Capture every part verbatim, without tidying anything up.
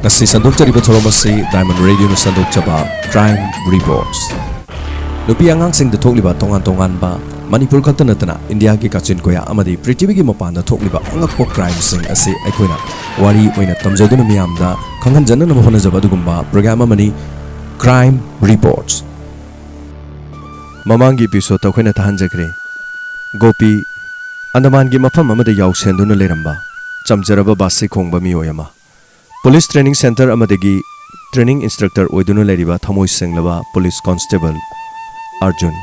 ꯉꯁꯤ ꯁꯟꯗꯣꯛꯆꯔꯤꯕ ꯊꯧꯔꯝ ꯑꯁꯤ Diamond Radioꯅ ꯁꯟꯗꯣꯛꯆꯕ Crime Reports꯫ ꯅꯨꯄꯤ ꯑꯉꯥꯡꯁꯤꯡꯗ ꯊꯣꯛꯂꯤꯕ ꯇꯣꯉꯥꯟ ꯇꯣꯉꯥꯟꯕ, ꯃꯅꯤꯄꯨꯔ ꯈꯛꯇ ꯅꯠꯇꯅ ꯏꯟꯗꯤꯌꯥꯒꯤ ꯀꯥꯆꯤꯟ ꯀꯣꯌꯥ ꯑꯃꯗꯤ ꯄ꯭ꯔꯤꯊꯤꯕꯤꯒꯤ ꯃꯄꯥꯟꯗ ꯊꯣꯛꯂꯤꯕ ꯑꯉꯛꯄ crimeꯁꯤꯡ ꯑꯁꯤ ꯑꯩꯈꯣꯏꯅ ꯋꯥꯔꯤ ꯑꯣꯏꯅ ꯇꯝꯖꯗꯨꯅ ꯃꯤꯌꯥꯝꯗ ꯈꯪꯍꯟꯖꯅꯅꯕ ꯍꯣꯠꯅꯖꯕ ꯑꯗꯨꯒꯨꯝꯕ program ꯑꯃꯅꯤ Crime Reports꯫ ꯃꯃꯥꯡꯒꯤ episodeꯇ ꯑꯩꯈꯣꯏꯅ ꯇꯥꯍꯟꯖꯈ꯭ꯔꯦ, ꯒꯣꯄꯤ ꯑꯟꯗꯃꯥꯟꯒꯤ ꯃꯐꯝ ꯑꯃꯗ ꯌꯥꯎꯁꯦꯟꯗꯨꯅ ꯂꯩꯔꯝꯕ ꯆꯝꯖꯔꯕ ꯕꯥꯁꯤ ꯈꯣꯡꯕ ꯃꯤꯑꯣꯏ ꯑꯃ꯫ Police training centre ꯑꯃꯗꯒꯤ training instructor ꯑꯣꯏꯗꯨꯅ ꯂꯩꯔꯤꯕ ꯊꯃꯣꯏ ꯁꯦꯡꯂꯕ police constable ꯑꯔꯖꯨꯟ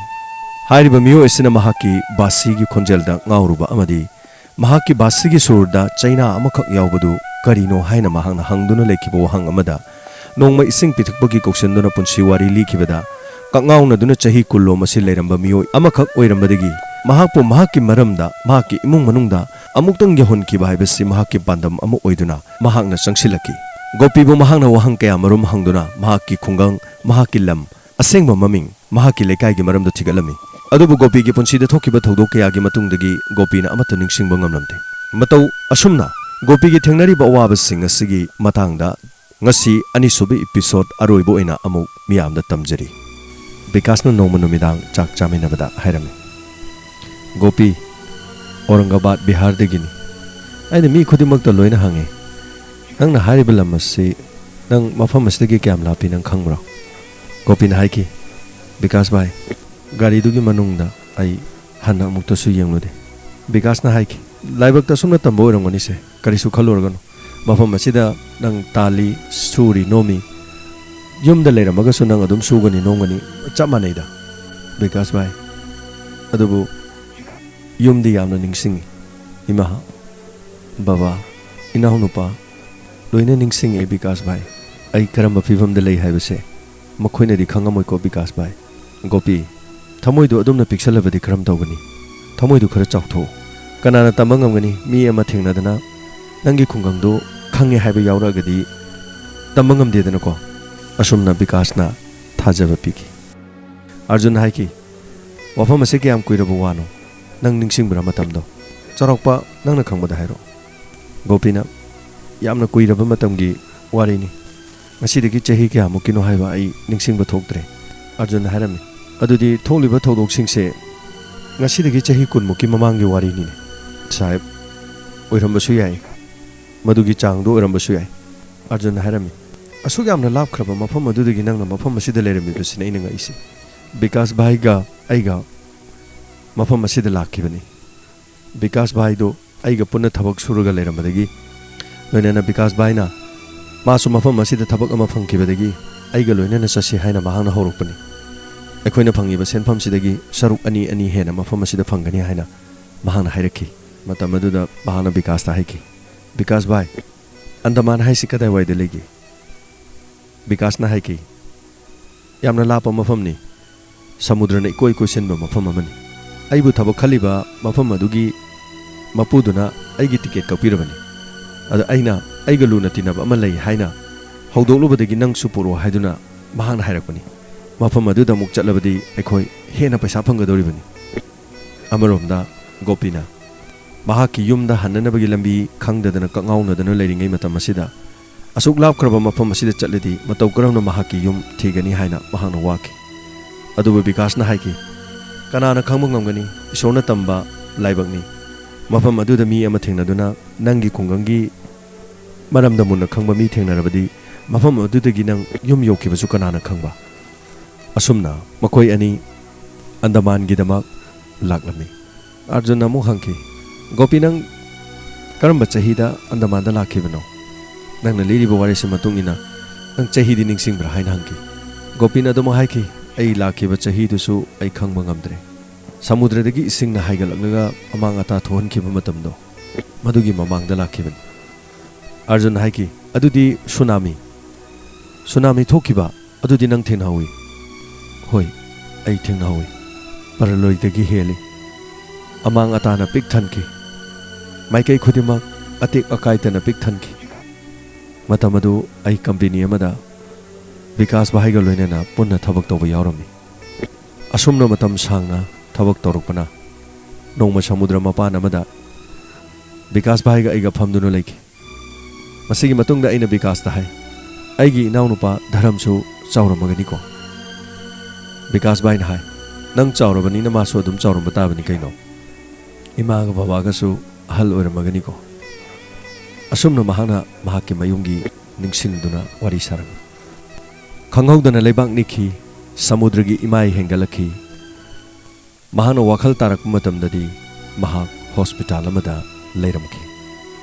ꯍꯥꯏꯔꯤꯕ ꯃꯤꯑꯣꯏ ꯑꯁꯤꯅ ꯃꯍꯥꯛꯀꯤ ꯕꯥꯁꯤꯒꯤ ꯈꯣꯟꯖꯦꯜꯗ ꯉꯥꯎꯔꯨꯕ ꯑꯃꯗꯤ ꯃꯍꯥꯛꯀꯤ ꯕꯥꯁꯤꯒꯤ ꯁꯨꯔꯗ ꯆꯩꯅꯥ ꯑꯃꯈꯛ ꯌꯥꯎꯕꯗꯨ ꯀꯔꯤꯅꯣ ꯍꯥꯏꯅ ꯃꯍꯥꯛꯅ ꯍꯪꯗꯨꯅ ꯂꯩꯈꯤꯕ ꯋꯥꯍꯪ ꯑꯃꯗ ꯅꯣꯡꯃ ꯏꯁꯤꯡ ꯄꯤꯊꯛꯄꯒꯤ ꯀꯧꯁꯤꯟꯗꯨꯅ ꯄꯨꯟꯁꯤ ꯋꯥꯔꯤ ꯂꯤꯈꯤꯕꯗ ꯀꯛꯉꯥꯎꯅꯗꯨꯅ ꯆꯍꯤ ꯀꯨꯟꯂꯣꯝ ꯑꯁꯤ ꯂꯩꯔꯝꯕ ꯃꯤꯑꯣꯏ ꯑꯃꯈꯛ ꯑꯣꯏꯔꯝꯕꯗꯒꯤ ꯃꯍꯥꯛꯄꯨ ꯃꯍꯥꯛꯀꯤ ꯃꯔꯝꯗ ꯃꯍꯥꯛꯀꯤ ꯏꯃꯨꯡ ꯃꯅꯨꯡꯗ ꯑꯃꯨꯛꯇꯪ ꯌꯧꯍꯟꯈꯤꯕ ꯍꯥꯏꯕꯁꯤ ꯃꯍꯥꯛꯀꯤ ꯄꯥꯟꯗꯝ ꯑꯃ ꯑꯣꯏꯗꯨꯅ ꯃꯍꯥꯛꯅ ꯆꯪꯁꯤꯜꯂꯛꯈꯤ꯫ ꯒꯣꯄꯤꯕꯨ ꯃꯍꯥꯛꯅ ꯋꯥꯍꯪ ꯀꯌꯥ ꯃꯔꯨꯝ ꯍꯪꯗꯨꯅ ꯃꯍꯥꯛꯀꯤ ꯈꯨꯡꯒꯪ, ꯃꯍꯥꯛꯀꯤ ꯂꯝ, ꯑꯁꯦꯡꯕ ꯃꯃꯤꯡ, ꯃꯍꯥꯛꯀꯤ ꯂꯩꯀꯥꯏꯒꯤ ꯃꯔꯝꯗ ꯊꯤꯒꯠꯂꯝꯃꯤ꯫ ꯑꯗꯨꯕꯨ ꯒꯣꯄꯤꯒꯤ ꯄꯨꯟꯁꯤꯗ ꯊꯣꯛꯈꯤꯕ ꯊꯧꯗꯣꯛ ꯀꯌꯥꯒꯤ ꯃꯇꯨꯡꯗꯒꯤ ꯒꯣꯄꯤꯅ ꯑꯃꯠꯇ ꯅꯤꯡꯁꯤꯡꯕ ꯉꯝꯂꯝꯗꯦ꯫ ꯃꯇꯧ ꯑꯁꯨꯝꯅ ꯒꯣꯄꯤꯒꯤ ꯊꯦꯡꯅꯔꯤꯕ ꯑꯋꯥꯕꯁꯤꯡ ꯑꯁꯤꯒꯤ ꯃꯇꯥꯡꯗ ꯉꯁꯤ ꯑꯅꯤꯁꯨꯕ episode ꯑꯔꯣꯏꯕ ꯑꯣꯏꯅ ꯑꯃꯨꯛ ꯃꯤꯌꯥꯝꯗ ꯇꯝꯖꯔꯤ꯫ ꯕꯤꯀꯥꯁꯅ ꯅꯣꯡꯃ ꯅꯨꯃꯤꯗꯥꯡ ꯆꯥꯛ ꯆꯥꯃꯤꯟꯅꯕꯗ ꯍꯥꯏꯔꯝꯃꯤ, "ꯒꯣꯄꯤ, ꯑꯧꯔꯪꯒꯕꯥꯗ, ꯕꯤꯍꯥꯔꯗꯒꯤꯅꯤ꯫ ꯑꯩꯅ ꯃꯤ ꯈꯨꯗꯤꯡꯃꯛꯇ ꯂꯣꯏꯅ ꯍꯪꯉꯤ, ꯅꯪꯅ ꯍꯥꯏꯔꯤꯕ ꯂꯝ ꯑꯁꯤ, ꯅꯪ ꯃꯐꯝ ꯑꯁꯤꯗꯒꯤ ꯀꯌꯥꯝ ꯂꯥꯞꯄꯤ ꯅꯪ ꯈꯪꯕ꯭ꯔꯣ?" ꯒꯣꯄꯤꯅ ꯍꯥꯏꯈꯤ, "ꯕꯤꯀꯥꯁ ꯚꯥꯏ, ꯒꯥꯔꯤꯗꯨꯒꯤ ꯃꯅꯨꯡꯗ ꯑꯩ ꯍꯟꯅ ꯑꯃꯨꯛꯇꯁꯨ ꯌꯦꯡꯂꯨꯗꯦ꯫" ꯕꯤꯀꯥꯁꯅ ꯍꯥꯏꯈꯤ, "ꯂꯥꯏꯕꯛꯇ ꯑꯁꯨꯝꯅ ꯇꯝꯕ ꯑꯣꯏꯔꯝꯒꯅꯤꯁꯦ, ꯀꯔꯤꯁꯨ ꯈꯜꯂꯨꯔꯒꯅꯨ꯫ ꯃꯐꯝ ꯑꯁꯤꯗ ꯅꯪ ꯇꯥꯜꯂꯤ, ꯁꯨꯔꯤ, ꯅꯣꯝꯃꯤ꯫ ꯌꯨꯝꯗ ꯂꯩꯔꯝꯃꯒꯁꯨ ꯅꯪ ꯑꯗꯨꯝ ꯁꯨꯒꯅꯤ, ꯅꯣꯝꯒꯅꯤ, ꯆꯞ ꯃꯥꯟꯅꯩꯗ, ꯕꯤꯀꯥꯁ ꯚꯥꯏ꯫ ꯑꯗꯨꯕꯨ ꯌꯨꯝꯗꯤ ꯌꯥꯝꯅ ꯅꯤꯡꯁꯤꯡꯉꯤ꯫ ꯏꯃꯥ, ꯕꯕꯥ, ꯏꯅꯥꯎꯅꯨꯄꯥ, ꯂꯣꯏꯅ ꯅꯤꯡꯁꯤꯡꯉꯦ ꯕꯤꯀꯥꯁ ꯚꯥꯏ꯫ ꯑꯩ ꯀꯔꯝꯕ ꯐꯤꯕꯝꯗ ꯂꯩ ꯍꯥꯏꯕꯁꯦ ꯃꯈꯣꯏꯅꯗꯤ ꯈꯪꯉꯝꯃꯣꯏꯀꯣ ꯕꯤꯀꯥꯁ ꯚꯥꯏ꯫" ꯒꯣꯄꯤ, ꯊꯃꯣꯏꯗꯨ ꯑꯗꯨꯝꯅ ꯄꯤꯛꯁꯜꯂꯕꯗꯤ ꯀꯔꯝ ꯇꯧꯒꯅꯤ? ꯊꯃꯣꯏꯗꯨ ꯈꯔ ꯆꯥꯎꯊꯣꯛꯎ꯫ ꯀꯅꯥꯅ ꯇꯝꯕ ꯉꯝꯒꯅꯤ? ꯃꯤ ꯑꯃ ꯊꯦꯡꯅꯗꯅ ꯅꯪꯒꯤ ꯈꯨꯡꯒꯪꯗꯨ ꯈꯪꯉꯦ ꯍꯥꯏꯕ ꯌꯥꯎꯔꯛꯑꯒꯗꯤ ꯇꯝꯕ ꯉꯝꯗꯦꯗꯅꯀꯣ꯫ ꯑꯁꯨꯝꯅ ꯕꯤꯀꯥꯁꯅ ꯊꯥꯖꯕ ꯄꯤꯈꯤ꯫ ꯑꯔꯖꯨꯟ ꯍꯥꯏꯈꯤ, "ꯋꯥꯐꯝ ꯑꯁꯤ ꯀꯌꯥꯝ ꯀꯨꯏꯔꯕ ꯋꯥꯅꯣ? ꯅꯪ ꯅꯤꯡꯁꯤꯡꯕ꯭ꯔꯥ ꯃꯇꯝꯗꯣ? ꯆꯥꯎꯔꯥꯛꯄ ꯅꯪꯅ ꯈꯪꯕꯗ ꯍꯥꯏꯔꯛꯑꯣ꯫" ꯒꯣꯄꯤꯅ, "ꯌꯥꯝꯅ ꯀꯨꯏꯔꯕ ꯃꯇꯝꯒꯤ ꯋꯥꯔꯤꯅꯤ꯫ ꯉꯁꯤꯗꯒꯤ ꯆꯍꯤ ꯀꯌꯥꯃꯨꯛꯀꯤꯅꯣ ꯍꯥꯏꯕ ꯑꯩ ꯅꯤꯡꯁꯤꯡꯕ ꯊꯣꯛꯇ꯭ꯔꯦ꯫ ꯑꯔꯖꯨꯟꯅ ꯍꯥꯏꯔꯝꯃꯤ, "ꯑꯗꯨꯗꯤ ꯊꯣꯛꯂꯤꯕ ꯊꯧꯗꯣꯛꯁꯤꯡꯁꯦ ꯉꯁꯤꯗꯒꯤ ꯆꯍꯤ ꯀꯨꯟꯃꯨꯛꯀꯤ ꯃꯃꯥꯡꯒꯤ ꯋꯥꯔꯤꯅꯤꯅꯦ, ꯁꯥꯍꯦꯕ꯫ ꯑꯣꯏꯔꯝꯕꯁꯨ ꯌꯥꯏ, ꯃꯗꯨꯒꯤ ꯆꯥꯡꯗꯣ ꯑꯣꯏꯔꯝꯕꯁꯨ ꯌꯥꯏ꯫" ꯑꯔꯖꯨꯟꯅ ꯍꯥꯏꯔꯝꯃꯤ, "ꯑꯁꯨꯛ ꯌꯥꯝꯅ ꯂꯥꯞꯈ꯭ꯔꯕ ꯃꯐꯝ ꯑꯗꯨꯗꯒꯤ ꯅꯪꯅ ꯃꯐꯝ ꯑꯁꯤꯗ ꯂꯩꯔꯝꯃꯤꯕꯁꯤꯅ ꯑꯩꯅ ꯉꯛꯏꯁꯦ꯫ ꯕꯤꯀꯥꯁ ꯚꯥꯏꯒ ꯑꯩꯒ ꯃꯐꯝ ꯑꯁꯤꯗ ꯂꯥꯛꯈꯤꯕꯅꯤ꯫ ꯕꯤꯀꯥꯁ ꯚꯥꯏꯗꯣ ꯑꯩꯒ ꯄꯨꯟꯅ ꯊꯕꯛ ꯁꯨꯔꯒ ꯂꯩꯔꯝꯕꯗꯒꯤ, ꯂꯣꯏꯅꯅ ꯕꯤꯀꯥꯁ ꯚꯥꯏꯅ ꯃꯥꯁꯨ ꯃꯐꯝ ꯑꯁꯤꯗ ꯊꯕꯛ ꯑꯃ ꯐꯪꯈꯤꯕꯗꯒꯤ ꯑꯩꯒ ꯂꯣꯏꯅꯅ ꯆꯠꯁꯤ ꯍꯥꯏꯅ ꯃꯍꯥꯛꯅ ꯍꯧꯔꯛꯄꯅꯤ꯫ ꯑꯩꯈꯣꯏꯅ ꯐꯪꯉꯤꯕ ꯁꯦꯟꯐꯝꯁꯤꯗꯒꯤ ꯁꯔꯨꯛ ꯑꯅꯤ ꯑꯅꯤ ꯍꯦꯟꯅ ꯃꯐꯝ ꯑꯁꯤꯗ ꯐꯪꯒꯅꯤ ꯍꯥꯏꯅ ꯃꯍꯥꯛꯅ ꯍꯥꯏꯔꯛꯈꯤ꯫" ꯃꯇꯝ ꯑꯗꯨꯗ ꯃꯍꯥꯛꯅ ꯕꯤꯀꯥꯁꯇ ꯍꯥꯏꯈꯤ, "ꯕꯤꯀꯥꯁ ꯚꯥꯏ, ꯑꯟꯗꯃꯥꯟ ꯍꯥꯏꯁꯤ ꯀꯗꯥꯏꯋꯥꯏꯗ ꯂꯩꯒꯦ?" ꯕꯤꯀꯥꯁꯅ ꯍꯥꯏꯈꯤ, "ꯌꯥꯝꯅ ꯂꯥꯞꯄ ꯃꯐꯝꯅꯤ, ꯁꯃꯨꯗ꯭ꯔꯅ ꯏꯀꯣꯏ ꯀꯣꯏꯁꯤꯟꯕ ꯃꯐꯝ ꯑꯃꯅꯤ꯫ ꯑꯩꯕꯨ ꯊꯕꯛ ꯈꯜꯂꯤꯕ ꯃꯐꯝ ꯑꯗꯨꯒꯤ ꯃꯄꯨꯗꯨꯅ ꯑꯩꯒꯤ ꯇꯤꯀꯦꯠ ꯀꯛꯄꯤꯔꯕꯅꯤ꯫ ꯑꯗ ꯑꯩꯅ ꯑꯩꯒ ꯂꯨꯅ ꯇꯤꯟꯅꯕ ꯑꯃ ꯂꯩ ꯍꯥꯏꯅ ꯍꯧꯗꯣꯛꯂꯨꯕꯗꯒꯤ ꯅꯪꯁꯨ ꯄꯨꯔꯛꯑꯣ ꯍꯥꯏꯗꯨꯅ ꯃꯍꯥꯛꯅ ꯍꯥꯏꯔꯛꯄꯅꯤ꯫ ꯃꯐꯝ ꯑꯗꯨꯗ ꯑꯃꯨꯛ ꯆꯠꯂꯕꯗꯤ ꯑꯩꯈꯣꯏ ꯍꯦꯟꯅ ꯄꯩꯁꯥ ꯐꯪꯒꯗꯧꯔꯤꯕꯅꯤ꯫" ꯑꯃꯔꯣꯝꯗ ꯒꯣꯄꯤꯅ ꯃꯍꯥꯛꯀꯤ ꯌꯨꯝꯗ ꯍꯟꯅꯅꯕꯒꯤ ꯂꯝꯕꯤ ꯈꯪꯗꯗꯅ ꯀꯛꯉꯥꯎꯅꯗꯨꯅ ꯂꯩꯔꯤꯉꯩ ꯃꯇꯝ ꯑꯁꯤꯗ, ꯑꯁꯨꯛ ꯂꯥꯞꯈ꯭ꯔꯕ ꯃꯐꯝ ꯑꯁꯤꯗ ꯆꯠꯂꯗꯤ ꯃꯇꯧ ꯀꯔꯝꯅ ꯃꯍꯥꯛꯀꯤ ꯌꯨꯝ ꯊꯤꯒꯅꯤ ꯍꯥꯏꯅ ꯃꯍꯥꯛꯅ ꯋꯥꯈꯤ꯫ ꯑꯗꯨꯕꯨ ꯕꯤꯀꯥꯁꯅ ꯍꯥꯏꯈꯤ, "ꯀꯅꯥꯅ ꯈꯪꯕ ꯉꯝꯒꯅꯤ? ꯏꯁꯣꯔꯅ ꯇꯝꯕ ꯂꯥꯏꯕꯛꯅꯤ꯫ ꯃꯐꯝ ꯑꯗꯨꯗ ꯃꯤ ꯑꯃ ꯊꯦꯡꯅꯗꯨꯅ ꯅꯪꯒꯤ ꯈꯨꯡꯒꯪꯒꯤ ꯃꯔꯝꯗ ꯃꯨꯟꯅ ꯈꯪꯕ ꯃꯤ ꯊꯦꯡꯅꯔꯕꯗꯤ ꯃꯐꯝ ꯑꯗꯨꯗꯒꯤ ꯅꯪ ꯌꯨꯝ ꯌꯧꯈꯤꯕꯁꯨ ꯀꯅꯥꯅ ꯈꯪꯕ?" ꯑꯁꯨꯝꯅ ꯃꯈꯣꯏ ꯑꯅꯤ ꯑꯟꯗꯃꯥꯟꯒꯤꯗꯃꯛ ꯂꯥꯛꯂꯝꯃꯤ꯫ ꯑꯥꯔꯖꯨꯟꯅ ꯑꯃꯨꯛ ꯍꯪꯈꯤ, "ꯒꯣꯄꯤ, ꯅꯪ ꯀꯔꯝꯕ ꯆꯍꯤꯗ ꯑꯟꯗꯃꯥꯟꯗ ꯂꯥꯛꯈꯤꯕꯅꯣ? ꯅꯪꯅ ꯂꯤꯔꯤꯕ ꯋꯥꯔꯤꯁꯤ ꯃꯇꯨꯡ ꯏꯟꯅ ꯅꯪ ꯆꯍꯤꯗꯤ ꯅꯤꯡꯁꯤꯡꯕ꯭ꯔꯥ?" ꯍꯥꯏꯅ ꯍꯪꯈꯤ꯫ ꯒꯣꯄꯤꯅ ꯑꯗꯨꯃꯛ ꯍꯥꯏꯈꯤ, "ꯑꯩ ꯂꯥꯛꯈꯤꯕ ꯆꯍꯤꯗꯨꯁꯨ ꯑꯩ ꯈꯪꯕ ꯉꯝꯗ꯭ꯔꯦ꯫ ꯁꯃꯨꯗ꯭ꯔꯗꯒꯤ ꯏꯁꯤꯡꯅ ꯍꯥꯏꯒꯠꯂꯛꯂꯒ ꯑꯃꯥꯡ ꯑꯇꯥ ꯊꯣꯛꯍꯟꯈꯤꯕ ꯃꯇꯝꯗꯣ, ꯃꯗꯨꯒꯤ ꯃꯃꯥꯡꯗ ꯂꯥꯛꯈꯤꯕꯅꯤ꯫" ꯑꯥꯔꯖꯨꯟꯅ ꯍꯥꯏꯈꯤ, "ꯑꯗꯨꯗꯤ ꯁꯨꯅꯥꯃꯤ, ꯁꯨꯅꯥꯃꯤ ꯊꯣꯛꯈꯤꯕ ꯑꯗꯨꯗꯤ ꯅꯪ ꯊꯦꯡꯅꯍꯧꯏ?" "ꯍꯣꯏ, ꯑꯩ ꯊꯦꯡꯅꯍꯧꯏ꯫ ꯄꯔꯂꯣꯏꯗꯒꯤ ꯍꯦꯜꯂꯤ꯫ ꯑꯃꯥꯡ ꯑꯇꯥꯅ ꯄꯤꯛ ꯊꯟꯈꯤ꯫ ꯃꯥꯏꯀꯩ ꯈꯨꯗꯤꯡꯃꯛ ꯑꯇꯦꯛ ꯑꯀꯥꯏꯇꯅ ꯄꯤꯛ ꯊꯟꯈꯤ꯫ ꯃꯇꯝ ꯑꯗꯨ ꯑꯩ ꯀꯝꯄꯦꯅꯤ ꯑꯃꯗ ꯕꯤꯀꯥꯁ ꯚꯥꯏꯒ ꯂꯣꯏꯅꯅ ꯄꯨꯟꯅ ꯊꯕꯛ ꯇꯧꯕ ꯌꯥꯎꯔꯝꯃꯤ꯫ ꯑꯁꯨꯝꯅ ꯃꯇꯝ ꯁꯥꯡꯅ ꯊꯕꯛ ꯇꯧꯔꯛꯄꯅ, ꯅꯣꯡꯃ ꯁꯃꯨꯗ꯭ꯔ ꯃꯄꯥꯟ ꯑꯃꯗ ꯕꯤꯀꯥꯁ ꯚꯥꯏꯒ ꯑꯩꯒ ꯐꯝꯗꯨꯅ ꯂꯩꯈꯤ꯫ ꯃꯁꯤꯒꯤ ꯃꯇꯨꯡꯗ ꯑꯩꯅ ꯕꯤꯀꯥꯁꯇ ꯍꯥꯏ, "ꯑꯩꯒꯤ ꯏꯅꯥꯎꯅꯨꯄꯥ ꯙꯔꯝꯁꯨ ꯆꯥꯎꯔꯝꯃꯒꯅꯤꯀꯣ?" ꯕꯤꯀꯥꯁ ꯚꯥꯏꯅ ꯍꯥꯏ, "ꯅꯪ ꯆꯥꯎꯔꯕꯅꯤꯅ ꯃꯥꯁꯨ ꯑꯗꯨꯝ ꯆꯥꯎꯔꯝꯕ ꯇꯥꯕꯅꯤ ꯀꯩꯅꯣ꯫ ꯏꯃꯥꯒ ꯕꯕꯥꯒꯁꯨ ꯑꯍꯜ ꯑꯣꯏꯔꯝꯃꯒꯅꯤꯀꯣ?" ꯑꯁꯨꯝꯅ ꯃꯍꯥꯛꯅ ꯃꯍꯥꯛꯀꯤ ꯃꯌꯨꯝꯒꯤ ꯅꯤꯡꯁꯤꯡꯗꯨꯅ ꯋꯥꯔꯤ ꯁꯥꯔꯝꯃꯤ꯫ ꯈꯪꯍꯧꯗꯅ ꯂꯩꯕꯥꯛ ꯅꯤꯛꯈꯤ, ꯁꯃꯨꯗ꯭ꯔꯒꯤ ꯏꯃꯥꯏ ꯍꯦꯟꯒꯠꯂꯛꯈꯤ꯫ ꯃꯍꯥꯛꯅ ꯋꯥꯈꯜ ꯇꯥꯔꯛꯄ ꯃꯇꯝꯗꯗꯤ ꯃꯍꯥꯛ ꯍꯣꯁꯄꯤꯇꯥꯜ ꯑꯃꯗ ꯂꯩꯔꯝꯈꯤ꯫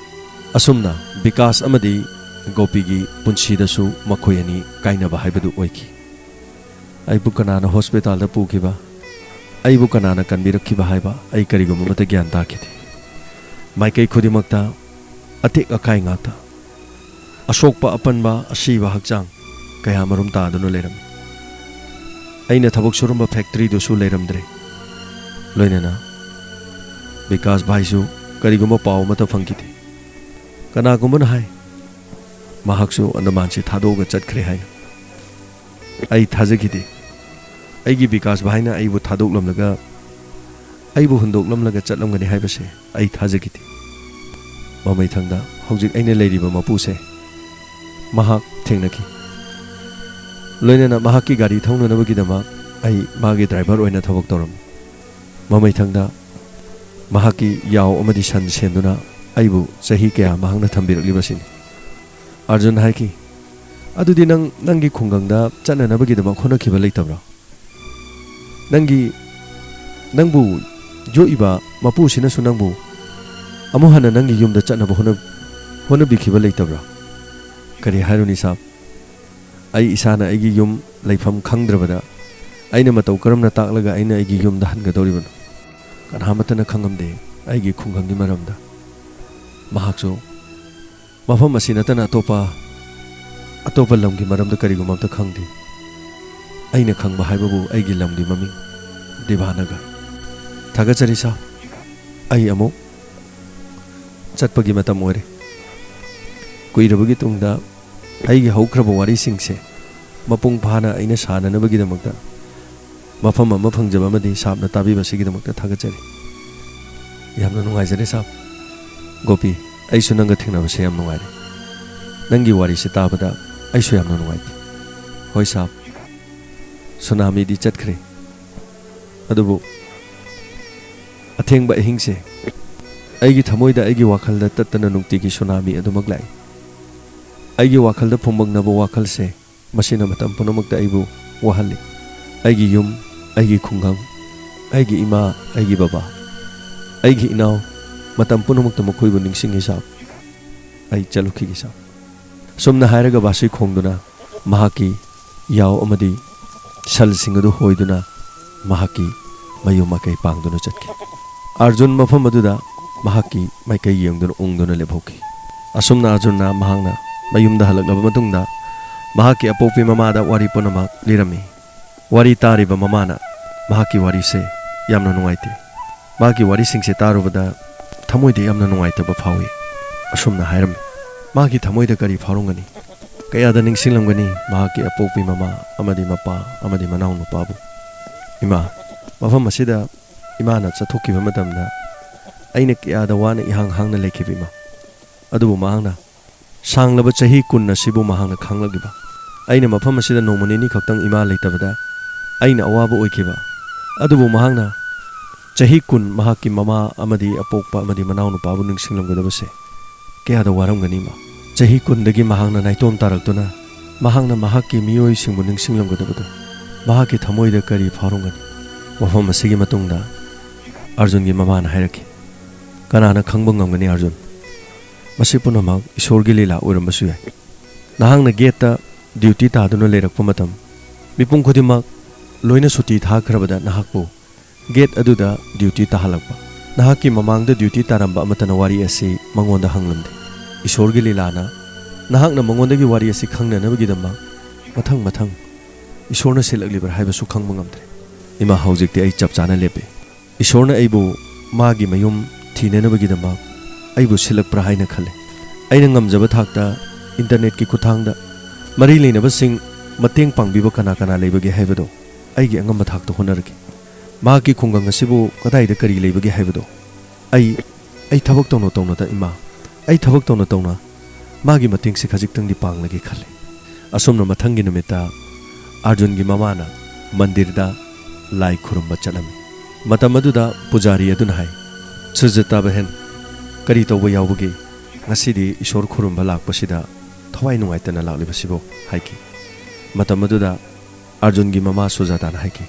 ꯑꯁꯨꯝꯅ ꯕꯤꯀꯥꯁ ꯑꯃꯗꯤ ꯒꯣꯄꯤꯒꯤ ꯄꯨꯟꯁꯤꯗꯁꯨ ꯃꯈꯣꯏ ꯑꯅꯤ ꯀꯥꯏꯅꯕ ꯍꯥꯏꯕꯗꯨ ꯑꯣꯏꯈꯤ꯫ ꯑꯩꯕꯨ ꯀꯅꯥꯅ ꯍꯣꯁꯄꯤꯇꯥꯜꯗ ꯄꯨꯈꯤꯕ, ꯑꯩꯕꯨ ꯀꯅꯥꯅ ꯀꯟꯕꯤꯔꯛꯈꯤꯕ ꯍꯥꯏꯕ ꯑꯩ ꯀꯔꯤꯒꯨꯝꯕ ꯑꯃꯠꯇ ꯒ꯭ꯌꯥꯟ ꯇꯥꯈꯤꯗꯦ꯫ ꯃꯥꯏꯀꯩ ꯈꯨꯗꯤꯡꯃꯛꯇ ꯑꯇꯦꯛ ꯑꯀꯥꯏ ꯉꯥꯛꯇ꯫ ꯑꯁꯣꯛꯄ ꯑꯄꯟꯕ ꯑꯁꯤꯕ ꯍꯛꯆꯥꯡ ꯀꯌꯥ ꯃꯔꯨꯝ ꯇꯥꯗꯨꯅ ꯂꯩꯔꯝꯃꯤ꯫ ꯑꯩꯅ ꯊꯕꯛ ꯁꯨꯔꯝꯕ ꯐꯦꯛꯇꯔꯤꯗꯨꯁꯨ ꯂꯩꯔꯝꯗ꯭ꯔꯦ꯫ ꯂꯣꯏꯅꯅ ꯕꯤꯀꯥꯁ ꯚꯥꯏꯁꯨ ꯀꯔꯤꯒꯨꯝꯕ ꯄꯥꯎ ꯑꯃꯠꯇ ꯐꯪꯈꯤꯗꯦ꯫ ꯀꯅꯥꯒꯨꯝꯕꯅ ꯍꯥꯏ, ꯃꯍꯥꯛꯁꯨ ꯑꯟꯗꯃꯥꯟꯁꯤ ꯊꯥꯗꯣꯛꯑꯒ ꯆꯠꯈ꯭ꯔꯦ ꯍꯥꯏꯅ꯫ ꯑꯩ ꯊꯥꯖꯈꯤꯗꯦ꯫ ꯑꯩꯒꯤ ꯕꯤꯀꯥꯁ ꯚꯥꯏꯅ ꯑꯩꯕꯨ ꯊꯥꯗꯣꯛꯂꯝꯂꯒ, ꯑꯩꯕꯨ ꯍꯨꯟꯗꯣꯛꯂꯝꯂꯒ ꯆꯠꯂꯝꯒꯅꯤ ꯍꯥꯏꯕꯁꯦ ꯑꯩ ꯊꯥꯖꯈꯤꯗꯦ꯫ ꯃꯃꯩꯊꯪꯗ ꯍꯧꯖꯤꯛ ꯑꯩꯅ ꯂꯩꯔꯤꯕ ꯃꯄꯨꯁꯦ ꯃꯍꯥꯛ ꯊꯦꯡꯅꯈꯤ꯫ ꯂꯣꯏꯅꯅ ꯃꯍꯥꯛꯀꯤ ꯒꯥꯔꯤ ꯊꯧꯅꯅꯕꯒꯤꯗꯃꯛ ꯑꯩ ꯃꯥꯒꯤ ꯗ꯭ꯔꯥꯏꯚꯔ ꯑꯣꯏꯅ ꯊꯕꯛ ꯇꯧꯔꯝꯃꯤ꯫ ꯃꯃꯩꯊꯪꯗ ꯃꯍꯥꯛꯀꯤ ꯌꯥꯎ ꯑꯃꯗꯤ ꯁꯟ ꯁꯦꯟꯗꯨꯅ ꯑꯩꯕꯨ ꯆꯍꯤ ꯀꯌꯥ ꯃꯍꯥꯛꯅ ꯊꯝꯕꯤꯔꯛꯂꯤꯕꯁꯤꯅꯤ꯫ ꯑꯥꯔꯖꯨꯟ ꯍꯥꯏꯈꯤ, "ꯑꯗꯨꯗꯤ ꯅꯪ ꯅꯪꯒꯤ ꯈꯨꯡꯒꯪꯗ ꯆꯠꯅꯅꯕꯒꯤꯗꯃꯛ ꯍꯣꯠꯅꯈꯤꯕ ꯂꯩꯇꯕ꯭ꯔꯥ? ꯅꯪꯒꯤ, ꯅꯪꯕꯨ ꯌꯣꯛꯏꯕ ꯃꯄꯨꯁꯤꯅꯁꯨ ꯅꯪꯕꯨ ꯑꯃꯨꯛ ꯍꯟꯅ ꯅꯪꯒꯤ ꯌꯨꯝꯗ ꯆꯠꯅꯕ ꯍꯣꯠꯅ-, ꯍꯣꯠꯅꯕꯤꯈꯤꯕ ꯂꯩꯇꯕ꯭ꯔꯥ?" "ꯀꯔꯤ ꯍꯥꯏꯔꯨꯅꯤ ꯁꯥꯕ? ꯑꯩ ꯏꯁꯥꯅ ꯑꯩꯒꯤ ꯌꯨꯝ ꯂꯩꯐꯝ ꯈꯪꯗ꯭ꯔꯕꯗ ꯑꯩꯅ ꯃꯇꯧ ꯀꯔꯝꯅ ꯇꯥꯛꯂꯒ ꯑꯩꯅ ꯑꯩꯒꯤ ꯌꯨꯝꯗ ꯍꯟꯒꯗꯧꯔꯤꯕꯅꯣ? ꯀꯅꯥꯃꯠꯇꯅ ꯈꯪꯉꯝꯗꯦ ꯑꯩꯒꯤ ꯈꯨꯡꯒꯪꯒꯤ ꯃꯔꯝꯗ꯫ ꯃꯍꯥꯛꯁꯨ ꯃꯐꯝ ꯑꯁꯤ ꯅꯠꯇꯅ ꯑꯇꯣꯞꯄ, ꯑꯇꯣꯞꯄ ꯂꯝꯒꯤ ꯃꯔꯝꯗ ꯀꯔꯤꯒꯨꯝꯕ ꯑꯝꯇ ꯈꯪꯗꯦ꯫ ꯑꯩꯅ ꯈꯪꯕ ꯍꯥꯏꯕꯕꯨ ꯑꯩꯒꯤ ꯂꯝꯒꯤ ꯃꯃꯤꯡ, ꯗꯤꯚꯥꯅꯒꯔ꯫ ꯊꯥꯒꯠꯆꯔꯤ ꯁꯥꯔ꯫ ꯑꯩ ꯑꯃꯨꯛ ꯆꯠꯄꯒꯤ ꯃꯇꯝ ꯑꯣꯏꯔꯦ꯫ ꯀꯨꯏꯔꯕꯒꯤ ꯇꯨꯡꯗ ꯑꯩꯒꯤ ꯍꯧꯈ꯭ꯔꯕ ꯋꯥꯔꯤꯁꯤꯡꯁꯦ ꯃꯄꯨꯡ ꯐꯥꯅ ꯑꯩꯅ ꯁꯥꯟꯅꯅꯕꯒꯤꯗꯃꯛꯇ ꯃꯐꯝ ꯑꯃ ꯐꯪꯖꯕ ꯑꯃꯗꯤ ꯁꯥꯞꯅ ꯇꯥꯕꯤꯕꯁꯤꯒꯤꯗꯃꯛꯇ ꯊꯥꯒꯠꯆꯔꯤ꯫ ꯌꯥꯝꯅ ꯅꯨꯡꯉꯥꯏꯖꯔꯦ ꯁꯥꯞ꯫ ꯒꯣꯄꯤ, ꯑꯩꯁꯨ ꯅꯪꯒ ꯊꯦꯡꯅꯕꯁꯦ ꯌꯥꯝ ꯅꯨꯡꯉꯥꯏꯔꯦ꯫ ꯅꯪꯒꯤ ꯋꯥꯔꯤꯁꯦ ꯇꯥꯕꯗ ꯑꯩꯁꯨ ꯌꯥꯝꯅ ꯅꯨꯡꯉꯥꯏꯇꯦ꯫ ꯍꯣꯏ ꯁꯥꯕ, ꯁꯨꯅꯥꯃꯤꯗꯤ ꯆꯠꯈ꯭ꯔꯦ, ꯑꯗꯨꯕꯨ ꯑꯊꯦꯡꯕ ꯑꯍꯤꯡꯁꯦ ꯑꯩꯒꯤ ꯊꯃꯣꯏꯗ, ꯑꯩꯒꯤ ꯋꯥꯈꯜꯗ ꯇꯠꯇꯅ ꯅꯨꯡꯇꯤꯒꯤ ꯁꯨꯅꯥꯃꯤ ꯑꯗꯨꯃꯛ ꯂꯥꯛꯏ꯫ ꯑꯩꯒꯤ ꯋꯥꯈꯜꯗ ꯐꯨꯝꯕꯪꯅꯕ ꯋꯥꯈꯜꯁꯦ, ꯃꯁꯤꯅ ꯃꯇꯝ ꯄꯨꯝꯅꯃꯛꯇ ꯑꯩꯕꯨ ꯋꯥꯍꯜꯂꯤ꯫ ꯑꯩꯒꯤ ꯌꯨꯝ, ꯑꯩꯒꯤ ꯈꯨꯡꯒꯪ, ꯑꯩꯒꯤ ꯏꯃꯥ, ꯑꯩꯒꯤ ꯕꯕꯥ, ꯑꯩꯒꯤ ꯏꯅꯥꯎ, ꯃꯇꯝ ꯄꯨꯝꯅꯃꯛꯇ ꯃꯈꯣꯏꯕꯨ ꯅꯤꯡꯁꯤꯡꯉꯤ ꯁꯥꯕ꯫ ꯑꯩ ꯆꯠꯂꯨꯈꯤꯒꯦ ꯁꯥꯕ꯫ ꯑꯁꯨꯝꯅ ꯍꯥꯏꯔꯒ ꯕꯥꯁꯤ ꯈꯣꯡꯗꯨꯅ ꯃꯍꯥꯛꯀꯤ ꯌꯥꯎ ꯑꯃꯗꯤ ꯁꯜꯁꯤꯡ ꯑꯗꯨ ꯍꯣꯏꯗꯨꯅ ꯃꯍꯥꯛꯀꯤ ꯃꯌꯨꯝ ꯃꯀꯩ ꯄꯥꯡꯗꯨꯅ ꯆꯠꯈꯤ꯫ ꯑꯥꯔꯖꯨꯟ ꯃꯐꯝ ꯑꯗꯨꯗ ꯃꯍꯥꯛꯀꯤ ꯃꯥꯏꯀꯩ ꯌꯦꯡꯗꯨꯅ ꯎꯪꯗꯨꯅ ꯂꯦꯞꯍꯧꯈꯤ꯫ ꯑꯁꯨꯝꯅ ꯑꯥꯔꯖꯨꯟꯅ ꯃꯍꯥꯛꯅ ꯃꯌꯨꯝꯗ ꯍꯜꯂꯛꯂꯕ ꯃꯇꯨꯡꯗ ꯃꯍꯥꯛꯀꯤ ꯑꯄꯣꯛꯄꯤ ꯃꯃꯥꯗ ꯋꯥꯔꯤ ꯄꯨꯝꯅꯃꯛ ꯂꯤꯔꯝꯃꯤ꯫ ꯋꯥꯔꯤ ꯇꯥꯔꯤꯕ ꯃꯃꯥꯅ ꯃꯍꯥꯛꯀꯤ ꯋꯥꯔꯤꯁꯦ ꯌꯥꯝꯅ ꯅꯨꯡꯉꯥꯏꯇꯦ꯫ ꯃꯥꯒꯤ ꯋꯥꯔꯤꯁꯤꯡꯁꯦ ꯇꯥꯔꯨꯕꯗ ꯊꯃꯣꯏꯗ ꯌꯥꯝꯅ ꯅꯨꯡꯉꯥꯏꯇꯕ ꯐꯥꯎꯏ꯫ ꯑꯁꯨꯝꯅ ꯍꯥꯏꯔꯝꯃꯤ, ꯃꯥꯒꯤ ꯊꯃꯣꯏꯗ ꯀꯔꯤ ꯐꯥꯎꯔꯝꯒꯅꯤ? ꯀꯌꯥꯗ ꯅꯤꯡꯁꯤꯡꯂꯝꯒꯅꯤ ꯃꯍꯥꯛꯀꯤ ꯑꯄꯣꯛꯄꯤ ꯃꯃꯥ ꯑꯃꯗꯤ ꯃꯄꯥ ꯑꯃꯗꯤ ꯃꯅꯥꯎꯅꯨꯄꯥꯕꯨ? ꯏꯃꯥ, ꯃꯐꯝ ꯑꯁꯤꯗ ꯏꯃꯥꯅ ꯆꯠꯊꯣꯛꯈꯤꯕ ꯃꯇꯝꯗ ꯑꯩꯅ ꯀꯌꯥꯗ ꯋꯥꯅ ꯏꯍꯥꯡ ꯍꯥꯡꯅ ꯂꯩꯈꯤꯕ ꯏꯃꯥ꯫ ꯑꯗꯨꯕꯨ ꯃꯍꯥꯛꯅ ꯁꯥꯡꯂꯕ ꯆꯍꯤ ꯀꯨꯟ ꯑꯁꯤꯕꯨ ꯃꯍꯥꯛꯅ ꯈꯥꯡꯂꯛꯂꯤꯕ꯫ ꯑꯩꯅ ꯃꯐꯝ ꯑꯁꯤꯗ ꯅꯣꯡꯃ ꯅꯤꯅꯤ ꯈꯛꯇꯪ ꯏꯃꯥ ꯂꯩꯇꯕꯗ ꯑꯩꯅ ꯑꯋꯥꯕ ꯑꯣꯏꯈꯤꯕ꯫ ꯑꯗꯨꯕꯨ ꯃꯍꯥꯛꯅ ꯆꯍꯤ ꯀꯨꯟ ꯃꯍꯥꯛꯀꯤ ꯃꯃꯥ ꯑꯃꯗꯤ ꯑꯄꯣꯛꯄ ꯑꯃꯗꯤ ꯃꯅꯥꯎꯅꯨꯄꯥꯕꯨ ꯅꯤꯡꯁꯤꯡꯂꯝꯒꯗꯕꯁꯦ ꯀꯌꯥꯗ ꯋꯥꯔꯝꯒꯅꯤ ꯏꯃꯥ꯫ ꯆꯍꯤ ꯀꯨꯟꯗꯒꯤ ꯃꯍꯥꯛꯅ ꯅꯥꯏꯇꯣꯝ ꯇꯥꯔꯛꯇꯨꯅ ꯃꯍꯥꯛꯅ ꯃꯍꯥꯛꯀꯤ ꯃꯤꯑꯣꯏꯁꯤꯡꯕꯨ ꯅꯤꯡꯁꯤꯡꯂꯝꯒꯗꯕꯗꯨ ꯃꯍꯥꯛꯀꯤ ꯊꯃꯣꯏꯗ ꯀꯔꯤ ꯐꯥꯎꯔꯝꯒꯅꯤ? ꯋꯥꯐꯝ ꯑꯁꯤꯒꯤ ꯃꯇꯨꯡꯗ ꯑꯥꯔꯖꯨꯟꯒꯤ ꯃꯃꯥꯅ ꯍꯥꯏꯔꯛꯈꯤ, "ꯀꯅꯥꯅ ꯈꯪꯕ ꯉꯝꯒꯅꯤ ꯑꯥꯔꯖꯨꯟ? ꯃꯁꯤ ꯄꯨꯝꯅꯃꯛ ꯏꯁꯣꯔꯒꯤ ꯂꯤꯂꯥ ꯑꯣꯏꯔꯝꯕꯁꯨ ꯌꯥꯏ꯫ ꯅꯍꯥꯛꯅ ꯒꯦꯠꯇ ꯗ꯭ꯌꯨꯇꯤ ꯇꯥꯗꯨꯅ ꯂꯩꯔꯛꯄ ꯃꯇꯝ, ꯃꯤꯄꯨꯝ ꯈꯨꯗꯤꯡꯃꯛ ꯂꯣꯏꯅ ꯁꯨꯇꯤ ꯊꯥꯈ꯭ꯔꯕꯗ ꯅꯍꯥꯛꯄꯨ ꯒꯦꯠ ꯑꯗꯨꯗ ꯗ꯭ꯌꯨꯇꯤ ꯇꯥꯍꯜꯂꯛꯄ꯫ ꯅꯍꯥꯛꯀꯤ ꯃꯃꯥꯡꯗ ꯗ꯭ꯌꯨꯇꯤ ꯇꯥꯔꯝꯕ ꯑꯃꯠꯇꯅ ꯋꯥꯔꯤ ꯑꯁꯤ ꯃꯉꯣꯟꯗ ꯍꯪꯂꯝꯗꯦ꯫ ꯏꯁꯣꯔꯒꯤ ꯂꯤꯂꯥꯅ ꯅꯍꯥꯛꯅ ꯃꯉꯣꯟꯗꯒꯤ ꯋꯥꯔꯤ ꯑꯁꯤ ꯈꯪꯅꯅꯕꯒꯤꯗꯃꯛ ꯃꯊꯪ ꯃꯊꯪ ꯏꯁꯣꯔꯅ ꯁꯤꯜꯂꯛꯂꯤꯕ꯭ꯔꯥ ꯍꯥꯏꯕꯁꯨ ꯈꯪꯕ ꯉꯝꯗ꯭ꯔꯦ꯫ ꯏꯃꯥ, ꯍꯧꯖꯤꯛꯇꯤ ꯑꯩ ꯆꯞ ꯆꯥꯅ ꯂꯦꯞꯄꯦ꯫ ꯏꯁꯣꯔꯅ ꯑꯩꯕꯨ ꯃꯥꯒꯤ ꯃꯌꯨꯝ ꯊꯤꯅꯅꯕꯒꯤꯗꯃꯛ ꯑꯩꯕꯨ ꯁꯤꯜꯂꯛꯄ꯭ꯔꯥ ꯍꯥꯏꯅ ꯈꯜꯂꯦ꯫ ꯑꯩꯅ ꯉꯝꯖꯕ ꯊꯥꯛꯇ ꯏꯟꯇꯔꯅꯦꯠꯀꯤ ꯈꯨꯠꯊꯥꯡꯗ ꯃꯔꯤ ꯂꯩꯅꯕꯁꯤꯡ ꯃꯇꯦꯡ ꯄꯥꯡꯕꯤꯕ ꯀꯅꯥ ꯀꯅꯥ ꯂꯩꯕꯒꯦ ꯍꯥꯏꯕꯗꯣ ꯑꯩꯒꯤ ꯑꯉꯝꯕ ꯊꯥꯛꯇ ꯍꯣꯠꯅꯔꯒꯦ꯫ ꯃꯍꯥꯛꯀꯤ ꯈꯨꯡꯒꯪ ꯑꯁꯤꯕꯨ ꯀꯗꯥꯏꯗ ꯀꯔꯤ ꯂꯩꯕꯒꯦ ꯍꯥꯏꯕꯗꯣ ꯑꯩ, ꯑꯩ ꯊꯕꯛ ꯇꯧꯅ ꯇꯧꯅꯗ ꯏꯃꯥ, ꯑꯩ ꯊꯕꯛ ꯇꯧꯅ ꯇꯧꯅ ꯃꯥꯒꯤ ꯃꯇꯦꯡꯁꯦ ꯈꯖꯤꯛꯇꯪꯗꯤ ꯄꯥꯡꯂꯒꯦ ꯈꯜꯂꯤ꯫ ꯑꯁꯨꯝꯅ ꯃꯊꯪꯒꯤ ꯅꯨꯃꯤꯠꯇ ꯑꯥꯔꯖꯨꯟꯒꯤ ꯃꯃꯥꯅ ꯃꯟꯗꯤꯔꯗ ꯂꯥꯏ ꯈꯨꯔꯨꯝꯕ ꯆꯠꯂꯝꯃꯤ꯫ ꯃꯇꯝ ꯑꯗꯨꯗ ꯄꯨꯖꯥꯔꯤ ꯑꯗꯨꯅ ꯍꯥꯏ, "ꯁꯨꯖꯥꯇꯥ ꯕꯍꯦꯟ, ꯀꯔꯤ ꯇꯧꯕ ꯌꯥꯎꯕꯒꯦ? ꯉꯁꯤꯗꯤ ꯏꯁꯣꯔ ꯈꯨꯔꯨꯝꯕ ꯂꯥꯛꯄꯁꯤꯗ ꯊꯋꯥꯏ ꯅꯨꯡꯉꯥꯏꯇꯅ ꯂꯥꯛꯂꯤꯕꯁꯤꯕꯨ?" ꯍꯥꯏꯈꯤ꯫ ꯃꯇꯝ ꯑꯗꯨꯗ ꯑꯥꯔꯖꯨꯟꯒꯤ ꯃꯃꯥ ꯁꯨꯖꯥꯇꯥꯅ ꯍꯥꯏꯈꯤ,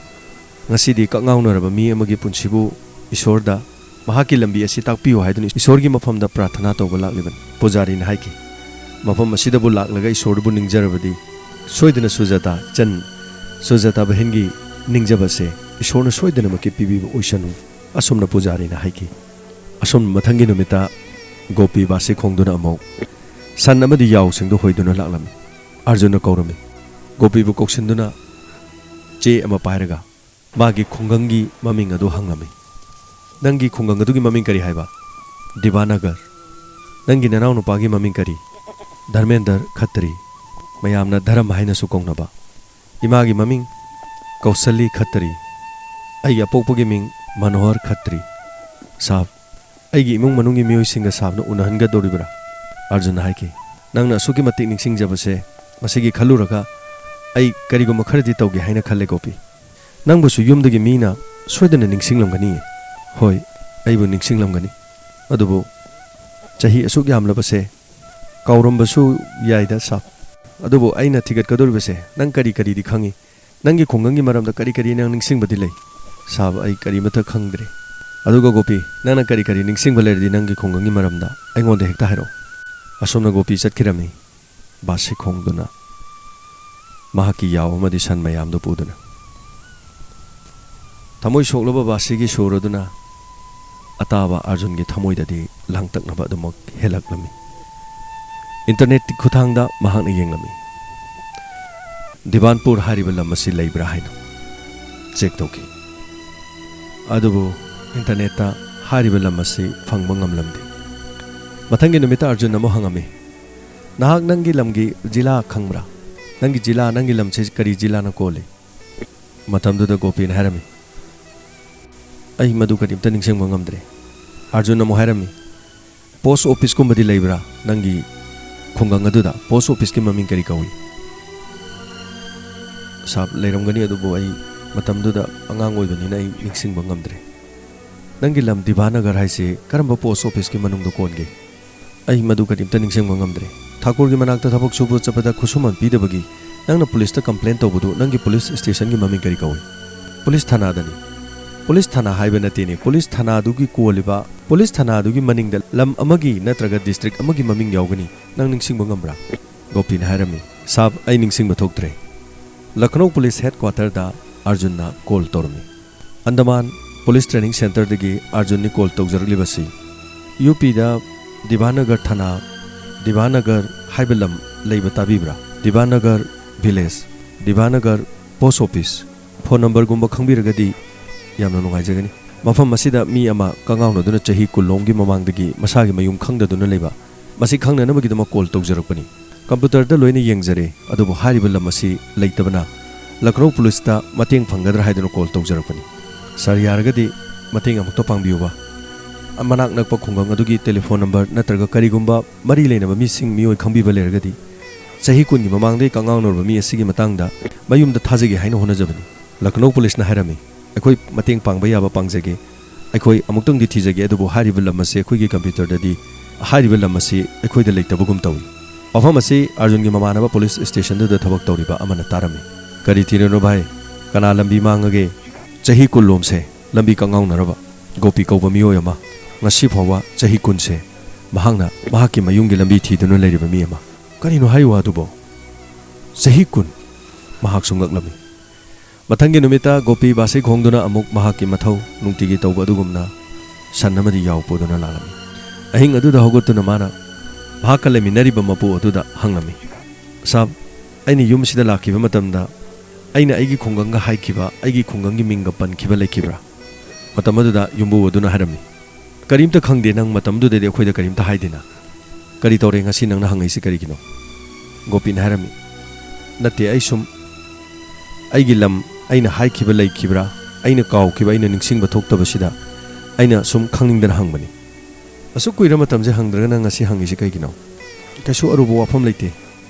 "ꯉꯁꯤꯗꯤ ꯀꯛꯉꯥꯎꯅꯔꯕ ꯃꯤ ꯑꯃꯒꯤ ꯄꯨꯟꯁꯤꯕꯨ ꯏꯁꯣꯔꯗ ꯃꯍꯥꯛꯀꯤ ꯂꯝꯕꯤ ꯑꯁꯤ ꯇꯥꯛꯄꯤꯌꯨ ꯍꯥꯏꯗꯨꯅ ꯏꯁꯣꯔꯒꯤ ꯃꯐꯝꯗ ꯄ꯭ꯔꯥꯊꯅꯥ ꯇꯧꯕ ꯂꯥꯛꯂꯤꯕꯅꯤ꯫" ꯄꯨꯖꯥꯔꯤꯅ ꯍꯥꯏꯈꯤ, "ꯃꯐꯝ ꯑꯁꯤꯗꯕꯨ ꯂꯥꯛꯂꯒ ꯏꯁꯣꯔꯕꯨ ꯅꯤꯡꯖꯔꯕꯗꯤ ꯁꯣꯏꯗꯅ ꯁꯨꯖꯥꯇꯥ ꯏꯆꯟ, ꯁꯨꯖꯥꯇꯥ ꯕꯍꯦꯟꯒꯤ ꯅꯤꯡꯖꯕꯁꯦ ꯏꯁꯣꯔꯅ ꯁꯣꯏꯗꯅꯃꯛꯀꯤ ꯄꯤꯕꯤꯕ ꯑꯣꯏꯁꯅꯨ꯫" ꯑꯁꯨꯝꯅ ꯄꯨꯖꯥꯔꯤꯅ ꯍꯥꯏꯈꯤ꯫ ꯑꯁꯨꯝ ꯃꯊꯪꯒꯤ ꯅꯨꯃꯤꯠꯇ ꯒꯣꯄꯤ ꯕꯥꯁꯤ ꯈꯣꯡꯗꯨꯅ ꯑꯃꯨꯛ ꯁꯟ ꯑꯃꯗꯤ ꯌꯥꯎꯁꯤꯡꯗꯨ ꯍꯣꯏꯗꯨꯅ ꯂꯥꯛꯂꯝꯃꯤ꯫ ꯑꯥꯔꯖꯨꯟꯅ ꯀꯧꯔꯝꯃꯤ꯫ ꯒꯣꯄꯤꯕꯨ ꯀꯧꯁꯤꯟꯗꯨꯅ ꯆꯦ ꯑꯃ ꯄꯥꯏꯔꯒ ꯃꯥꯒꯤ ꯈꯨꯡꯒꯪꯒꯤ ꯃꯃꯤꯡ ꯑꯗꯨ ꯍꯪꯂꯝꯃꯤ꯫ "ꯅꯪꯒꯤ ꯈꯨꯡꯒꯪ ꯑꯗꯨꯒꯤ ꯃꯃꯤꯡ ꯀꯔꯤ ꯍꯥꯏꯕ?" "ꯗꯤꯕꯥꯅꯒꯔ꯫" "ꯅꯪꯒꯤ ꯅꯅꯥꯎ ꯅꯨꯄꯥꯒꯤ ꯃꯃꯤꯡ ꯀꯔꯤ?" "ꯙꯔꯃꯦꯟꯗꯔ ꯈꯠꯇ꯭ꯔꯤ, ꯃꯌꯥꯝꯅ ꯙꯔꯝ ꯍꯥꯏꯅꯁꯨ ꯀꯧꯅꯕ꯫" "ꯏꯃꯥꯒꯤ ꯃꯃꯤꯡ?" "ꯀꯧꯁꯂꯤ ꯈꯠꯇ꯭ꯔꯤ꯫" "ꯑꯩꯒꯤ ꯑꯄꯣꯛꯄꯒꯤ ꯃꯤꯡ?" "ꯃꯅꯣꯍꯔ ꯈꯠꯇ꯭ꯔꯤ꯫" "ꯁꯥꯕ, ꯑꯩꯒꯤ ꯏꯃꯨꯡ ꯃꯅꯨꯡꯒꯤ ꯃꯤꯑꯣꯏꯁꯤꯡꯒ ꯁꯥꯕꯅ ꯎꯅꯍꯟꯒꯗꯧꯔꯤꯕ꯭ꯔꯥ?" ꯑꯥꯔꯖꯨꯟꯅ ꯍꯥꯏꯈꯤ꯫ "ꯅꯪꯅ ꯑꯁꯨꯛꯀꯤ ꯃꯇꯤꯛ ꯅꯤꯡꯁꯤꯡꯖꯕꯁꯦ, ꯃꯁꯤꯒꯤ ꯈꯜꯂꯨꯔꯒ ꯑꯩ ꯀꯔꯤꯒꯨꯝꯕ ꯈꯔꯗꯤ ꯇꯧꯒꯦ ꯍꯥꯏꯅ ꯈꯜꯂꯦ, ꯒꯣꯄꯤ꯫ ꯅꯪꯕꯨꯁꯨ ꯌꯨꯝꯗꯒꯤ ꯃꯤꯅ ꯁꯣꯏꯗꯅ ꯅꯤꯡꯁꯤꯡꯂꯝꯒꯅꯤꯌꯦ꯫" "ꯍꯣꯏ, ꯑꯩꯕꯨ ꯅꯤꯡꯁꯤꯡꯂꯝꯒꯅꯤ꯫ ꯑꯗꯨꯕꯨ ꯆꯍꯤ ꯑꯁꯨꯛ ꯌꯥꯝꯂꯕꯁꯦ ꯀꯥꯎꯔꯝꯕꯁꯨ ꯌꯥꯏꯗ, ꯁꯥꯕ꯫ ꯑꯗꯨꯕꯨ ꯑꯩꯅ ꯊꯤꯒꯠꯀꯗꯧꯔꯤꯕꯁꯦ, ꯅꯪ ꯀꯔꯤ ꯀꯔꯤꯗꯤ ꯈꯪꯉꯤ? ꯅꯪꯒꯤ ꯈꯨꯡꯒꯪꯒꯤ ꯃꯔꯝꯗ ꯀꯔꯤ ꯀꯔꯤ ꯅꯪ ꯅꯤꯡꯁꯤꯡꯕꯗꯤ ꯂꯩ?" "ꯁꯥꯕ, ꯑꯩ ꯀꯔꯤꯃꯠꯇ ꯈꯪꯗ꯭ꯔꯦ꯫ ꯑꯗꯨꯒ ꯒꯣꯄꯤ, ꯅꯪꯅ ꯀꯔꯤ ꯀꯔꯤ ꯅꯤꯡꯁꯤꯡꯕ ꯂꯩꯔꯗꯤ ꯅꯪꯒꯤ ꯈꯨꯡꯒꯪꯒꯤ ꯃꯔꯝꯗ ꯑꯩꯉꯣꯟꯗ ꯍꯦꯛꯇ ꯍꯥꯏꯔꯛꯑꯣ꯫" ꯑꯁꯨꯝꯅ ꯒꯣꯄꯤ ꯆꯠꯈꯤꯔꯝꯃꯤ꯫ ꯕꯥꯁꯤ ꯈꯣꯡꯗꯨꯅ ꯃꯍꯥꯛꯀꯤ ꯌꯥꯎ ꯑꯃꯗꯤ ꯁꯟ ꯃꯌꯥꯝꯗꯨ ꯄꯨꯗꯨꯅ꯫ ꯊꯃꯣꯏ ꯁꯣꯛꯂꯕ ꯕꯥꯁꯤꯒꯤ ꯁꯨꯔ ꯑꯗꯨꯅ ꯑꯇꯥꯕ ꯑꯥꯔꯖꯨꯟꯒꯤ ꯊꯃꯣꯏꯗꯗꯤ ꯂꯥꯡꯇꯛꯅꯕ ꯑꯗꯨꯃꯛ ꯍꯦꯜꯂꯛꯂꯝꯃꯤ꯫ ꯏꯟꯇꯔꯅꯦꯠꯀꯤ ꯈꯨꯠꯊꯥꯡꯗ ꯃꯍꯥꯛꯅ ꯌꯦꯡꯂꯝꯃꯤ꯫ ꯗꯤꯕꯥꯟꯄꯨꯔ ꯍꯥꯏꯔꯤꯕ ꯂꯝ ꯑꯁꯤ ꯂꯩꯕ꯭ꯔꯥ ꯍꯥꯏꯅ ꯆꯦꯛ ꯇꯧꯈꯤ꯫ ꯑꯗꯨꯕꯨ ꯏꯟꯇꯔꯅꯦꯠꯇ ꯍꯥꯏꯔꯤꯕ ꯂꯝ ꯑꯁꯤ ꯐꯪꯕ ꯉꯝꯂꯝꯗꯦ꯫ ꯃꯊꯪꯒꯤ ꯅꯨꯃꯤꯠꯇ ꯑꯥꯔꯖꯨꯟ ꯑꯃꯨꯛ ꯍꯪꯉꯝꯃꯤ, "ꯅꯍꯥꯛ ꯅꯪꯒꯤ ꯂꯝꯒꯤ ꯖꯤꯂꯥ ꯈꯪꯕ꯭ꯔꯥ? ꯅꯪꯒꯤ ꯖꯤꯂꯥ, ꯅꯪꯒꯤ ꯂꯝꯁꯤ ꯀꯔꯤ ꯖꯤꯂꯥꯅ ꯀꯣꯜꯂꯤ?" ꯃꯇꯝꯗꯨꯗ ꯒꯣꯄꯤꯅ ꯍꯥꯏꯔꯝꯃꯤ, "ꯑꯩ ꯃꯗꯨ ꯀꯔꯤꯝꯇ ꯅꯤꯡꯁꯤꯡꯕ ꯉꯝꯗ꯭ꯔꯦ꯫" ꯑꯥꯔꯖꯨꯟ ꯑꯃꯨꯛ ꯍꯥꯏꯔꯝꯃꯤ, "ꯄꯣꯁ ꯑꯣꯐꯤꯁꯀꯨꯝꯕꯗꯤ ꯂꯩꯕ꯭ꯔꯥ ꯅꯪꯒꯤ ꯈꯨꯡꯒꯪ ꯑꯗꯨꯗ ꯄꯣꯁ ꯑꯣꯐꯤꯁꯀꯤ ꯃꯃꯤꯡ ꯀꯔꯤ ꯀꯧꯏ? ꯁꯥꯕ, ꯂꯩꯔꯝꯒꯅꯤ, ꯑꯗꯨꯕꯨ ꯑꯩ ꯃꯇꯝꯗꯨꯗ ꯑꯉꯥꯡ ꯑꯣꯏꯕꯅꯤꯅ ꯑꯩ ꯅꯤꯡꯁꯤꯡꯕ ꯉꯝꯗ꯭ꯔꯦ꯫ ꯅꯪꯒꯤ ꯂꯝ ꯗꯤꯚꯥꯅꯒꯔ ꯍꯥꯏꯁꯤ ꯀꯔꯝꯕ ꯄꯣꯁ ꯑꯣꯐꯤꯁꯀꯤ ꯃꯅꯨꯡꯗ ꯀꯣꯟꯒꯦ? ꯑꯩ ꯃꯗꯨ ꯀꯔꯤꯝꯇ ꯅꯤꯡꯁꯤꯡꯕ ꯉꯝꯗ꯭ꯔꯦ꯫ ꯊꯥꯀꯨꯔꯒꯤ ꯃꯅꯥꯛꯇ ꯊꯕꯛ ꯁꯨꯕ ꯆꯠꯄꯗ ꯈꯨꯠꯁꯨꯃꯟ ꯄꯤꯗꯕꯒꯤ ꯅꯪꯅ ꯄꯨꯂꯤꯁꯇ ꯀꯝꯄ꯭ꯂꯦꯟ ꯇꯧꯕꯗꯨ ꯅꯪꯒꯤ ꯄꯨꯂꯤꯁ ꯁ꯭ꯇꯦꯁꯟꯒꯤ ꯃꯃꯤꯡ ꯀꯔꯤ ꯀꯧꯏ? ꯄꯨꯂꯤꯁ ꯊꯥꯅꯥꯗꯅꯤ꯫ ꯄꯨꯂꯤꯁ ꯊꯥꯅꯥ ꯍꯥꯏꯕ ꯅꯠꯇꯦꯅꯦ, ꯄꯨꯂꯤꯁ ꯊꯥꯅꯥꯗꯨꯒꯤ ꯀꯣꯜꯂꯤꯕ, ꯄꯨꯂꯤꯁ ꯊꯥꯅꯥꯗꯨꯒꯤ ꯃꯅꯤꯡꯗ ꯂꯝ ꯑꯃꯒꯤ ꯅꯠꯇ꯭ꯔꯒ ꯗꯤꯁꯇ꯭ꯔꯤꯛ ꯑꯃꯒꯤ ꯃꯃꯤꯡ ꯌꯥꯎꯒꯅꯤ꯫ ꯅꯪ ꯅꯤꯡꯁꯤꯡꯕ ꯉꯝꯕ꯭ꯔꯥ? ꯒꯣꯄꯤꯅ ꯍꯥꯏꯔꯝꯃꯤ, "ꯁꯥꯕ, ꯑꯩ ꯅꯤꯡꯁꯤꯡꯕ ꯊꯣꯛꯇ꯭ꯔꯦ"꯫ ꯂꯈꯅꯧ ꯄꯨꯂꯤꯁ ꯍꯦꯗꯀ꯭ꯋꯥꯇꯔꯗ ꯑꯥꯔꯖꯨꯟꯅ ꯀꯣꯜ ꯇꯧꯔꯝꯃꯤ꯫ ꯑꯟꯗꯃꯥꯟ ꯄꯨꯂꯤꯁ ꯇ꯭ꯔꯦꯅꯤꯡ ꯁꯦꯟꯇꯔꯗꯒꯤ ꯑꯥꯔꯖꯨꯟꯅꯤ ꯀꯣꯜ ꯇꯧꯖꯔꯛꯂꯤꯕꯁꯤ꯫ ꯌꯨ ꯄꯤꯗ ꯗꯤꯚꯥꯅꯒꯔ ꯊꯥꯅꯥ, ꯗꯤꯚꯥꯅꯒꯔ ꯍꯥꯏꯕ ꯂꯝ ꯂꯩꯕ ꯇꯥꯕꯤꯕ꯭ꯔꯥ? Dewanagar village, Dewanagar post office, phone ꯅꯝꯕꯔꯒꯨꯝꯕ ꯈꯪꯕꯤꯔꯒꯗꯤ ꯌꯥꯝꯅ ꯅꯨꯡꯉꯥꯏꯖꯒꯅꯤ꯫ ꯃꯐꯝ ꯑꯁꯤꯗ ꯃꯤ ꯑꯃ ꯀꯉꯥꯎꯅꯗꯨꯅ ꯆꯍꯤ ꯀꯨꯟ ꯂꯣꯝꯒꯤ ꯃꯃꯥꯡꯗꯒꯤ ꯃꯁꯥꯒꯤ ꯃꯌꯨꯝ ꯈꯪꯗꯗꯨꯅ ꯂꯩꯕ, ꯃꯁꯤ ꯈꯪꯅꯅꯕꯒꯤꯗꯃꯛ ꯀꯣꯜ ꯇꯧꯖꯔꯛꯄꯅꯤ꯫ ꯀꯝꯄ꯭ꯌꯨꯇꯔꯗ ꯂꯣꯏꯅ ꯌꯦꯡꯖꯔꯦ, ꯑꯗꯨꯕꯨ ꯍꯥꯏꯔꯤꯕ ꯂꯝ ꯑꯁꯤ ꯂꯩꯇꯕꯅ ꯂꯈꯅꯧ ꯄꯨꯂꯤꯁꯇ ꯃꯇꯦꯡ ꯐꯪꯒꯗ꯭ꯔꯥ ꯍꯥꯏꯗꯨꯅ ꯀꯣꯜ ꯇꯧꯖꯔꯛꯄꯅꯤ꯫ ꯁꯥꯔ, ꯌꯥꯔꯒꯗꯤ ꯃꯇꯦꯡ ꯑꯃꯨꯛꯇ ꯄꯥꯡꯕꯤꯌꯨꯕ꯫ ꯃꯅꯥꯛ ꯅꯛꯄ ꯈꯨꯡꯒꯪ ꯑꯗꯨꯒꯤ ꯇꯦꯂꯤꯐꯣꯟ ꯅꯝꯕꯔ ꯅꯠꯇ꯭ꯔꯒ ꯀꯔꯤꯒꯨꯝꯕ ꯃꯔꯤ ꯂꯩꯅꯕ ꯃꯤꯁꯤꯡ, ꯃꯤꯑꯣꯏ ꯈꯪꯕꯤꯕ ꯂꯩꯔꯒꯗꯤ, ꯆꯍꯤ ꯀꯨꯟꯒꯤ ꯃꯃꯥꯡꯗꯒꯤ ꯀꯉꯥꯎꯅꯔꯕ ꯃꯤ ꯑꯁꯤꯒꯤ ꯃꯇꯥꯡꯗ ꯃꯌꯨꯝꯗ ꯊꯥꯖꯒꯦ ꯍꯥꯏꯅ ꯍꯣꯠꯅꯖꯕꯅꯤ꯫ ꯂꯈꯅꯧ ꯄꯨꯂꯤꯁꯅ ꯍꯥꯏꯔꯝꯃꯤ, "ꯑꯩꯈꯣꯏ ꯃꯇꯦꯡ ꯄꯥꯡꯕ ꯌꯥꯕ ꯄꯥꯡꯖꯒꯦ꯫ ꯑꯩꯈꯣꯏ ꯑꯃꯨꯛꯇꯪꯗꯤ ꯊꯤꯖꯒꯦ, ꯑꯗꯨꯕꯨ ꯍꯥꯏꯔꯤꯕ ꯂꯝ ꯑꯁꯤ ꯑꯩꯈꯣꯏꯒꯤ ꯀꯝꯄ꯭ꯌꯨꯇꯔꯗꯗꯤ, ꯍꯥꯏꯔꯤꯕ ꯂꯝ ꯑꯁꯤ ꯑꯩꯈꯣꯏꯗ ꯂꯩꯇꯕꯒꯨꯝ ꯇꯧꯏ"꯫ ꯋꯥꯐꯝ ꯑꯁꯤ ꯑꯥꯔꯖꯨꯟꯒꯤ ꯃꯃꯥꯟꯅꯕ ꯄꯨꯂꯤꯁ ꯁ꯭ꯇꯦꯁꯟꯗꯨꯗ ꯊꯕꯛ ꯇꯧꯔꯤꯕ ꯑꯃꯅ ꯇꯥꯔꯝꯃꯤ꯫ "ꯀꯔꯤ ꯊꯤꯔꯤꯅꯣ ꯚꯥꯏ? ꯀꯅꯥ ꯂꯝꯕꯤ ꯃꯥꯡꯉꯒꯦ? ꯆꯍꯤ ꯀꯨꯟ ꯂꯣꯝꯁꯦ ꯂꯝꯕꯤ ꯀꯉꯥꯎꯅꯔꯕ ꯒꯣꯄꯤ ꯀꯧꯕ ꯃꯤꯑꯣꯏ ꯑꯃ, ꯉꯁꯤ ꯐꯥꯎꯕ ꯆꯍꯤ ꯀꯨꯟꯁꯦ ꯃꯍꯥꯛꯅ ꯃꯍꯥꯛꯀꯤ ꯃꯌꯨꯝꯒꯤ ꯂꯝꯕꯤ ꯊꯤꯗꯨꯅ ꯂꯩꯔꯤꯕ ꯃꯤ ꯑꯃ꯫ ꯀꯔꯤꯅꯣ ꯍꯥꯏ ꯋꯥꯗꯨꯕꯣ? ꯆꯍꯤ ꯀꯨꯟ?" ꯃꯍꯥꯛꯁꯨ ꯉꯛꯂꯝꯃꯤ꯫ ꯃꯊꯪꯒꯤ ꯅꯨꯃꯤꯠꯇ ꯒꯣꯄꯤ ꯕꯥꯁꯤ ꯈꯣꯡꯗꯨꯅ ꯑꯃꯨꯛ ꯃꯍꯥꯛꯀꯤ ꯃꯊꯧ ꯅꯨꯡꯇꯤꯒꯤ ꯇꯧꯕ ꯑꯗꯨꯒꯨꯝꯅ ꯁꯟ ꯑꯃꯗꯤ ꯌꯥꯎ ꯄꯨꯗꯨꯅ ꯂꯥꯛꯂꯝꯃꯤ꯫ ꯑꯍꯤꯡ ꯑꯗꯨꯗ ꯍꯧꯒꯠꯇꯨꯅ ꯃꯥꯅ ꯃꯍꯥꯛꯀ ꯂꯩꯃꯤꯟꯅꯔꯤꯕ ꯃꯄꯨ ꯑꯗꯨꯗ ꯍꯪꯂꯝꯃꯤ, "ꯁꯥꯕ, ꯑꯩꯅ ꯌꯨꯝꯁꯤꯗ ꯂꯥꯛꯈꯤꯕ ꯃꯇꯝꯗ ꯑꯩꯅ ꯑꯩꯒꯤ ꯈꯨꯡꯒꯪꯒ ꯍꯥꯏꯈꯤꯕ, ꯑꯩꯒꯤ ꯈꯨꯡꯒꯪꯒꯤ ꯃꯤꯡꯒ ꯄꯟꯈꯤꯕ ꯂꯩꯈꯤꯕ꯭ꯔꯥ?" ꯃꯇꯝ ꯑꯗꯨꯗ ꯌꯨꯝꯕꯨ ꯑꯗꯨꯅ ꯍꯥꯏꯔꯝꯃꯤ, "ꯀꯔꯤꯝꯇ ꯈꯪꯗꯦ, ꯅꯪ ꯃꯇꯝꯗꯨꯗꯗꯤ ꯑꯩꯈꯣꯏꯗ ꯀꯔꯤꯝꯇ ꯍꯥꯏꯗꯦꯅ꯫ ꯀꯔꯤ ꯇꯧꯔꯦ ꯉꯁꯤ ꯅꯪꯅ ꯍꯪꯉꯛꯏꯁꯤ ꯀꯔꯤꯒꯤꯅꯣ?" ꯒꯣꯄꯤꯅ ꯍꯥꯏꯔꯝꯃꯤ, "ꯅꯠꯇꯦ, ꯑꯩ ꯁꯨꯝ ꯑꯩꯒꯤ ꯂꯝ ꯑꯩꯅ ꯍꯥꯏꯈꯤꯕ ꯂꯩꯈꯤꯕ꯭ꯔꯥ, ꯑꯩꯅ ꯀꯥꯎꯈꯤꯕ, ꯑꯩꯅ ꯅꯤꯡꯁꯤꯡꯕ ꯊꯣꯛꯇꯕꯁꯤꯗ ꯑꯩꯅ ꯁꯨꯝ ꯈꯪꯅꯤꯡꯗꯅ ꯍꯪꯕꯅꯤ꯫ ꯑꯁꯨꯛ ꯀꯨꯏꯔ ꯃꯇꯝꯁꯦ ꯍꯪꯗ꯭ꯔꯒ ꯅꯪ ꯉꯁꯤ ꯍꯪꯉꯤꯁꯤ ꯀꯩꯒꯤꯅꯣ?" ꯀꯩꯁꯨ ꯑꯔꯨꯕ ꯋꯥꯐꯝ ꯂꯩꯇꯦ꯫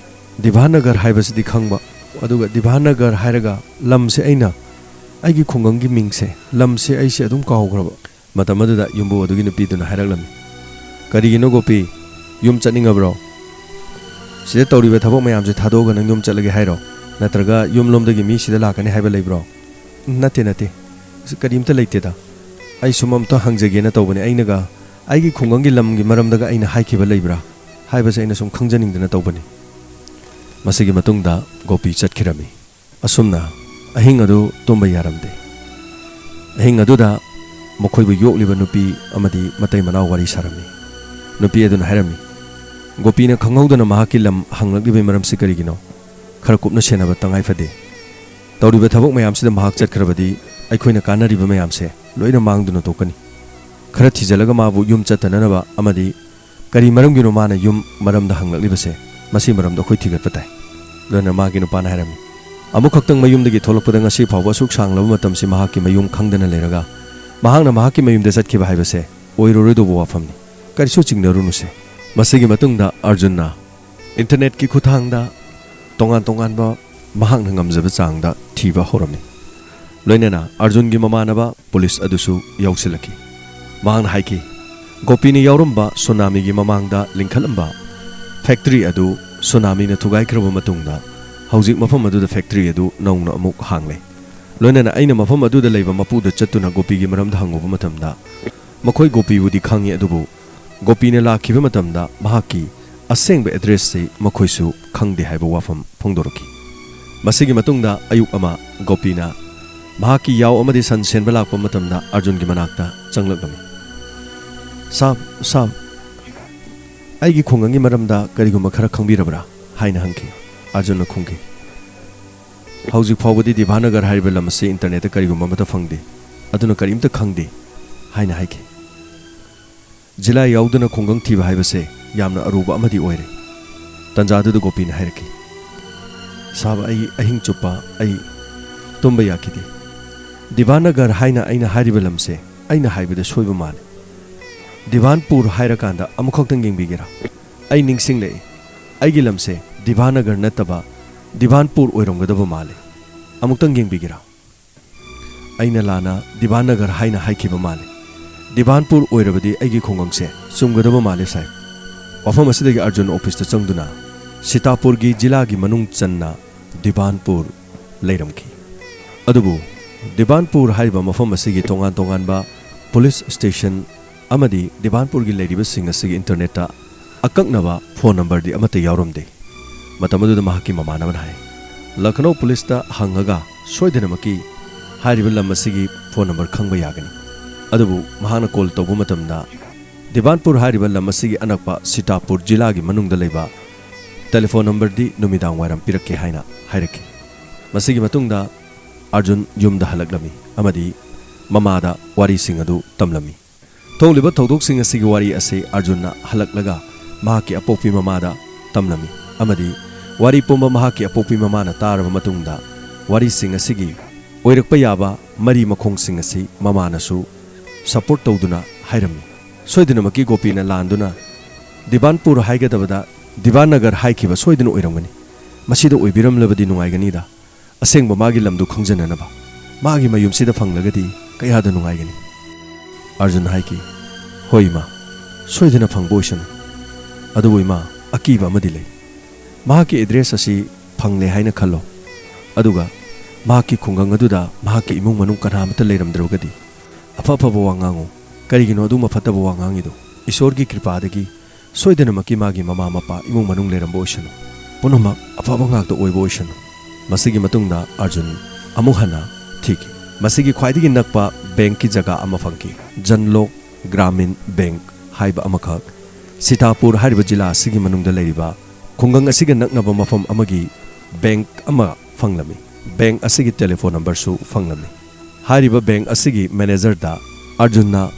ꯗꯤꯚꯥꯟ ꯅꯒꯔ ꯍꯥꯏꯕꯁꯤꯗꯤ ꯈꯪꯕ, ꯑꯗꯨꯒ ꯗꯤꯚꯥꯟ ꯅꯒꯔ ꯍꯥꯏꯔꯒ ꯂꯝꯁꯦ ꯑꯩꯅ, ꯑꯩꯒꯤ ꯈꯨꯡꯒꯪꯒꯤ ꯃꯤꯡꯁꯦ, ꯂꯝꯁꯦ ꯑꯩꯁꯦ ꯑꯗꯨꯝ ꯀꯥꯎꯈ꯭ꯔꯕ꯫ ꯃꯇꯝ ꯑꯗꯨꯗ ꯌꯨꯝꯕꯨ ꯑꯗꯨꯒꯤ ꯅꯨꯄꯤꯗꯨꯅ ꯍꯥꯏꯔꯛꯂꯝꯃꯤ, "ꯀꯔꯤꯒꯤꯅꯣ ꯒꯣꯄꯤ, ꯌꯨꯝ ꯆꯠꯅꯤꯡꯉꯕ꯭ꯔꯣ? ꯁꯤꯗ ꯇꯧꯔꯤꯕ ꯊꯕꯛ ꯃꯌꯥꯝꯁꯦ ꯊꯥꯗꯣꯛꯑꯒ ꯅꯪ ꯌꯨꯝ ꯆꯠꯂꯒꯦ ꯍꯥꯏꯔꯣ? ꯅꯠꯇ꯭ꯔꯒ ꯌꯨꯝꯂꯣꯝꯗꯒꯤ ꯃꯤ ꯁꯤꯗ ꯂꯥꯛꯀꯅꯤ ꯍꯥꯏꯕ ꯂꯩꯕ꯭ꯔꯣ?" "ꯅꯠꯇꯦ, ꯅꯠꯇꯦ, ꯀꯔꯤꯝꯇ ꯂꯩꯇꯦꯗ꯫ ꯑꯩ ꯁꯨꯝ ꯑꯝꯇ ꯍꯪꯖꯒꯦꯅ ꯇꯧꯕꯅꯦ꯫ ꯑꯩꯅꯒ ꯑꯩꯒꯤ ꯈꯨꯡꯒꯪꯒꯤ ꯂꯝꯒꯤ ꯃꯔꯝꯗꯒ ꯑꯩꯅ ꯍꯥꯏꯈꯤꯕ ꯂꯩꯕ꯭ꯔꯥ ꯍꯥꯏꯕꯁꯦ ꯑꯩꯅ ꯁꯨꯝ ꯈꯪꯖꯅꯤꯡꯗꯅ ꯇꯧꯕꯅꯤ"꯫ ꯃꯁꯤꯒꯤ ꯃꯇꯨꯡꯗ ꯒꯣꯄꯤ ꯆꯠꯈꯤꯔꯝꯃꯤ꯫ ꯑꯁꯨꯝꯅ ꯑꯍꯤꯡ ꯑꯗꯨ ꯇꯨꯝꯕ ꯌꯥꯔꯝꯗꯦ꯫ ꯑꯍꯤꯡ ꯑꯗꯨꯗ ꯃꯈꯣꯏꯕꯨ ꯌꯣꯛꯂꯤꯕ ꯅꯨꯄꯤ ꯑꯃꯗꯤ ꯃꯇꯩ ꯃꯅꯥꯎ ꯋꯥꯔꯤ ꯁꯥꯔꯝꯃꯤ꯫ ꯅꯨꯄꯤ ꯑꯗꯨꯅ ꯍꯥꯏꯔꯝꯃꯤ, "ꯒꯣꯄꯤꯅ ꯈꯪꯍꯧꯗꯅ ꯃꯍꯥꯛꯀꯤ ꯂꯝ ꯍꯪꯂꯛꯂꯤꯕꯒꯤ ꯃꯔꯝꯁꯤ ꯀꯔꯤꯒꯤꯅꯣ? ꯈꯔ ꯀꯨꯞꯅ ꯁꯦꯟꯅꯕ ꯇꯉꯥꯏ ꯐꯗꯦ꯫ ꯇꯧꯔꯤꯕ ꯊꯕꯛ ꯃꯌꯥꯝꯁꯤꯗ ꯃꯍꯥꯛ ꯆꯠꯈ꯭ꯔꯕꯗꯤ ꯑꯩꯈꯣꯏꯅ ꯀꯥꯟꯅꯔꯤꯕ ꯃꯌꯥꯝꯁꯦ ꯂꯣꯏꯅ ꯃꯥꯡꯗꯨꯅ ꯇꯣꯛꯀꯅꯤ꯫ ꯈꯔ ꯊꯤꯖꯤꯜꯂꯒ ꯃꯥꯕꯨ ꯌꯨꯝ ꯆꯠꯇꯅꯅꯕ ꯑꯃꯗꯤ ꯀꯔꯤ ꯃꯔꯝꯒꯤꯅꯣ ꯃꯥꯅ ꯌꯨꯝ ꯃꯔꯝꯗ ꯍꯪꯂꯛꯂꯤꯕꯁꯦ? ꯃꯁꯤ ꯃꯔꯝꯗ ꯑꯩꯈꯣꯏ ꯊꯤꯒꯠꯄ ꯇꯥꯏ"꯫ ꯂꯣꯏꯅ ꯃꯥꯒꯤ ꯅꯨꯄꯥꯅ ꯍꯥꯏꯔꯝꯃꯤ, "ꯑꯃꯨꯛꯈꯛꯇꯪ ꯃꯌꯨꯝꯗꯒꯤ ꯊꯣꯛꯂꯛꯄꯗ ꯉꯁꯤ ꯐꯥꯎꯕ ꯑꯁꯨꯛ ꯁꯥꯡꯂꯕ ꯃꯇꯝꯁꯤ ꯃꯍꯥꯛꯀꯤ ꯃꯌꯨꯝ ꯈꯪꯗꯅ ꯂꯩꯔꯒ ꯃꯍꯥꯛꯅ ꯃꯍꯥꯛꯀꯤ ꯃꯌꯨꯝꯗ ꯆꯠꯈꯤꯕ ꯍꯥꯏꯕꯁꯦ ꯑꯣꯏꯔꯔꯣꯏꯗꯧꯕ ꯋꯥꯐꯝꯅꯤ꯫ ꯀꯔꯤꯁꯨ ꯆꯤꯡꯅꯔꯨꯅꯨꯁꯦ"꯫ ꯃꯁꯤꯒꯤ ꯃꯇꯨꯡꯗ ꯑꯔꯖꯨꯟꯅ ꯏꯟꯇꯔꯅꯦꯠꯀꯤ ꯈꯨꯠꯊꯥꯡꯗ ꯇꯣꯉꯥꯟ ꯇꯣꯉꯥꯟꯕ ꯃꯍꯥꯛꯅ ꯉꯝꯖꯕ ꯆꯥꯡꯗ ꯊꯤꯕ ꯍꯧꯔꯝꯃꯤ꯫ ꯂꯣꯏꯅꯅ ꯑꯔꯖꯨꯟꯒꯤ ꯃꯃꯥꯟꯅꯕ ꯄꯨꯂꯤꯁ ꯑꯗꯨꯁꯨ ꯌꯥꯎꯁꯤꯜꯂꯛꯈꯤ꯫ ꯃꯍꯥꯛꯅ ꯍꯥꯏꯈꯤ, "ꯒꯣꯄꯤꯅ ꯌꯥꯎꯔꯝꯕ ꯁꯨꯅꯥꯃꯤꯒꯤ ꯃꯃꯥꯡꯗ ꯂꯤꯡꯈꯠꯂꯝꯕ ꯐꯦꯛꯇꯔꯤ ꯑꯗꯨ ꯁꯨꯅꯥꯃꯤꯅ ꯊꯨꯒꯥꯏꯈ꯭ꯔꯕ ꯃꯇꯨꯡꯗ ꯍꯧꯖꯤꯛ ꯃꯐꯝ ꯑꯗꯨꯗ ꯐꯦꯛꯇꯔꯤ ꯑꯗꯨ ꯅꯧꯅ ꯑꯃꯨꯛ ꯍꯥꯡꯂꯦ꯫ ꯂꯣꯏꯅꯅ ꯑꯩꯅ ꯃꯐꯝ ꯑꯗꯨꯗ ꯂꯩꯕ ꯃꯄꯨꯗ ꯆꯠꯇꯨꯅ ꯒꯣꯄꯤꯒꯤ ꯃꯔꯝꯗ ꯍꯪꯉꯨꯕ ꯃꯇꯝꯗ ꯃꯈꯣꯏ ꯒꯣꯄꯤꯕꯨꯗꯤ ꯈꯪꯉꯤ, ꯑꯗꯨꯕꯨ ꯒꯣꯄꯤꯅ ꯂꯥꯛꯈꯤꯕ ꯃꯇꯝꯗ ꯃꯍꯥꯛꯀꯤ ꯑꯁꯦꯡꯕ ꯑꯦꯗ꯭ꯔꯦꯁꯁꯤ ꯃꯈꯣꯏꯁꯨ ꯈꯪꯗꯦ" ꯍꯥꯏꯕ ꯋꯥꯐꯝ ꯐꯣꯡꯗꯣꯔꯛꯈꯤ꯫ ꯃꯁꯤꯒꯤ ꯃꯇꯨꯡꯗ ꯑꯌꯨꯛ ꯑꯃ ꯒꯣꯄꯤꯅ ꯃꯍꯥꯛꯀꯤ ꯌꯥꯎ ꯑꯃꯗꯤ ꯁꯟ ꯁꯦꯟꯕ ꯂꯥꯛꯄ ꯃꯇꯝꯗ ꯑꯔꯖꯨꯟꯒꯤ ꯃꯅꯥꯛꯇ ꯆꯪꯂꯛꯂꯝꯃꯤ꯫ "ꯁꯥꯕ, ꯁꯥꯕ, ꯑꯩꯒꯤ ꯈꯨꯡꯒꯪꯒꯤ ꯃꯔꯝꯗ ꯀꯔꯤꯒꯨꯝꯕ ꯈꯔ ꯈꯪꯕꯤꯔꯕ꯭ꯔꯥ?" ꯍꯥꯏꯅ ꯍꯪꯈꯤ꯫ ꯑꯔꯖꯨꯟꯅ ꯈꯨꯝꯈꯤ, "ꯍꯧꯖꯤꯛ ꯐꯥꯎꯕꯗꯤ ꯗꯤꯚꯥꯅꯒꯔ ꯍꯥꯏꯔꯤꯕ ꯂꯝ ꯑꯁꯤ ꯏꯟꯇꯔꯅꯦꯠꯇ ꯀꯔꯤꯒꯨꯝꯕ ꯑꯃꯠꯇ ꯐꯪꯗꯦ, ꯑꯗꯨꯅ ꯀꯔꯤꯝꯇ ꯈꯪꯗꯦ" ꯍꯥꯏꯅ ꯍꯥꯏꯈꯤ꯫ ꯖꯤꯂꯥ ꯌꯥꯎꯗꯅ ꯈꯨꯡꯒꯪ ꯊꯤꯕ ꯍꯥꯏꯕꯁꯦ ꯌꯥꯝꯅ ꯑꯔꯨꯕ ꯑꯃꯗꯤ ꯑꯣꯏꯔꯦ꯫ ꯇꯟꯖꯥꯗꯨꯗ ꯒꯣꯄꯤꯅ ꯍꯥꯏꯔꯛꯈꯤ, "ꯁꯥꯕ, ꯑꯩ ꯑꯍꯤꯡ ꯆꯨꯞꯄ ꯑꯩ ꯇꯨꯝꯕ ꯌꯥꯈꯤꯗꯦ꯫ ꯗꯤꯚꯥꯅꯒꯔ ꯍꯥꯏꯅ ꯑꯩꯅ ꯍꯥꯏꯔꯤꯕ ꯂꯝꯁꯦ ꯑꯩꯅ ꯍꯥꯏꯕꯗ ꯁꯣꯏꯕ ꯃꯥꯜꯂꯦ꯫ ꯗꯤꯚꯥꯟꯄꯨꯔ ꯍꯥꯏꯔꯀꯥꯟꯗ ꯑꯃꯨꯛꯈꯛꯇꯪ ꯌꯦꯡꯕꯤꯒꯦꯔꯥ?" "ꯑꯩ ꯅꯤꯡꯁꯤꯡꯂꯛꯏ, ꯑꯩꯒꯤ ꯂꯝꯁꯦ ꯗꯤꯚꯥꯟ ꯅꯒꯔ ꯅꯠꯇꯕ ꯗꯤꯚꯥꯟꯄꯨꯔ ꯑꯣꯏꯔꯝꯒꯗꯕ ꯃꯥꯜꯂꯦ꯫ ꯑꯃꯨꯛꯇꯪ ꯌꯦꯡꯕꯤꯒꯦꯔꯥ? ꯑꯩꯅ ꯂꯥꯟꯅ ꯗꯤꯚꯥꯟ ꯅꯒꯔ ꯍꯥꯏꯅ ꯍꯥꯏꯈꯤꯕ ꯃꯥꯜꯂꯦ꯫ ꯗꯤꯚꯥꯟꯄꯨꯔ ꯑꯣꯏꯔꯕꯗꯤ ꯑꯩꯒꯤ ꯈꯨꯡꯒꯪꯁꯦ ꯆꯨꯝꯒꯗꯕ ꯃꯥꯜꯂꯦ ꯁꯥꯍꯦꯕ꯫ ꯋꯥꯐꯝ ꯑꯁꯤꯗꯒꯤ ꯑꯔꯖꯨꯟ ꯑꯣꯐꯤꯁꯇ ꯆꯪꯗꯨꯅ ꯁꯤꯇꯥꯄꯨꯔꯒꯤ ꯖꯤꯂꯥꯒꯤ ꯃꯅꯨꯡ ꯆꯟꯅ ꯗꯤꯚꯥꯟꯄꯨꯔ ꯂꯩꯔꯝꯈꯤ꯫ ꯑꯗꯨꯕꯨ ꯗꯤꯚꯥꯟꯄꯨꯔ ꯍꯥꯏꯔꯤꯕ ꯃꯐꯝ ꯑꯁꯤꯒꯤ ꯇꯣꯉꯥꯟ ꯇꯣꯉꯥꯟꯕ ꯄꯨꯂꯤꯁ ꯁ꯭ꯇꯦꯁꯟ ꯑꯃꯗꯤ ꯗꯤꯚꯥꯟꯄꯨꯔꯒꯤ ꯂꯩꯔꯤꯕꯁꯤꯡ ꯑꯁꯤꯒꯤ ꯏꯟꯇꯔꯅꯦꯠꯇ ꯑꯀꯛꯅꯕ ꯐꯣꯟ ꯅꯝꯕꯔꯗꯤ ꯑꯃꯠꯇ ꯌꯥꯎꯔꯝꯗꯦ꯫ ꯃꯇꯝ ꯑꯗꯨꯗ ꯃꯍꯥꯛꯀꯤ ꯃꯃꯥꯟꯅꯕꯅ ꯍꯥꯏ, "ꯂꯈꯅꯧ ꯄꯨꯂꯤꯁꯇ ꯍꯪꯉꯒ ꯁꯣꯏꯗꯅꯃꯛꯀꯤ ꯍꯥꯏꯔꯤꯕ ꯂꯝ ꯑꯁꯤꯒꯤ ꯐꯣꯟ ꯅꯝꯕꯔ ꯈꯪꯕ ꯌꯥꯒꯅꯤ"꯫ ꯑꯗꯨꯕꯨ ꯃꯍꯥꯛꯅ ꯀꯣꯜ ꯇꯧꯕ ꯃꯇꯝꯗ ꯗꯤꯚꯥꯟꯄꯨꯔ ꯍꯥꯏꯔꯤꯕ ꯂꯝ ꯑꯁꯤꯒꯤ ꯑꯅꯛꯄ ꯁꯤꯇꯥꯄꯨꯔ ꯖꯤꯂꯥꯒꯤ ꯃꯅꯨꯡꯗ ꯂꯩꯕ ꯇꯦꯂꯤꯐꯣꯟ ꯅꯝꯕꯔꯗꯤ ꯅꯨꯃꯤꯗꯥꯡ ꯋꯥꯏꯔꯝ ꯄꯤꯔꯛꯀꯦ ꯍꯥꯏꯅ ꯍꯥꯏꯔꯛꯈꯤ꯫ ꯃꯁꯤꯒꯤ ꯃꯇꯨꯡꯗ ꯑꯔꯖꯨꯟ ꯌꯨꯝꯗ ꯍꯜꯂꯛꯂꯝꯃꯤ ꯑꯃꯗꯤ ꯃꯃꯥꯗ ꯋꯥꯔꯤꯁꯤꯡ ꯑꯗꯨ ꯇꯝꯂꯝꯃꯤ꯫ ꯊꯣꯛꯂꯤꯕ ꯊꯧꯗꯣꯛꯁꯤꯡ ꯑꯁꯤꯒꯤ ꯋꯥꯔꯤ ꯑꯁꯤ ꯑꯔꯖꯨꯟꯅ ꯍꯜꯂꯛꯂꯒ ꯃꯍꯥꯛꯀꯤ ꯑꯄꯣꯛꯄꯤ ꯃꯃꯥꯗ ꯇꯝꯂꯝꯃꯤ ꯑꯃꯗꯤ ꯋꯥꯔꯤ ꯄꯨꯝꯕ ꯃꯍꯥꯛꯀꯤ ꯑꯄꯣꯛꯄꯤ ꯃꯃꯥꯅ ꯇꯥꯔꯕ ꯃꯇꯨꯡꯗ ꯋꯥꯔꯤꯁꯤꯡ ꯑꯁꯤꯒꯤ ꯑꯣꯏꯔꯛꯄ ꯌꯥꯕ ꯃꯔꯤ ꯃꯈꯣꯡꯁꯤꯡ ꯑꯁꯤ ꯃꯃꯥꯅꯁꯨ ꯁꯄꯣꯔꯠ ꯇꯧꯗꯨꯅ ꯍꯥꯏꯔꯝꯃꯤ꯫ ꯁꯣꯏꯗꯅꯃꯛꯀꯤ ꯒꯣꯄꯤꯅ ꯂꯥꯟꯗꯨꯅ ꯗꯤꯚꯥꯟꯄꯨꯔ ꯍꯥꯏꯒꯗꯕꯗ ꯗꯤꯚꯥꯟ ꯅꯒꯔ ꯍꯥꯏꯈꯤꯕ ꯁꯣꯏꯗꯅ ꯑꯣꯏꯔꯝꯒꯅꯤ꯫ ꯃꯁꯤꯗ ꯑꯣꯏꯕꯤꯔꯝꯂꯕꯗꯤ ꯅꯨꯡꯉꯥꯏꯒꯅꯤꯗ꯫ ꯑꯁꯦꯡꯕ ꯃꯥꯒꯤ ꯂꯝꯗꯨ ꯈꯪꯖꯅꯅꯕ꯫ ꯃꯥꯒꯤ ꯃꯌꯨꯝꯁꯤꯗ ꯐꯪꯂꯒꯗꯤ ꯀꯌꯥꯗ ꯅꯨꯡꯉꯥꯏꯒꯅꯤ꯫ ꯑꯔꯖꯨꯟ ꯍꯥꯏꯈꯤ, "ꯍꯣꯏ ꯏꯃꯥ, ꯁꯣꯏꯗꯅ ꯐꯪꯕ ꯑꯣꯏꯁꯅꯨ꯫ ꯑꯗꯨꯕꯨ ꯏꯃꯥ, ꯑꯀꯤꯕ ꯑꯃꯗꯤ ꯂꯩ꯫ ꯃꯍꯥꯛꯀꯤ ꯑꯦꯗ꯭ꯔꯦꯁ ꯑꯁꯤ ꯐꯪꯂꯦ ꯍꯥꯏꯅ ꯈꯜꯂꯣ꯫ ꯑꯗꯨꯒ ꯃꯍꯥꯛꯀꯤ ꯈꯨꯡꯒꯪ ꯑꯗꯨꯗ ꯃꯍꯥꯛꯀꯤ ꯏꯃꯨꯡ ꯃꯅꯨꯡ ꯀꯅꯥꯃꯠꯇ ꯂꯩꯔꯝꯗ꯭ꯔꯒꯗꯤ?" "ꯑꯐ ꯑꯐꯕ ꯋꯥ ꯉꯥꯡꯉꯨ꯫ ꯀꯔꯤꯒꯤꯅꯣ ꯑꯗꯨꯒꯨꯝꯕ ꯐꯠꯇꯕ ꯋꯥ ꯉꯥꯡꯉꯤꯗꯣ? ꯏꯁꯣꯔꯒꯤ ꯀ꯭ꯔꯤꯄꯥꯗꯒꯤ ꯁꯣꯏꯗꯅꯃꯛꯀꯤ ꯃꯥꯒꯤ ꯃꯃꯥ ꯃꯄꯥ ꯏꯃꯨꯡ ꯃꯅꯨꯡ ꯂꯩꯔꯝꯕ ꯑꯣꯏꯁꯅꯨ꯫ ꯄꯨꯝꯅꯃꯛ ꯑꯐꯕ ꯉꯥꯛꯇ ꯑꯣꯏꯕ ꯑꯣꯏꯁꯅꯨ"꯫ ꯃꯁꯤꯒꯤ ꯃꯇꯨꯡꯗ ꯑꯔꯖꯨꯟ ꯑꯃꯨꯛ ꯍꯟꯅ ꯊꯤꯈꯤ꯫ ꯃꯁꯤꯒꯤ ꯈ꯭ꯋꯥꯏꯗꯒꯤ ꯅꯛꯄ ꯕꯦꯡꯛꯀꯤ ꯖꯒꯥ ꯑꯃ ꯐꯪꯈꯤ꯫ ꯖꯟꯂꯣꯛ ꯒ꯭ꯔꯥꯃꯤꯟ ꯕꯦꯡꯛ ꯍꯥꯏꯕ ꯑꯃꯈꯛ ꯁꯤꯇꯥꯄꯨꯔ ꯍꯥꯏꯔꯤꯕ ꯖꯤꯂꯥ ꯑꯁꯤꯒꯤ ꯃꯅꯨꯡꯗ ꯂꯩꯔꯤꯕ ꯈꯨꯡꯒꯪ ꯑꯁꯤꯒ ꯅꯛꯅꯕ ꯃꯐꯝ ꯑꯃꯒꯤ ꯕꯦꯡꯛ ꯑꯃ ꯐꯪꯂꯝꯃꯤ꯫ ꯕꯦꯡꯛ ꯑꯁꯤꯒꯤ ꯇꯦꯂꯤꯐꯣꯟ ꯅꯝꯕꯔꯁꯨ ꯐꯪꯂꯝꯃꯤ꯫ ꯍꯥꯏꯔꯤꯕ ꯕꯦꯡꯛ ꯑꯁꯤꯒꯤ ꯃꯦꯅꯦꯖꯔꯗ ꯑꯔꯖꯨꯟꯅ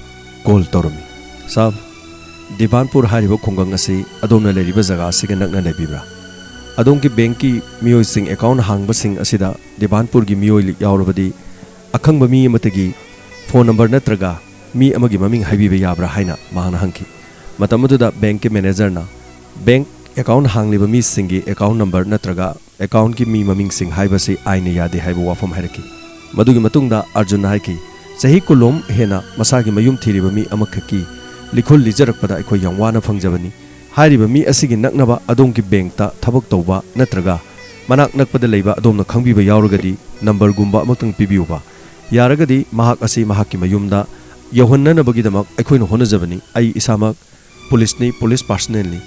ꯀꯣꯜ ꯇꯧꯔꯝꯃꯤ꯫ "ꯁꯥꯕ, ꯗꯤꯚꯥꯟꯄꯨꯔ ꯍꯥꯏꯔꯤꯕ ꯈꯨꯡꯒꯪ ꯑꯁꯤ ꯑꯗꯣꯝꯅ ꯂꯩꯔꯤꯕ ꯖꯒꯥ ꯑꯁꯤꯒ ꯅꯛꯅ ꯂꯩꯕꯤꯕ꯭ꯔꯥ? ꯑꯗꯣꯝꯒꯤ ꯕꯦꯡꯛꯀꯤ ꯃꯤꯑꯣꯏꯁꯤꯡ ꯑꯦꯀꯥꯎꯟ ꯍꯥꯡꯕꯁꯤꯡ ꯑꯁꯤꯗ ꯗꯤꯚꯥꯟꯄꯨꯔꯒꯤ ꯃꯤꯑꯣꯏ ꯌꯥꯎꯔꯕꯗꯤ ꯑꯈꯪꯕ ꯃꯤ ꯑꯃꯠꯇꯒꯤ ꯐꯣꯟ ꯅꯝꯕꯔ ꯅꯠꯇ꯭ꯔꯒ ꯃꯤ ꯑꯃꯒꯤ ꯃꯃꯤꯡ ꯍꯥꯏꯕꯤꯕ ꯌꯥꯕ꯭ꯔꯥ?" ꯍꯥꯏꯅ ꯃꯍꯥꯛꯅ ꯍꯪꯈꯤ꯫ ꯃꯇꯝ ꯑꯗꯨꯗ ꯕꯦꯡꯛꯀꯤ ꯃꯦꯅꯦꯖꯔꯅ, "ꯕꯦꯡꯛ ꯑꯦꯀꯥꯎꯟ ꯍꯥꯡꯂꯤꯕ ꯃꯤꯁꯤꯡꯒꯤ ꯑꯦꯀꯥꯎꯟ ꯅꯝꯕꯔ ꯅꯠꯇ꯭ꯔꯒ ꯑꯦꯀꯥꯎꯟꯒꯤ ꯃꯤ ꯃꯃꯤꯡꯁꯤꯡ ꯍꯥꯏꯕꯁꯤ ꯑꯥꯏꯟꯅ ꯌꯥꯗꯦ ꯍꯥꯏꯕ ꯋꯥꯐꯝ ꯍꯥꯏꯔꯛꯈꯤ꯫ ꯃꯗꯨꯒꯤ ꯃꯇꯨꯡꯗ ꯑꯔꯖꯨꯟꯅ ꯍꯥꯏꯈꯤ, ꯆꯍꯤ ꯀꯨꯟꯂꯣꯝ ꯍꯦꯟꯅ ꯃꯁꯥꯒꯤ ꯃꯌꯨꯝ ꯊꯤꯔꯤꯕ ꯃꯤ ꯑꯃꯈꯛꯀꯤ ꯂꯤꯈꯨꯜ ꯂꯤꯖꯔꯛꯄꯗ ꯑꯩꯈꯣꯏ ꯌꯥꯝ ꯋꯥꯅ ꯐꯪꯖꯕꯅꯤ꯫ ꯍꯥꯏꯔꯤꯕ ꯃꯤ ꯑꯁꯤꯒꯤ ꯅꯛꯅꯕ ꯑꯗꯣꯝꯒꯤ ꯕꯦꯡꯛꯇ ꯊꯕꯛ ꯇꯧꯕ ꯅꯠꯇ꯭ꯔꯒ ꯃꯅꯥꯛ ꯅꯛꯄꯗ ꯂꯩꯕ ꯑꯗꯣꯝꯅ ꯈꯪꯕꯤꯕ ꯌꯥꯎꯔꯒꯗꯤ ꯅꯝꯕꯔꯒꯨꯝꯕ ꯑꯃꯛꯇꯪ ꯄꯤꯕꯤꯌꯨꯕ꯫ ꯌꯥꯔꯒꯗꯤ ꯃꯍꯥꯛ ꯑꯁꯤ ꯃꯍꯥꯛꯀꯤ ꯃꯌꯨꯝꯗ ꯌꯧꯍꯟꯅꯅꯕꯒꯤꯗꯃꯛ ꯑꯩꯈꯣꯏꯅ ꯍꯣꯠꯅꯖꯕꯅꯤ꯫ ꯑꯩ ꯏꯁꯥꯃꯛ ꯄꯨꯂꯤꯁꯅꯤ, ꯄꯨꯂꯤꯁ ꯄꯥꯔꯁꯅꯦꯜꯅꯤ꯫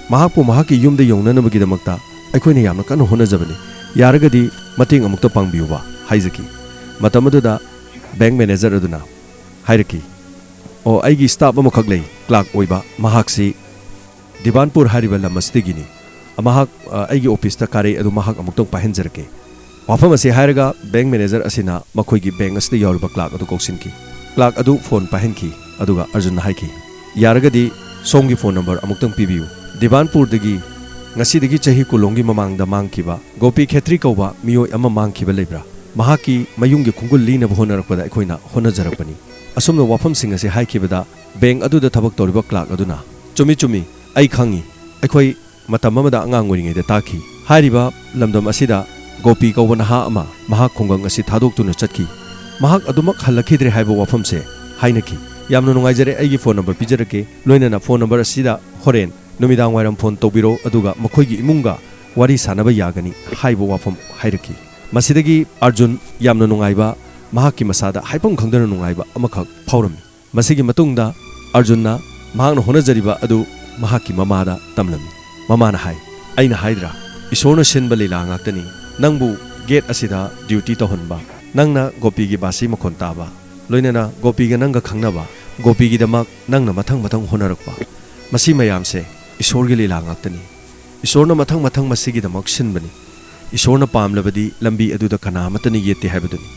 ꯃꯍꯥꯛꯄꯨ ꯃꯍꯥꯛꯀꯤ ꯌꯨꯝꯗ ꯌꯧꯅꯅꯕꯒꯤꯗꯃꯛꯇ ꯑꯩꯈꯣꯏꯅ ꯌꯥꯝꯅ ꯀꯟꯅ ꯍꯣꯠꯅꯖꯕꯅꯤ꯫ ꯌꯥꯔꯒꯗꯤ ꯃꯇꯦꯡ ꯑꯃꯨꯛꯇ ꯄꯥꯡꯕꯤꯌꯨꯕ ꯍꯥꯏꯖꯈꯤ꯫ ꯃꯇꯝ ꯑꯗꯨꯗ ꯕꯦꯡꯛ ꯃꯦꯅꯦꯖꯔ ꯑꯗꯨꯅ ꯍꯥꯏꯔꯛꯈꯤ, "ꯑꯣ, ꯑꯩꯒꯤ ꯁ꯭ꯇꯥꯐ ꯑꯃꯈꯛ ꯂꯩ, ꯀ꯭ꯂꯥꯔꯛ ꯑꯣꯏꯕ, ꯃꯍꯥꯛꯁꯤ ꯗꯤꯕꯥꯟꯄꯨꯔ ꯍꯥꯏꯔꯤꯕ ꯂꯝ ꯑꯁꯤꯗꯒꯤꯅꯤ꯫ ꯃꯍꯥꯛ, ꯑ, ꯑꯩꯒꯤ ꯑꯣꯐꯤꯁꯇ ꯀꯥꯔꯦ, ꯑꯗꯨ ꯃꯍꯥꯛ ꯑꯃꯨꯛꯇꯪ ꯄꯥꯏꯍꯟꯖꯔꯛꯀꯦ꯫" ꯋꯥꯐꯝ ꯑꯁꯤ ꯍꯥꯏꯔꯒ ꯕꯦꯡꯛ ꯃꯦꯅꯦꯖꯔ ꯑꯁꯤꯅ ꯃꯈꯣꯏꯒꯤ ꯕꯦꯡꯛ ꯑꯁꯤꯗ ꯌꯥꯎꯔꯤꯕ ꯀ꯭ꯂꯥꯔꯛ ꯑꯗꯨ ꯀꯧꯁꯤꯟꯈꯤ꯫ ꯀ꯭ꯂꯥꯔꯛ ꯑꯗꯨ ꯐꯣꯟ ꯄꯥꯏꯍꯟꯈꯤ, ꯑꯗꯨꯒ ꯑꯔꯖꯨꯟꯅ ꯍꯥꯏꯈꯤ, "ꯌꯥꯔꯒꯗꯤ ꯁꯣꯝꯒꯤ ꯐꯣꯟ ꯅꯝꯕꯔ ꯑꯃꯨꯛꯇꯪ ꯄꯤꯕꯤꯌꯨ꯫ ꯗꯤꯕꯥꯟꯄꯨꯔꯗꯒꯤ ꯉꯁꯤꯗꯒꯤ ꯆꯍꯤ ꯀꯨꯟꯂꯣꯝꯒꯤ ꯃꯃꯥꯡꯗ ꯃꯥꯡꯈꯤꯕ ꯒꯣꯄꯤ ꯈꯦꯇ꯭ꯔꯤ ꯀꯧꯕ ꯃꯤꯑꯣꯏ ꯑꯃ ꯃꯥꯡꯈꯤꯕ ꯂꯩꯕ꯭ꯔꯥ? ꯃꯍꯥꯛꯀꯤ ꯃꯌꯨꯝꯒꯤ ꯈꯣꯡꯒꯨꯜ ꯂꯤꯅꯕ ꯍꯣꯠꯅꯔꯛꯄꯗ ꯑꯩꯈꯣꯏꯅ ꯍꯣꯠꯅꯖꯔꯛꯄꯅꯤ꯫" ꯑꯁꯨꯝꯅ ꯋꯥꯐꯝꯁꯤꯡ ꯑꯁꯤ ꯍꯥꯏꯈꯤꯕꯗ ꯕꯦꯡꯛ ꯑꯗꯨꯗ ꯊꯕꯛ ꯇꯧꯔꯤꯕ ꯀ꯭ꯂꯥꯔꯛ ꯑꯗꯨꯅ, "ꯆꯨꯝꯃꯤ, ꯆꯨꯝꯃꯤ, ꯑꯩ ꯈꯪꯏ꯫ ꯑꯩꯈꯣꯏ ꯃꯇꯝ ꯑꯃꯗ ꯑꯉꯥꯡ ꯑꯣꯏꯔꯤꯉꯩꯗ ꯇꯥꯈꯤ꯫ ꯍꯥꯏꯔꯤꯕ ꯂꯝꯗꯝ ꯑꯁꯤꯗ ꯒꯣꯄꯤ ꯀꯧꯕ ꯅꯍꯥ ꯑꯃ ꯃꯍꯥꯛ ꯈꯨꯡꯒꯪ ꯑꯁꯤ ꯊꯥꯗꯣꯛꯇꯨꯅ ꯆꯠꯈꯤ꯫ ꯃꯍꯥꯛ ꯑꯗꯨꯃꯛ ꯍꯜꯂꯛꯈꯤꯗ꯭ꯔꯦ ꯍꯥꯏꯕ ꯋꯥꯐꯝꯁꯦ ꯍꯥꯏꯅꯈꯤ꯫ ꯌꯥꯝꯅ ꯅꯨꯡꯉꯥꯏꯖꯔꯦ, ꯑꯩꯒꯤ ꯐꯣꯟ ꯅꯝꯕꯔ ꯄꯤꯖꯔꯛꯀꯦ, ꯂꯣꯏꯅꯅ ꯐꯣꯟ ꯅꯝꯕꯔ ꯑꯁꯤꯗ ꯍꯣꯔꯦꯟ ꯅꯨꯃꯤꯗꯥꯡ ꯋꯥꯏꯔꯝ ꯐꯣꯟ ꯇꯧꯕꯤꯔꯛꯎ, ꯑꯗꯨꯒ ꯃꯈꯣꯏꯒꯤ ꯏꯃꯨꯡꯒ ꯋꯥꯔꯤ ꯁꯥꯅꯕ ꯌꯥꯒꯅꯤ" ꯍꯥꯏꯕ ꯋꯥꯐꯝ ꯍꯥꯏꯔꯛꯈꯤ꯫ ꯃꯁꯤꯗꯒꯤ ꯑꯔꯖꯨꯟ ꯌꯥꯝꯅ ꯅꯨꯡꯉꯥꯏꯕ, ꯃꯍꯥꯛꯀꯤ ꯃꯁꯥꯗ ꯍꯥꯏꯐꯝ ꯈꯪꯗꯅ ꯅꯨꯡꯉꯥꯏꯕ ꯑꯃꯈꯛ ꯐꯥꯎꯔꯝꯃꯤ꯫ ꯃꯁꯤꯒꯤ ꯃꯇꯨꯡꯗ ꯑꯔꯖꯨꯟꯅ ꯃꯍꯥꯛꯅ ꯍꯣꯠꯅꯖꯔꯤꯕ ꯑꯗꯨ ꯃꯍꯥꯛꯀꯤ ꯃꯃꯥꯗ ꯇꯝꯂꯝꯃꯤ꯫ ꯃꯃꯥꯅ ꯍꯥꯏ, "ꯑꯩꯅ ꯍꯥꯏꯗ꯭ꯔꯥ, ꯏꯁꯣꯔꯅ ꯁꯤꯟꯕ ꯂꯤꯂꯥ ꯉꯥꯛꯇꯅꯤ꯫ ꯅꯪꯕꯨ ꯒꯦꯠ ꯑꯁꯤꯗ ꯗ꯭ꯌꯨꯇꯤ ꯇꯧꯍꯟꯕ, ꯅꯪꯅ ꯒꯣꯄꯤꯒꯤ ꯕꯥꯁꯤ ꯃꯈꯣꯟ ꯇꯥꯕ, ꯂꯣꯏꯅꯅ ꯒꯣꯄꯤꯒ ꯅꯪꯒ ꯈꯪꯅꯕ, ꯒꯣꯄꯤꯒꯤꯗꯃꯛ ꯅꯪꯅ ꯃꯊꯪ ꯃꯊꯪ ꯍꯣꯠꯅꯔꯛꯄ, ꯃꯁꯤ ꯃꯌꯥꯝꯁꯦ ꯏꯁꯣꯔꯒꯤ ꯂꯤꯂꯥ ꯉꯥꯛꯇꯅꯤ꯫ ꯏꯁꯣꯔꯅ ꯃꯊꯪ ꯃꯊꯪ ꯃꯁꯤꯒꯤꯗꯃꯛ ꯁꯤꯟꯕꯅꯤ꯫ ꯏꯁꯣꯔꯅ ꯄꯥꯝꯂꯕꯗꯤ ꯂꯝꯕꯤ ꯑꯗꯨꯗ ꯀꯅꯥ ꯑꯃꯠꯇꯅ ꯌꯦꯠꯇꯦ ꯍꯥꯏꯕꯗꯨꯅꯤ꯫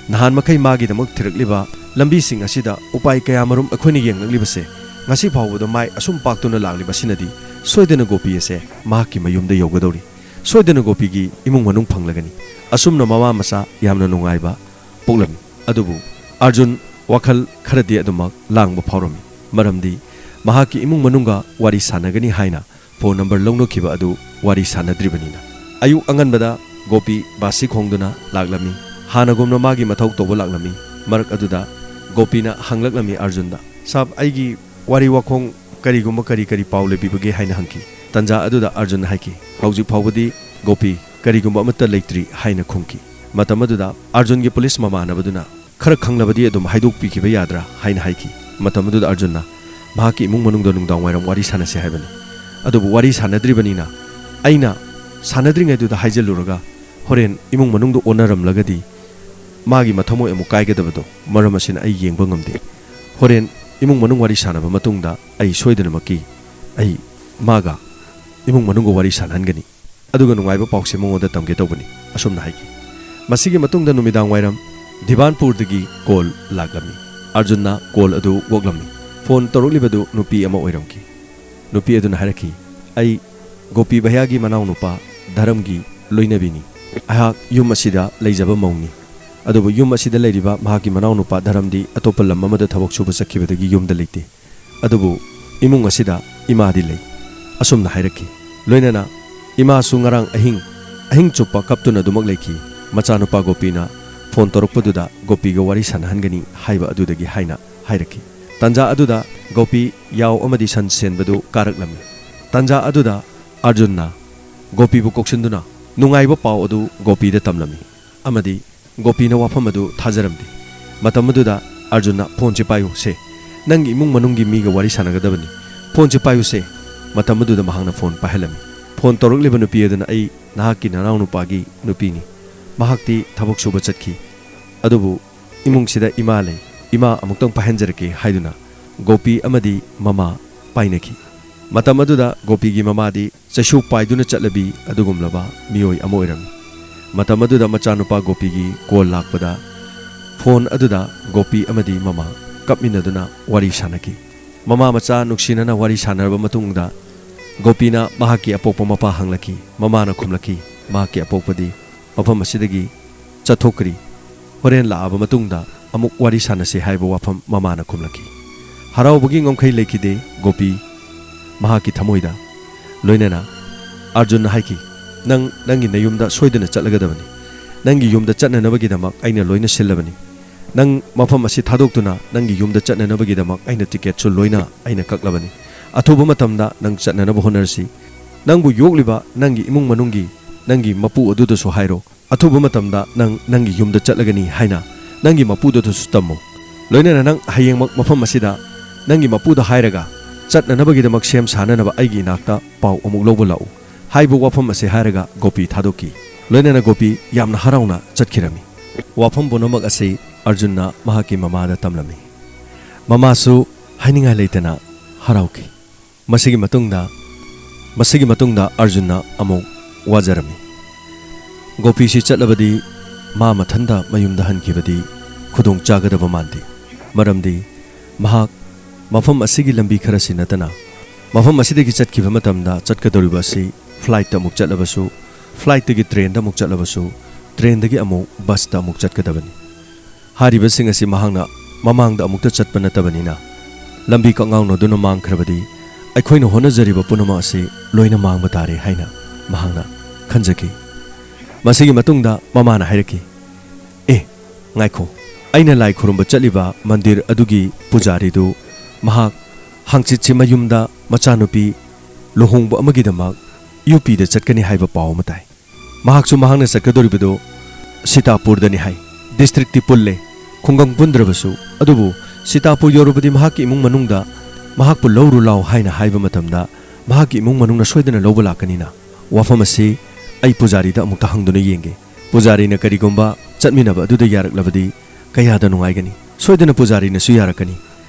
ꯅꯍꯥꯟ ꯃꯈꯩ ꯃꯥꯒꯤꯗꯃꯛ ꯊꯤꯔꯛꯂꯤꯕ ꯂꯝꯕꯤꯁꯤꯡ ꯑꯁꯤꯗ ꯎꯄꯥꯏ ꯀꯌꯥꯃꯔꯨꯝ ꯑꯩꯈꯣꯏꯅ ꯌꯦꯡꯂꯛꯂꯤꯕꯁꯦ, ꯉꯁꯤ ꯐꯥꯎꯕꯗ ꯃꯥꯏ ꯑꯁꯨꯝ ꯄꯥꯛꯇꯨꯅ ꯂꯥꯛꯂꯤꯕꯁꯤꯅꯗꯤ ꯁꯣꯏꯗꯅ ꯒꯣꯄꯤ ꯑꯁꯦ ꯃꯍꯥꯛꯀꯤ ꯃꯌꯨꯝꯗ ꯌꯧꯒꯗꯧꯔꯤ꯫ ꯁꯣꯏꯗꯅ ꯒꯣꯄꯤꯒꯤ ꯏꯃꯨꯡ ꯃꯅꯨꯡ ꯐꯪꯂꯒꯅꯤ꯫" ꯑꯁꯨꯝꯅ ꯃꯃꯥ ꯃꯆꯥ ꯌꯥꯝꯅ ꯅꯨꯡꯉꯥꯏꯕ ꯄꯣꯛꯂꯝꯃꯤ꯫ ꯑꯗꯨꯕꯨ ꯑꯔꯖꯨꯟ ꯋꯥꯈꯜ ꯈꯔꯗꯤ ꯑꯗꯨꯃꯛ ꯂꯥꯡꯕ ꯐꯥꯎꯔꯝꯃꯤ꯫ ꯃꯔꯝꯗꯤ ꯃꯍꯥꯛꯀꯤ ꯏꯃꯨꯡ ꯃꯅꯨꯡꯒ ꯋꯥꯔꯤ ꯁꯥꯟꯅꯒꯅꯤ ꯍꯥꯏꯅ ꯐꯣꯟ ꯅꯝꯕꯔ ꯂꯧꯅꯈꯤꯕ ꯑꯗꯨ ꯋꯥꯔꯤ ꯁꯥꯅꯗ꯭ꯔꯤꯕꯅꯤꯅ꯫ ꯑꯌꯨꯛ ꯑꯉꯟꯕꯗ ꯒꯣꯄꯤ ꯕꯥꯁꯤ ꯈꯣꯡꯗꯨꯅ ꯂꯥꯛꯂꯝꯃꯤ꯫ ꯍꯥꯟꯅꯒꯨꯝꯅ ꯃꯥꯒꯤ ꯃꯊꯧ ꯇꯧꯕ ꯂꯥꯛꯂꯝꯃꯤ꯫ ꯃꯔꯛ ꯑꯗꯨꯗ ꯒꯣꯄꯤꯅ ꯍꯪꯂꯛꯂꯝꯃꯤ ꯑꯔꯖꯨꯟꯗ, "ꯁꯥꯕ, ꯑꯩꯒꯤ ꯋꯥꯔꯤ ꯋꯥꯈꯣꯡ ꯀꯔꯤꯒꯨꯝꯕ ꯀꯔꯤ ꯀꯔꯤ ꯄꯥꯎ ꯂꯩꯕꯤꯕꯒꯦ?" ꯍꯥꯏꯅ ꯍꯪꯈꯤ꯫ ꯇꯟꯖꯥ ꯑꯗꯨꯗ ꯑꯔꯖꯨꯟꯅ ꯍꯥꯏꯈꯤ, "ꯍꯧꯖꯤꯛ ꯐꯥꯎꯕꯗꯤ ꯒꯣꯄꯤ ꯀꯔꯤꯒꯨꯝꯕ ꯑꯃꯠꯇ ꯂꯩꯇ꯭ꯔꯤ" ꯍꯥꯏꯅ ꯈꯨꯝꯈꯤ꯫ ꯃꯇꯝ ꯑꯗꯨꯗ ꯑꯔꯖꯨꯟꯒꯤ ꯄꯨꯂꯤꯁ ꯃꯃꯥꯟꯅꯕꯗꯨꯅ, "ꯈꯔ ꯈꯪꯂꯕꯗꯤ ꯑꯗꯨꯝ ꯍꯥꯏꯗꯣꯛꯄꯤꯈꯤꯕ ꯌꯥꯗ꯭ꯔꯥ?" ꯍꯥꯏꯅ ꯍꯥꯏꯈꯤ꯫ ꯃꯇꯝ ꯑꯗꯨꯗ ꯑꯔꯖꯨꯟꯅ, "ꯃꯍꯥꯛꯀꯤ ꯏꯃꯨꯡ ꯃꯅꯨꯡꯗ ꯅꯨꯡꯗꯥꯡ ꯋꯥꯏꯔꯝ ꯋꯥꯔꯤ ꯁꯥꯟꯅꯁꯦ ꯍꯥꯏꯕꯅꯤ꯫ ꯑꯗꯨꯕꯨ ꯋꯥꯔꯤ ꯁꯥꯟꯅꯗ꯭ꯔꯤꯕꯅꯤꯅ ꯑꯩꯅ ꯁꯥꯟꯅꯗ꯭ꯔꯤꯉꯩꯗꯨꯗ ꯍꯥꯏꯖꯤꯜꯂꯨꯔꯒ ꯍꯣꯔꯦꯟ ꯏꯃꯨꯡ ꯃꯅꯨꯡꯗ ꯑꯣꯟꯅꯔꯝꯂꯒꯗꯤ ꯃꯥꯒꯤ ꯃꯊꯃꯣꯏ ꯑꯃꯨꯛ ꯀꯥꯏꯒꯗꯕꯗꯣ, ꯃꯔꯝ ꯑꯁꯤꯅ ꯑꯩ ꯌꯦꯡꯕ ꯉꯝꯗꯦ꯫ ꯍꯣꯔꯦꯟ ꯏꯃꯨꯡ ꯃꯅꯨꯡ ꯋꯥꯔꯤ ꯁꯥꯟꯅꯕ ꯃꯇꯨꯡꯗ ꯑꯩ ꯁꯣꯏꯗꯅꯃꯛꯀꯤ ꯑꯩ ꯃꯥꯒ ꯏꯃꯨꯡ ꯃꯅꯨꯡꯒ ꯋꯥꯔꯤ ꯁꯥꯟꯅꯍꯟꯒꯅꯤ꯫ ꯑꯗꯨꯒ ꯅꯨꯡꯉꯥꯏꯕ ꯄꯥꯎꯁꯦ ꯃꯉꯣꯟꯗ ꯇꯝꯒꯦ ꯇꯧꯕꯅꯤ", ꯑꯁꯨꯝꯅ ꯍꯥꯏꯈꯤ꯫ ꯃꯁꯤꯒꯤ ꯃꯇꯨꯡꯗ ꯅꯨꯃꯤꯗꯥꯡ ꯋꯥꯏꯔꯝ ꯙꯤꯕꯥꯟꯄꯨꯔꯗꯒꯤ ꯀꯣꯜ ꯂꯥꯛꯂꯝꯃꯤ꯫ ꯑꯔꯖꯨꯟꯅ ꯀꯣꯜ ꯑꯗꯨ ꯑꯣꯛꯂꯝꯃꯤ꯫ ꯐꯣꯟ ꯇꯧꯔꯛꯂꯤꯕꯗꯨ ꯅꯨꯄꯤ ꯑꯃ ꯑꯣꯏꯔꯝꯈꯤ꯫ ꯅꯨꯄꯤ ꯑꯗꯨꯅ ꯍꯥꯏꯔꯛꯈꯤ, "ꯑꯩ ꯒꯣꯄꯤ ꯚꯩꯌꯥꯒꯤ ꯃꯅꯥꯎꯅꯨꯄꯥ ꯙꯔꯝꯒꯤ ꯂꯣꯏꯅꯕꯤꯅꯤ꯫ ꯑꯩꯍꯥꯛ ꯌꯨꯝ ꯑꯁꯤꯗ ꯂꯩꯖꯕ ꯃꯧꯅꯤ꯫ ꯑꯗꯨꯕꯨ ꯌꯨꯝ ꯑꯁꯤꯗ ꯂꯩꯔꯤꯕ ꯃꯍꯥꯛꯀꯤ ꯃꯅꯥꯎꯅꯨꯄꯥ ꯙꯔꯝꯗꯤ ꯑꯇꯣꯞꯄ ꯂꯝ ꯑꯃꯗ ꯊꯕꯛ ꯁꯨꯕ ꯆꯠꯈꯤꯕꯗꯒꯤ ꯌꯨꯝꯗ ꯂꯩꯇꯦ꯫ ꯑꯗꯨꯕꯨ ꯏꯃꯨꯡ ꯑꯁꯤꯗ ꯏꯃꯥꯗꯤ ꯂꯩ", ꯑꯁꯨꯝꯅ ꯍꯥꯏꯔꯛꯈꯤ꯫ ꯂꯣꯏꯅꯅ ꯏꯃꯥꯁꯨ ꯉꯔꯥꯡ ꯑꯍꯤꯡ, ꯑꯍꯤꯡ ꯆꯨꯞꯄ ꯀꯞꯇꯨꯅ ꯑꯗꯨꯃꯛ ꯂꯩꯈꯤ꯫ ꯃꯆꯥꯅꯨꯄꯥ ꯒꯣꯄꯤꯅ ꯐꯣꯟ ꯇꯧꯔꯛꯄꯗꯨꯗ ꯒꯣꯄꯤꯒ ꯋꯥꯔꯤ ꯁꯥꯟꯅꯍꯟꯒꯅꯤ ꯍꯥꯏꯕ ꯑꯗꯨꯗꯒꯤ ꯍꯥꯏꯅ ꯍꯥꯏꯔꯛꯈꯤ꯫ ꯇꯥꯟꯖꯥ ꯑꯗꯨꯗ ꯒꯣꯄꯤ ꯌꯥꯎ ꯑꯃꯗꯤ ꯁꯟ ꯁꯦꯟꯕꯗꯨ ꯀꯥꯔꯛꯂꯝꯃꯤ꯫ ꯇꯥꯟꯖꯥ ꯑꯗꯨꯗ ꯑꯔꯖꯨꯟꯅ ꯒꯣꯄꯤꯕꯨ ꯀꯧꯁꯤꯟꯗꯨꯅ ꯅꯨꯡꯉꯥꯏꯕ ꯄꯥꯎ ꯑꯗꯨ ꯒꯣꯄꯤꯗ ꯇꯝꯂꯝꯃꯤ꯫ ꯑꯃꯗꯤ ꯒꯣꯄꯤꯅ ꯋꯥꯐꯝ ꯑꯗꯨ ꯊꯥꯖꯔꯝꯗꯦ꯫ ꯃꯇꯝ ꯑꯗꯨꯗ ꯑꯔꯖꯨꯟꯅ, "ꯐꯣꯟꯁꯤ ꯄꯥꯏꯌꯨ ꯁꯦ, ꯅꯪꯒꯤ ꯏꯃꯨꯡ ꯃꯅꯨꯡꯒꯤ ꯃꯤꯒ ꯋꯥꯔꯤ ꯁꯥꯟꯅꯒꯗꯕꯅꯤ꯫ ꯐꯣꯟꯁꯤ ꯄꯥꯏꯌꯨ ꯁꯦ"꯫ ꯃꯇꯝ ꯑꯗꯨꯗ ꯃꯍꯥꯛꯅ ꯐꯣꯟ ꯄꯥꯏꯍꯜꯂꯝꯃꯤ꯫ ꯐꯣꯟ ꯇꯧꯔꯛꯂꯤꯕ ꯅꯨꯄꯤ ꯑꯗꯨꯅ, "ꯑꯩ ꯅꯍꯥꯛꯀꯤ ꯅꯅꯥꯎꯅꯨꯄꯥꯒꯤ ꯅꯨꯄꯤꯅꯤ꯫ ꯃꯍꯥꯛꯇꯤ ꯊꯕꯛ ꯁꯨꯕ ꯆꯠꯈꯤ꯫ ꯑꯗꯨꯕꯨ ꯏꯃꯨꯡꯁꯤꯗ ꯏꯃꯥ ꯂꯩ꯫ ꯏꯃꯥ ꯑꯃꯨꯛꯇꯪ ꯄꯥꯏꯍꯟꯖꯔꯛꯀꯦ" ꯍꯥꯏꯗꯨꯅ ꯒꯣꯄꯤ ꯑꯃꯗꯤ ꯃꯃꯥ ꯄꯥꯏꯅꯈꯤ꯫ ꯃꯇꯝ ꯑꯗꯨꯗ ꯒꯣꯄꯤꯒꯤ ꯃꯃꯥꯗꯤ ꯆꯩꯁꯨ ꯄꯥꯏꯗꯨꯅ ꯆꯠꯂꯕꯤ ꯑꯗꯨꯒꯨꯝꯂꯕ ꯃꯤꯑꯣꯏ ꯑꯃ ꯑꯣꯏꯔꯝꯃꯤ꯫ ꯃꯇꯝ ꯑꯗꯨꯗ ꯃꯆꯥꯅꯨꯄꯥ ꯒꯣꯄꯤꯒꯤ ꯀꯣꯜ ꯂꯥꯛꯄꯗ ꯐꯣꯟ ꯑꯗꯨꯗ ꯒꯣꯄꯤ ꯑꯃꯗꯤ ꯃꯃꯥ ꯀꯞꯃꯤꯟꯅꯗꯨꯅ ꯋꯥꯔꯤ ꯁꯥꯟꯅꯈꯤ꯫ ꯃꯃꯥ ꯃꯆꯥ ꯅꯨꯡꯁꯤꯅꯅ ꯋꯥꯔꯤ ꯁꯥꯟꯅꯔꯕ ꯃꯇꯨꯡꯗ ꯒꯣꯄꯤꯅ ꯃꯍꯥꯛꯀꯤ ꯑꯄꯣꯛꯄ ꯃꯄꯥ ꯍꯪꯂꯛꯈꯤ꯫ ꯃꯃꯥꯅ ꯈꯨꯝꯂꯛꯈꯤ, ꯃꯍꯥꯛꯀꯤ ꯑꯄꯣꯛꯄꯗꯤ ꯃꯐꯝ ꯑꯁꯤꯗꯒꯤ ꯆꯠꯊꯣꯛꯈ꯭ꯔꯤ꯫ ꯍꯣꯔꯦꯟ ꯂꯥꯛꯑꯕ ꯃꯇꯨꯡꯗ ꯑꯃꯨꯛ ꯋꯥꯔꯤ ꯁꯥꯟꯅꯁꯤ ꯍꯥꯏꯕ ꯋꯥꯐꯝ ꯃꯃꯥꯅ ꯈꯨꯝꯂꯛꯈꯤ꯫ ꯍꯔꯥꯎꯕꯒꯤ ꯉꯝꯈꯩ ꯂꯩꯈꯤꯗꯦ ꯒꯣꯄꯤ꯫ ꯃꯍꯥꯛꯀꯤ ꯊꯃꯣꯏꯗ ꯂꯣꯏꯅꯅ ꯑꯔꯖꯨꯟꯅ ꯍꯥꯏꯈꯤ, "ꯅꯪ ꯅꯪꯒꯤ ꯅꯌꯨꯝꯗ ꯁꯣꯏꯗꯅ ꯆꯠꯂꯒꯗꯕꯅꯤ꯫ ꯅꯪꯒꯤ ꯌꯨꯝꯗ ꯆꯠꯅꯅꯕꯒꯤꯗꯃꯛ ꯑꯩꯅ ꯂꯣꯏꯅ ꯁꯤꯜꯂꯕꯅꯤ꯫ ꯅꯪ ꯃꯐꯝ ꯑꯁꯤ ꯊꯥꯗꯣꯛꯇꯨꯅ ꯅꯪꯒꯤ ꯌꯨꯝꯗ ꯆꯠꯅꯅꯕꯒꯤꯗꯃꯛ ꯑꯩꯅ ꯇꯤꯀꯦꯠꯁꯨ ꯂꯣꯏꯅ ꯑꯩꯅ ꯀꯛꯂꯕꯅꯤ꯫ ꯑꯊꯨꯕ ꯃꯇꯝꯗ ꯅꯪ ꯆꯠꯅꯅꯕ ꯍꯣꯠꯅꯔꯁꯤ꯫ ꯅꯪꯕꯨ ꯌꯣꯛꯂꯤꯕ ꯅꯪꯒꯤ ꯏꯃꯨꯡ ꯃꯅꯨꯡꯒꯤ, ꯅꯪꯒꯤ ꯃꯄꯨ ꯑꯗꯨꯗꯁꯨ ꯍꯥꯏꯔꯣ, ꯑꯊꯨꯕ ꯃꯇꯝꯗ ꯅꯪ ꯅꯪꯒꯤ ꯌꯨꯝꯗ ꯆꯠꯂꯒꯅꯤ ꯍꯥꯏꯅ ꯅꯪꯒꯤ ꯃꯄꯨꯗꯨꯗꯁꯨ ꯇꯝꯃꯨ꯫ ꯂꯣꯏꯅꯅ ꯅꯪ ꯍꯌꯦꯡꯃꯛ ꯃꯐꯝ ꯑꯁꯤꯗ ꯅꯪꯒꯤ ꯃꯄꯨꯗ ꯍꯥꯏꯔꯒ ꯆꯠꯅꯅꯕꯒꯤꯗꯃꯛ ꯁꯦꯝ ꯁꯥꯅꯅꯕ ꯑꯩꯒꯤ ꯏꯅꯥꯛꯇ ꯄꯥꯎ ꯑꯃꯨꯛ ꯂꯧꯕ ꯂꯥꯛꯎ" ꯍꯥꯏꯕ ꯋꯥꯐꯝ ꯑꯁꯤ ꯍꯥꯏꯔꯒ ꯒꯣꯄꯤ ꯊꯥꯗꯣꯛꯈꯤ꯫ ꯂꯣꯏꯅꯅ ꯒꯣꯄꯤ ꯌꯥꯝꯅ ꯍꯔꯥꯎꯅ ꯆꯠꯈꯤꯔꯝꯃꯤ꯫ ꯋꯥꯐꯝ ꯄꯨꯝꯅꯃꯛ ꯑꯁꯤ ꯑꯔꯖꯨꯟꯅ ꯃꯍꯥꯛꯀꯤ ꯃꯃꯥꯗ ꯇꯝꯂꯝꯃꯤ꯫ ꯃꯃꯥꯁꯨ ꯍꯥꯏꯅꯤꯡꯉꯥꯏ ꯂꯩꯇꯅ ꯍꯔꯥꯎꯈꯤ꯫ ꯃꯁꯤꯒꯤ ꯃꯇꯨꯡꯗ, ꯃꯁꯤꯒꯤ ꯃꯇꯨꯡꯗ ꯑꯔꯖꯨꯟꯅ ꯑꯃꯨꯛ ꯋꯥꯖꯔꯝꯃꯤ꯫ ꯒꯣꯄꯤꯁꯤ ꯆꯠꯂꯕꯗꯤ ꯃꯥ ꯃꯊꯟꯇ ꯃꯌꯨꯝꯗ ꯍꯟꯈꯤꯕꯗꯤ ꯈꯨꯗꯣꯡ ꯆꯥꯒꯗꯕ ꯃꯥꯟꯗꯦ꯫ ꯃꯔꯝꯗꯤ ꯃꯍꯥꯛ ꯃꯐꯝ ꯑꯁꯤꯒꯤ ꯂꯝꯕꯤ ꯈꯔꯁꯤ ꯅꯠꯇꯅ ꯃꯐꯝ ꯑꯁꯤꯗꯒꯤ ꯆꯠꯈꯤꯕ ꯃꯇꯝꯗ ꯆꯠꯀꯗꯧꯔꯤꯕ ꯑꯁꯤ ꯐ꯭ꯂꯥꯏꯠꯇ ꯑꯃꯨꯛ ꯆꯠꯂꯕꯁꯨ, ꯐ꯭ꯂꯥꯏꯠꯇꯒꯤ ꯇ꯭ꯔꯦꯟꯗ ꯑꯃꯨꯛ ꯆꯠꯂꯕꯁꯨ, ꯇ꯭ꯔꯦꯟꯗꯒꯤ ꯑꯃꯨꯛ ꯕꯁꯇ ꯑꯃꯨꯛ ꯆꯠꯀꯗꯕꯅꯤ꯫ ꯍꯥꯏꯔꯤꯕꯁꯤꯡ ꯑꯁꯤ ꯃꯍꯥꯛꯅ ꯃꯃꯥꯡꯗ ꯑꯃꯨꯛꯇ ꯆꯠꯄ ꯅꯠꯇꯕꯅꯤꯅ, ꯂꯝꯕꯤ ꯀꯛꯉꯥꯎꯅꯗꯨꯅ ꯃꯥꯡꯈ꯭ꯔꯕꯗꯤ ꯑꯩꯈꯣꯏꯅ ꯍꯣꯠꯅꯖꯔꯤꯕ ꯄꯨꯝꯅꯃꯛ ꯑꯁꯤ ꯂꯣꯏꯅ ꯃꯥꯡꯕ ꯇꯥꯔꯦ ꯍꯥꯏꯅ ꯃꯍꯥꯛꯅ ꯈꯟꯖꯈꯤ꯫ ꯃꯁꯤꯒꯤ ꯃꯇꯨꯡꯗ ꯃꯃꯥꯅ ꯍꯥꯏꯔꯛꯈꯤ, "ꯑꯦ, ꯉꯥꯏꯈꯣ, ꯑꯩꯅ ꯂꯥꯏ ꯈꯨꯔꯨꯝꯕ ꯆꯠꯂꯤꯕ ꯃꯟꯗꯤꯔ ꯑꯗꯨꯒꯤ ꯄꯨꯖꯥꯔꯤꯗꯨ ꯃꯍꯥꯛ ꯍꯥꯡꯆꯤꯠꯁꯤ ꯃꯌꯨꯝꯗ ꯃꯆꯥꯅꯨꯄꯤ ꯂꯨꯍꯣꯡꯕ ꯑꯃꯒꯤꯗꯃꯛ ꯌꯨ ꯄꯤꯗ ꯆꯠꯀꯅꯤ ꯍꯥꯏꯕ ꯄꯥꯎ ꯑꯃ ꯇꯥꯏ꯫ ꯃꯍꯥꯛꯁꯨ ꯃꯍꯥꯛꯅ ꯆꯠꯀꯗꯧꯔꯤꯕꯗꯨ ꯁꯤꯇꯥꯄꯨꯔꯗꯅꯤ ꯍꯥꯏ꯫ ꯗꯤꯁꯇ꯭ꯔꯤꯛꯇꯤ ꯄꯨꯜꯂꯦ, ꯈꯨꯡꯒꯪ ꯄꯨꯟꯗ꯭ꯔꯕꯁꯨ, ꯑꯗꯨꯕꯨ ꯁꯤꯇꯥꯄꯨꯔ ꯌꯧꯔꯕꯗꯤ ꯃꯍꯥꯛꯀꯤ ꯏꯃꯨꯡ ꯃꯅꯨꯡꯗ ꯃꯍꯥꯛꯄꯨ ꯂꯧꯔꯨ ꯂꯥꯎ ꯍꯥꯏꯅ ꯍꯥꯏꯕ ꯃꯇꯝꯗ ꯃꯍꯥꯛꯀꯤ ꯏꯃꯨꯡ ꯃꯅꯨꯡꯅ ꯁꯣꯏꯗꯅ ꯂꯧꯕ ꯂꯥꯛꯀꯅꯤꯅ꯫ ꯋꯥꯐꯝ ꯑꯁꯤ ꯑꯩ ꯄꯨꯖꯥꯔꯤꯗ ꯑꯃꯨꯛꯇ ꯍꯪꯗꯨꯅ ꯌꯦꯡꯒꯦ꯫ ꯄꯨꯖꯥꯔꯤꯅ ꯀꯔꯤꯒꯨꯝꯕ ꯆꯠꯃꯤꯟꯅꯕ ꯑꯗꯨꯗ ꯌꯥꯔꯛꯂꯕꯗꯤ ꯀꯌꯥꯗ ꯅꯨꯡꯉꯥꯏꯒꯅꯤ꯫ ꯁꯣꯏꯗꯅ ꯄꯨꯖꯥꯔꯤꯅꯁꯨ ꯌꯥꯔꯛꯀꯅꯤ꯫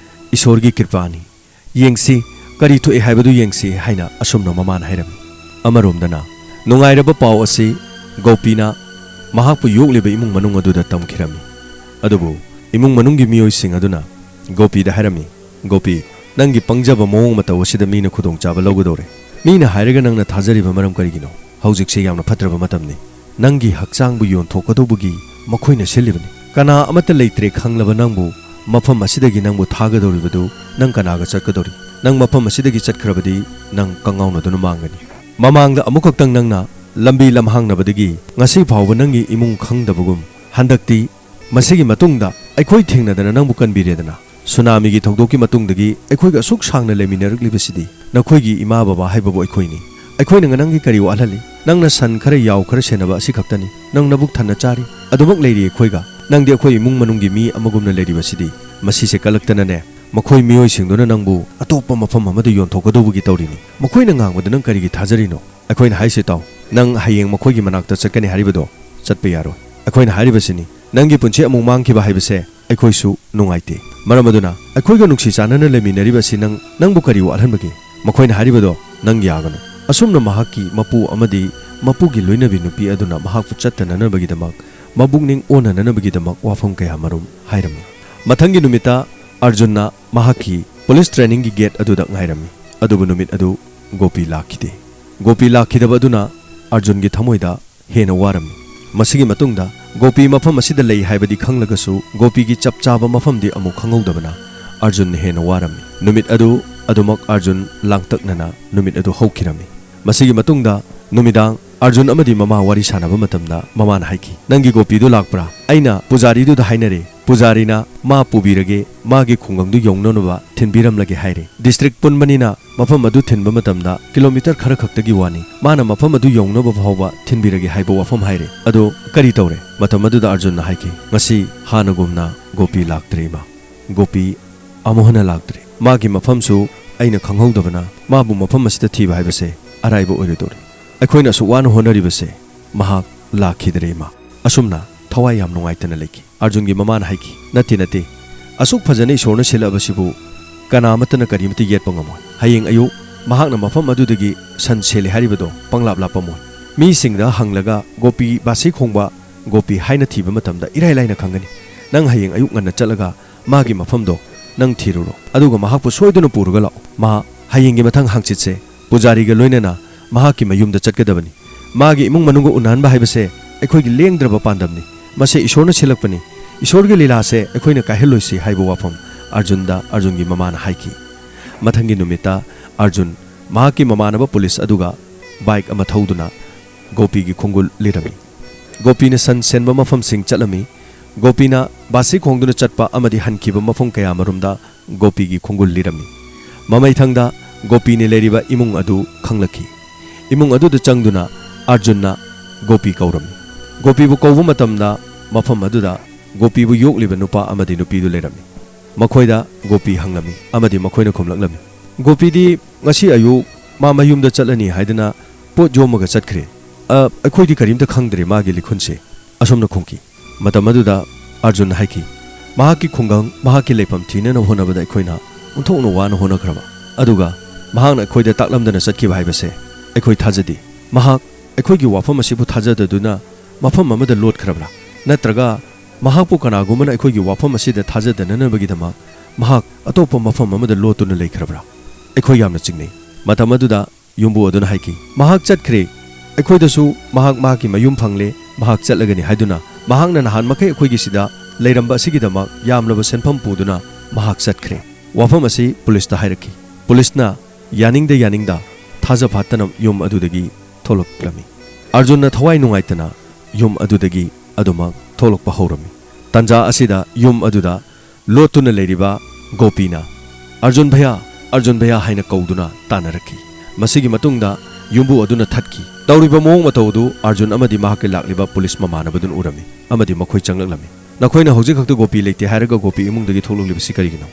ꯏꯁꯣꯔꯒꯤ ꯀ꯭ꯔꯤꯄꯥꯅꯤ꯫ ꯌꯦꯡꯁꯤ, ꯀꯔꯤ ꯊꯣꯛꯑꯦ ꯍꯥꯏꯕꯗꯨ ꯌꯦꯡꯁꯤ" ꯍꯥꯏꯅ ꯑꯁꯨꯝꯅ ꯃꯃꯥꯅ ꯍꯥꯏꯔꯝꯃꯤ꯫ ꯑꯃꯔꯣꯝꯗꯅ, ꯅꯨꯡꯉꯥꯏꯔꯕ ꯄꯥꯎ ꯑꯁꯤ ꯒꯣꯄꯤꯅ ꯃꯍꯥꯛꯄꯨ ꯌꯣꯛꯂꯤꯕ ꯏꯃꯨꯡ ꯃꯅꯨꯡ ꯑꯗꯨꯗ ꯇꯝꯈꯤꯔꯝꯃꯤ꯫ ꯑꯗꯨꯕꯨ ꯏꯃꯨꯡ ꯃꯅꯨꯡꯒꯤ ꯃꯤꯑꯣꯏꯁꯤꯡ ꯑꯗꯨꯅ ꯒꯣꯄꯤꯗ ꯍꯥꯏꯔꯝꯃꯤ, "ꯒꯣꯄꯤ, ꯅꯪꯒꯤ ꯄꯪꯖꯕ ꯃꯑꯣꯡ ꯃꯇꯧ ꯑꯁꯤꯗ ꯃꯤꯅ ꯈꯨꯗꯣꯡꯆꯥꯕ ꯂꯧꯒꯗꯧꯔꯦ꯫ ꯃꯤꯅ ꯍꯥꯏꯔꯒ ꯅꯪꯅ ꯊꯥꯖꯔꯤꯕ ꯃꯔꯝ ꯀꯔꯤꯒꯤꯅꯣ? ꯍꯧꯖꯤꯛꯁꯦ ꯌꯥꯝꯅ ꯐꯠꯇ꯭ꯔꯕ ꯃꯇꯝꯅꯤ꯫ ꯅꯪꯒꯤ ꯍꯛꯆꯥꯡꯕꯨ ꯌꯣꯟꯊꯣꯛꯀꯗꯧꯕꯒꯤ ꯃꯈꯣꯏꯅ ꯁꯤꯜꯂꯤꯕꯅꯤ꯫ ꯀꯅꯥ ꯑꯃꯠꯇ ꯂꯩꯇ꯭ꯔꯦ ꯈꯪꯂꯕ ꯅꯪꯕꯨ, ꯃꯐꯝ ꯑꯁꯤꯗꯒꯤ ꯅꯪꯕꯨ ꯊꯥꯒꯗꯧꯔꯤꯕꯗꯨ ꯅꯪ ꯀꯅꯥꯒ ꯆꯠꯀꯗꯧꯔꯤ? ꯅꯪ ꯃꯐꯝ ꯑꯁꯤꯗꯒꯤ ꯆꯠꯈ꯭ꯔꯕꯗꯤ ꯅꯪ ꯀꯉꯥꯎꯅꯗꯨꯅ ꯃꯥꯡꯒꯅꯤ꯫ ꯃꯃꯥꯡꯗ ꯑꯃꯨꯛꯈꯛꯇꯪ ꯅꯪꯅ ꯂꯝꯕꯤ ꯂꯝꯍꯥꯡꯅꯕꯗꯒꯤ ꯉꯁꯤ ꯐꯥꯎꯕ ꯅꯪꯒꯤ ꯏꯃꯨꯡ ꯈꯪꯗꯕꯒꯨꯝ, ꯍꯟꯗꯛꯇꯤ ꯃꯁꯤꯒꯤ ꯃꯇꯨꯡꯗ ꯑꯩꯈꯣꯏ ꯊꯦꯡꯅꯗꯅ ꯅꯪꯕꯨ ꯀꯟꯕꯤꯔꯦꯗꯅ꯫ ꯁꯨꯅꯥꯃꯤꯒꯤ ꯊꯧꯗꯣꯛꯀꯤ ꯃꯇꯨꯡꯗꯒꯤ ꯑꯩꯈꯣꯏꯒ ꯑꯁꯨꯛ ꯁꯥꯡꯅ ꯂꯩꯃꯤꯟꯅꯔꯛꯂꯤꯕꯁꯤꯗꯤ ꯅꯈꯣꯏꯒꯤ ꯏꯃꯥ ꯕꯕꯥ ꯍꯥꯏꯕꯕꯨ ꯑꯩꯈꯣꯏꯅꯤ꯫ ꯑꯩꯈꯣꯏꯅ ꯉ-, ꯅꯪꯒꯤ ꯀꯔꯤ ꯋꯥꯠꯍꯜꯂꯤ? ꯅꯪꯅ ꯁꯟ ꯈꯔ, ꯌꯥꯎ ꯈꯔ ꯁꯦꯟꯅꯕ ꯑꯁꯤ ꯈꯛꯇꯅꯤ꯫ ꯅꯪ ꯅꯕꯨꯛ ꯊꯟꯅ ꯆꯥꯔꯤ꯫ ꯑꯗꯨꯃꯛ ꯂꯩꯔꯤ ꯑꯩꯈꯣꯏꯒ꯫ ꯅꯪꯗꯤ ꯑꯩꯈꯣꯏ ꯏꯃꯨꯡ ꯃꯅꯨꯡꯒꯤ ꯃꯤ ꯑꯃꯒꯨꯝꯅ ꯂꯩꯔꯤꯕꯁꯤꯗꯤ꯫ ꯃꯁꯤꯁꯦ ꯀꯜꯂꯛꯇꯅꯅꯦ, ꯃꯈꯣꯏ ꯃꯤꯑꯣꯏꯁꯤꯡꯗꯨꯅ ꯅꯪꯕꯨ ꯑꯇꯣꯞꯄ ꯃꯐꯝ ꯑꯃꯗ ꯌꯣꯟꯊꯣꯛꯀꯗꯧꯕꯒꯤ ꯇꯧꯔꯤꯅꯤ꯫ ꯃꯈꯣꯏꯅ ꯉꯥꯡꯕꯗ ꯅꯪ ꯀꯔꯤꯒꯤ ꯊꯥꯖꯔꯤꯅꯣ? ꯑꯩꯈꯣꯏꯅ ꯍꯥꯏꯁꯦ ꯇꯥꯎ, ꯅꯪ ꯍꯌꯦꯡ ꯃꯈꯣꯏꯒꯤ ꯃꯅꯥꯛꯇ ꯆꯠꯀꯅꯤ ꯍꯥꯏꯔꯤꯕꯗꯣ ꯆꯠꯄ ꯌꯥꯔꯣꯏ꯫ ꯑꯩꯈꯣꯏꯅ ꯍꯥꯏꯔꯤꯕꯁꯤꯅꯤ, ꯅꯪꯒꯤ ꯄꯨꯟꯁꯤ ꯑꯃꯨꯛ ꯃꯥꯡꯈꯤꯕ ꯍꯥꯏꯕꯁꯦ ꯑꯩꯈꯣꯏꯁꯨ ꯅꯨꯡꯉꯥꯏꯇꯦ꯫ ꯃꯔꯝ ꯑꯗꯨꯅ ꯑꯩꯈꯣꯏꯒ ꯅꯨꯡꯁꯤ ꯆꯥꯟꯅꯅ ꯂꯩꯃꯤꯟꯅꯔꯤꯕ ꯑꯁꯤ ꯅꯪ, ꯅꯪꯕꯨ ꯀꯔꯤ ꯋꯥꯠꯍꯟꯕꯒꯦ? ꯃꯈꯣꯏꯅ ꯍꯥꯏꯔꯤꯕꯗꯣ ꯅꯪ ꯌꯥꯒꯅꯨ꯫ ꯑꯁꯨꯝꯅ ꯃꯍꯥꯛꯀꯤ ꯃꯄꯨ ꯑꯃꯗꯤ ꯃꯄꯨꯒꯤ ꯂꯣꯏꯅꯕꯤ ꯅꯨꯄꯤ ꯑꯗꯨꯅ ꯃꯍꯥꯛꯄꯨ ꯆꯠꯇꯅꯅꯕꯒꯤꯗꯃꯛ, ꯃꯕꯨꯛꯅꯤꯡ ꯑꯣꯟꯅꯅꯅꯕꯒꯤꯗꯃꯛ ꯋꯥꯐꯝ ꯀꯌꯥ ꯃꯔꯨꯝ ꯍꯥꯏꯔꯝꯃꯤ꯫ ꯃꯊꯪꯒꯤ ꯅꯨꯃꯤꯠꯇ ꯑꯔꯖꯨꯟꯅ ꯃꯍꯥꯛꯀꯤ ꯄꯨꯂꯤꯁ ꯇ꯭ꯔꯦꯅꯤꯡꯒꯤ ꯒꯦꯠ ꯑꯗꯨꯗ ꯉꯥꯏꯔꯝꯃꯤ꯫ ꯑꯗꯨꯕꯨ ꯅꯨꯃꯤꯠ ꯑꯗꯨ ꯒꯣꯄꯤ ꯂꯥꯛꯈꯤꯗꯦ꯫ ꯒꯣꯄꯤ ꯂꯥꯛꯈꯤꯗꯕ ꯑꯗꯨꯅ ꯑꯔꯖꯨꯟꯒꯤ ꯊꯃꯣꯏꯗ ꯍꯦꯟꯅ ꯋꯥꯔꯝꯃꯤ꯫ ꯃꯁꯤꯒꯤ ꯃꯇꯨꯡꯗ ꯒꯣꯄꯤ ꯃꯐꯝ ꯑꯁꯤꯗ ꯂꯩ ꯍꯥꯏꯕꯗꯤ ꯈꯪꯂꯒꯁꯨ ꯒꯣꯄꯤꯒꯤ ꯆꯞ ꯆꯥꯕ ꯃꯐꯝꯗꯤ ꯑꯃꯨꯛ ꯈꯪꯍꯧꯗꯕꯅ ꯑꯔꯖꯨꯟꯅ ꯍꯦꯟꯅ ꯋꯥꯔꯝꯃꯤ꯫ ꯅꯨꯃꯤꯠ ꯑꯗꯨ ꯑꯗꯨꯃꯛ ꯑꯔꯖꯨꯟ ꯂꯥꯡꯇꯛꯅꯅ ꯅꯨꯃꯤꯠ ꯑꯗꯨ ꯍꯧꯈꯤꯔꯝꯃꯤ꯫ ꯃꯁꯤꯒꯤ ꯃꯇꯨꯡꯗ ꯅꯨꯃꯤꯗꯥꯡ ꯑꯔꯖꯨꯟ ꯑꯃꯗꯤ ꯃꯃꯥ ꯋꯥꯔꯤ ꯁꯥꯟꯅꯕ ꯃꯇꯝꯗ ꯃꯃꯥꯅ ꯍꯥꯏꯈꯤ, "ꯅꯪꯒꯤ ꯒꯣꯄꯤꯗꯨ ꯂꯥꯛꯄ꯭ꯔꯥ? ꯑꯩꯅ ꯄꯨꯖꯥꯔꯤꯗꯨꯗ ꯍꯥꯏꯅꯔꯦ꯫ ꯄꯨꯖꯥꯔꯤꯅ ꯃꯥ ꯄꯨꯕꯤꯔꯒꯦ, ꯃꯥꯒꯤ ꯈꯨꯡꯒꯪꯗꯨ ꯌꯧꯅꯅꯕ ꯊꯤꯟꯕꯤꯔꯝꯂꯒꯦ ꯍꯥꯏꯔꯦ꯫ ꯗꯤꯁꯇ꯭ꯔꯤꯛ ꯄꯨꯟꯕꯅꯤꯅ ꯃꯐꯝ ꯑꯗꯨ ꯊꯤꯟꯕ ꯃꯇꯝꯗ ꯀꯤꯂꯣꯃꯤꯇꯔ ꯈꯔ ꯈꯛꯇꯒꯤ ꯋꯥꯅꯤ꯫ ꯃꯥꯅ ꯃꯐꯝ ꯑꯗꯨ ꯌꯧꯅꯕ ꯐꯥꯎꯕ ꯊꯤꯟꯕꯤꯔꯒꯦ" ꯍꯥꯏꯕ ꯋꯥꯐꯝ ꯍꯥꯏꯔꯦ꯫ ꯑꯗꯣ ꯀꯔꯤ ꯇꯧꯔꯦ? ꯃꯇꯝ ꯑꯗꯨꯗ ꯑꯔꯖꯨꯟꯅ ꯍꯥꯏꯈꯤ, "ꯉꯁꯤ ꯍꯥꯟꯅꯒꯨꯝꯅ ꯒꯣꯄꯤ ꯂꯥꯛꯇ꯭ꯔꯦ, ꯏꯃꯥ꯫ ꯒꯣꯄꯤ ꯑꯃꯨꯛ ꯍꯟꯅ ꯂꯥꯛꯇ꯭ꯔꯦ꯫ ꯃꯥꯒꯤ ꯃꯐꯝꯁꯨ ꯑꯩꯅ ꯈꯪꯍꯧꯗꯕꯅ ꯃꯥꯕꯨ ꯃꯐꯝ ꯑꯁꯤꯗ ꯊꯤꯕ ꯍꯥꯏꯕꯁꯦ ꯑꯔꯥꯏꯕ ꯑꯣꯏꯔꯣꯏꯗꯧꯔꯤ꯫ ꯑꯩꯈꯣꯏꯅ ꯑꯁꯨꯛ ꯋꯥꯅ ꯍꯣꯠꯅꯔꯤꯕꯁꯦ ꯃꯍꯥꯛ ꯂꯥꯛꯈꯤꯗ꯭ꯔꯦ, ꯏꯃꯥ"꯫ ꯑꯁꯨꯝꯅ ꯊꯋꯥꯏ ꯌꯥꯝ ꯅꯨꯡꯉꯥꯏꯇꯅ ꯂꯩꯈꯤ꯫ ꯑꯔꯖꯨꯟꯒꯤ ꯃꯃꯥꯅ ꯍꯥꯏꯈꯤ, "ꯅꯠꯇꯦ, ꯅꯠꯇꯦ, ꯑꯁꯨꯛ ꯐꯖꯅ ꯏꯁꯣꯔꯅ ꯁꯤꯜꯂꯛꯑꯕꯁꯤꯕꯨ ꯀꯅꯥ ꯑꯃꯠꯇꯅ ꯀꯔꯤꯃꯠꯇ ꯌꯦꯠꯄ ꯉꯝꯃꯣꯏ꯫ ꯍꯌꯦꯡ ꯑꯌꯨꯛ ꯃꯍꯥꯛꯅ ꯃꯐꯝ ꯑꯗꯨꯗꯒꯤ ꯁꯟ ꯁꯦꯜꯂꯤ ꯍꯥꯏꯔꯤꯕꯗꯣ ꯄꯪꯂꯥꯞ ꯂꯥꯞꯄꯝꯃꯣꯏ꯫ ꯃꯤꯁꯤꯡꯗ ꯍꯪꯂꯒ ꯒꯣꯄꯤ ꯕꯥꯁꯤ ꯈꯣꯡꯕ ꯒꯣꯄꯤ ꯍꯥꯏꯅ ꯊꯤꯕ ꯃꯇꯝꯗ ꯏꯔꯥꯏ ꯂꯥꯏꯅ ꯈꯪꯒꯅꯤ꯫ ꯅꯪ ꯍꯌꯦꯡ ꯑꯌꯨꯛ ꯉꯟꯅ ꯆꯠꯂꯒ ꯃꯥꯒꯤ ꯃꯐꯝꯗꯣ ꯅꯪ ꯊꯤꯔꯨꯔꯣ꯫ ꯑꯗꯨꯒ ꯃꯍꯥꯛꯄꯨ ꯁꯣꯏꯗꯅ ꯄꯨꯔꯒ ꯂꯥꯛꯑꯣ꯫ ꯃꯥ ꯍꯌꯦꯡꯒꯤ ꯃꯊꯪ ꯍꯥꯡꯆꯤꯠꯁꯦ ꯄꯨꯖꯥꯔꯤꯒ ꯂꯣꯏꯅꯅ ꯃꯍꯥꯛꯀꯤ ꯃꯌꯨꯝꯗ ꯆꯠꯀꯗꯕꯅꯤ꯫ ꯃꯥꯒꯤ ꯏꯃꯨꯡ ꯃꯅꯨꯡꯒ ꯎꯅꯍꯟꯕ ꯍꯥꯏꯕꯁꯦ ꯑꯩꯈꯣꯏꯒꯤ ꯂꯦꯡꯗ꯭ꯔꯕ ꯄꯥꯟꯗꯝꯅꯤ꯫ ꯃꯁꯦ ꯏꯁꯣꯔꯅ ꯁꯤꯜꯂꯛꯄꯅꯤ꯫ ꯏꯁꯣꯔꯒꯤ ꯂꯤꯂꯥꯁꯦ ꯑꯩꯈꯣꯏꯅ ꯀꯥꯏꯍꯜꯂꯣꯏꯁꯤ" ꯍꯥꯏꯕ ꯋꯥꯐꯝ ꯑꯔꯖꯨꯟꯗ ꯑꯔꯖꯨꯟꯒꯤ ꯃꯃꯥꯅ ꯍꯥꯏꯈꯤ꯫ ꯃꯊꯪꯒꯤ ꯅꯨꯃꯤꯠꯇ ꯑꯔꯖꯨꯟ ꯃꯍꯥꯛꯀꯤ ꯃꯃꯥꯟꯅꯕ ꯄꯨꯂꯤꯁ ꯑꯗꯨꯒ ꯕꯥꯏꯛ ꯑꯃ ꯊꯧꯗꯨꯅ ꯒꯣꯄꯤꯒꯤ ꯈꯣꯡꯒꯨꯜ ꯂꯤꯔꯝꯃꯤ꯫ ꯒꯣꯄꯤꯅ ꯁꯟ ꯁꯦꯟꯕ ꯃꯐꯝꯁꯤꯡ ꯆꯠꯂꯝꯃꯤ꯫ ꯒꯣꯄꯤꯅ ꯕꯥꯁꯤ ꯈꯣꯡꯗꯨꯅ ꯆꯠꯄ ꯑꯃꯗꯤ ꯍꯟꯈꯤꯕ ꯃꯐꯝ ꯀꯌꯥꯃꯔꯨꯝꯗ ꯒꯣꯄꯤꯒꯤ ꯈꯣꯡꯒꯨꯜ ꯂꯤꯔꯝꯃꯤ꯫ ꯃꯃꯩꯊꯪꯗ ꯒꯣꯄꯤꯅ ꯂꯩꯔꯤꯕ ꯏꯃꯨꯡ ꯑꯗꯨ ꯈꯪꯂꯛꯈꯤ꯫ ꯏꯃꯨꯡ ꯑꯗꯨꯗ ꯆꯪꯗꯨꯅ ꯑꯔꯖꯨꯟꯅ ꯒꯣꯄꯤ ꯀꯧꯔꯝꯃꯤ꯫ ꯒꯣꯄꯤꯕꯨ ꯀꯧꯕ ꯃꯇꯝꯗ ꯃꯐꯝ ꯑꯗꯨꯗ ꯒꯣꯄꯤꯕꯨ ꯌꯣꯛꯂꯤꯕ ꯅꯨꯄꯥ ꯑꯃꯗꯤ ꯅꯨꯄꯤꯗꯨ ꯂꯩꯔꯝꯃꯤ꯫ ꯃꯈꯣꯏꯗ ꯒꯣꯄꯤ ꯍꯪꯂꯝꯃꯤ ꯑꯃꯗꯤ ꯃꯈꯣꯏꯅ ꯈꯨꯝꯂꯛꯂꯝꯃꯤ꯫ ꯒꯣꯄꯤꯗꯤ ꯉꯁꯤ ꯑꯌꯨꯛ ꯃꯥ ꯃꯌꯨꯝꯗ ꯆꯠꯂꯅꯤ ꯍꯥꯏꯗꯨꯅ ꯄꯣꯠ ꯌꯣꯝꯃꯒ ꯆꯠꯈ꯭ꯔꯦ꯫ "ꯑ, ꯑꯩꯈꯣꯏꯗꯤ ꯀꯔꯤꯝꯇ ꯈꯪꯗ꯭ꯔꯦ ꯃꯥꯒꯤ ꯂꯤꯈꯨꯟꯁꯦ", ꯑꯁꯨꯝꯅ ꯈꯨꯝꯈꯤ꯫ ꯃꯇꯝ ꯑꯗꯨꯗ ꯑꯔꯖꯨꯟꯅ ꯍꯥꯏꯈꯤ, "ꯃꯍꯥꯛꯀꯤ ꯈꯨꯡꯒꯪ, ꯃꯍꯥꯛꯀꯤ ꯂꯩꯐꯝ ꯊꯤꯅꯅꯕ ꯍꯣꯠꯅꯕꯗ ꯑꯩꯈꯣꯏꯅ ꯑꯣꯟꯊꯣꯛꯅ ꯋꯥꯅ ꯍꯣꯠꯅꯈ꯭ꯔꯕ꯫ ꯑꯗꯨꯒ ꯃꯍꯥꯛꯅ ꯑꯩꯈꯣꯏꯗ ꯇꯥꯛꯂꯝꯗꯅ ꯆꯠꯈꯤꯕ ꯍꯥꯏꯕꯁꯦ ꯑꯩꯈꯣꯏ ꯊꯥꯖꯗꯦ꯫ ꯃꯍꯥꯛ ꯑꯩꯈꯣꯏꯒꯤ ꯋꯥꯐꯝ ꯑꯁꯤꯕꯨ ꯊꯥꯖꯗꯗꯨꯅ ꯃꯐꯝ ꯑꯃꯗ ꯂꯣꯠꯈ꯭ꯔꯕ꯭ꯔꯥ? ꯅꯠꯇ꯭ꯔꯒ ꯃꯍꯥꯛꯄꯨ ꯀꯅꯥꯒꯨꯝꯕꯅ ꯑꯩꯈꯣꯏꯒꯤ ꯋꯥꯐꯝ ꯑꯁꯤꯗ ꯊꯥꯖꯗꯅꯅꯕꯒꯤꯗꯃꯛ ꯃꯍꯥꯛ ꯑꯇꯣꯞꯄ ꯃꯐꯝ ꯑꯃꯗ ꯂꯣꯠꯇꯨꯅ ꯂꯩꯈ꯭ꯔꯕ꯭ꯔꯥ? ꯑꯩꯈꯣꯏ ꯌꯥꯝꯅ ꯆꯤꯡꯅꯩ"꯫ ꯃꯇꯝ ꯑꯗꯨꯗ ꯌꯨꯝꯕꯨ ꯑꯗꯨꯅ ꯍꯥꯏꯈꯤ, "ꯃꯍꯥꯛ ꯆꯠꯈ꯭ꯔꯦ꯫ ꯑꯩꯈꯣꯏꯗꯁꯨ ꯃꯍꯥꯛ ꯃꯍꯥꯛꯀꯤ ꯃꯌꯨꯝ ꯐꯪꯂꯦ, ꯃꯍꯥꯛ ꯆꯠꯂꯒꯅꯤ ꯍꯥꯏꯗꯨꯅ ꯃꯍꯥꯛꯅ ꯅꯍꯥꯟ ꯃꯈꯩ ꯑꯩꯈꯣꯏꯒꯤ ꯁꯤꯗ ꯂꯩꯔꯝꯕ ꯑꯁꯤꯒꯤꯗꯃꯛ ꯌꯥꯝꯂꯕ ꯁꯦꯟꯐꯝ ꯄꯨꯗꯨꯅ ꯃꯍꯥꯛ ꯆꯠꯈ꯭ꯔꯦ"꯫ ꯋꯥꯐꯝ ꯑꯁꯤ ꯄꯨꯂꯤꯁꯇ ꯍꯥꯏꯔꯛꯈꯤ꯫ ꯄꯨꯂꯤꯁꯅ ꯌꯥꯅꯤꯡꯗ ꯌꯥꯅꯤꯡꯗ ꯊꯥꯖ ꯐꯥꯠꯇꯅ ꯌꯨꯝ ꯑꯗꯨꯗꯒꯤ ꯊꯣꯛꯂꯛꯂꯝꯃꯤ꯫ ꯑꯔꯖꯨꯟꯅ ꯊꯋꯥꯏ ꯅꯨꯡꯉꯥꯏꯇꯅ ꯌꯨꯝ ꯑꯗꯨꯗꯒꯤ ꯑꯗꯨꯃꯛ ꯊꯣꯛꯂꯛꯄ ꯍꯧꯔꯝꯃꯤ꯫ ꯇꯟꯖꯥ ꯑꯁꯤꯗ ꯌꯨꯝ ꯑꯗꯨꯗ ꯂꯣꯠꯇꯨꯅ ꯂꯩꯔꯤꯕ ꯒꯣꯄꯤꯅ, "ꯑꯔꯖꯨꯟ ꯚꯩꯌꯥ, ꯑꯔꯖꯨꯟ ꯚꯩꯌꯥ" ꯍꯥꯏꯅ ꯀꯧꯗꯨꯅ ꯇꯥꯟꯅꯔꯛꯈꯤ꯫ ꯃꯁꯤꯒꯤ ꯃꯇꯨꯡꯗ ꯌꯨꯝꯕꯨ ꯑꯗꯨꯅ ꯊꯠꯈꯤ꯫ ꯇꯧꯔꯤꯕ ꯃꯑꯣꯡ ꯃꯇꯧ ꯑꯗꯨ ꯑꯔꯖꯨꯟ ꯑꯃꯗꯤ ꯃꯍꯥꯛꯀꯤ ꯂꯥꯛꯂꯤꯕ ꯄꯨꯂꯤꯁ ꯃꯃꯥꯟꯅꯕꯗꯨꯅ ꯎꯔꯝꯃꯤ ꯑꯃꯗꯤ ꯃꯈꯣꯏ ꯆꯪꯂꯛꯂꯝꯃꯤ꯫ "ꯅꯈꯣꯏꯅ ꯍꯧꯖꯤꯛ ꯈꯛꯇ ꯒꯣꯄꯤ ꯂꯩꯇꯦ ꯍꯥꯏꯔꯒ ꯒꯣꯄꯤ ꯏꯃꯨꯡꯗꯒꯤ ꯊꯣꯛꯂꯛꯂꯤꯕꯁꯤ ꯀꯔꯤꯒꯤꯅꯣ?"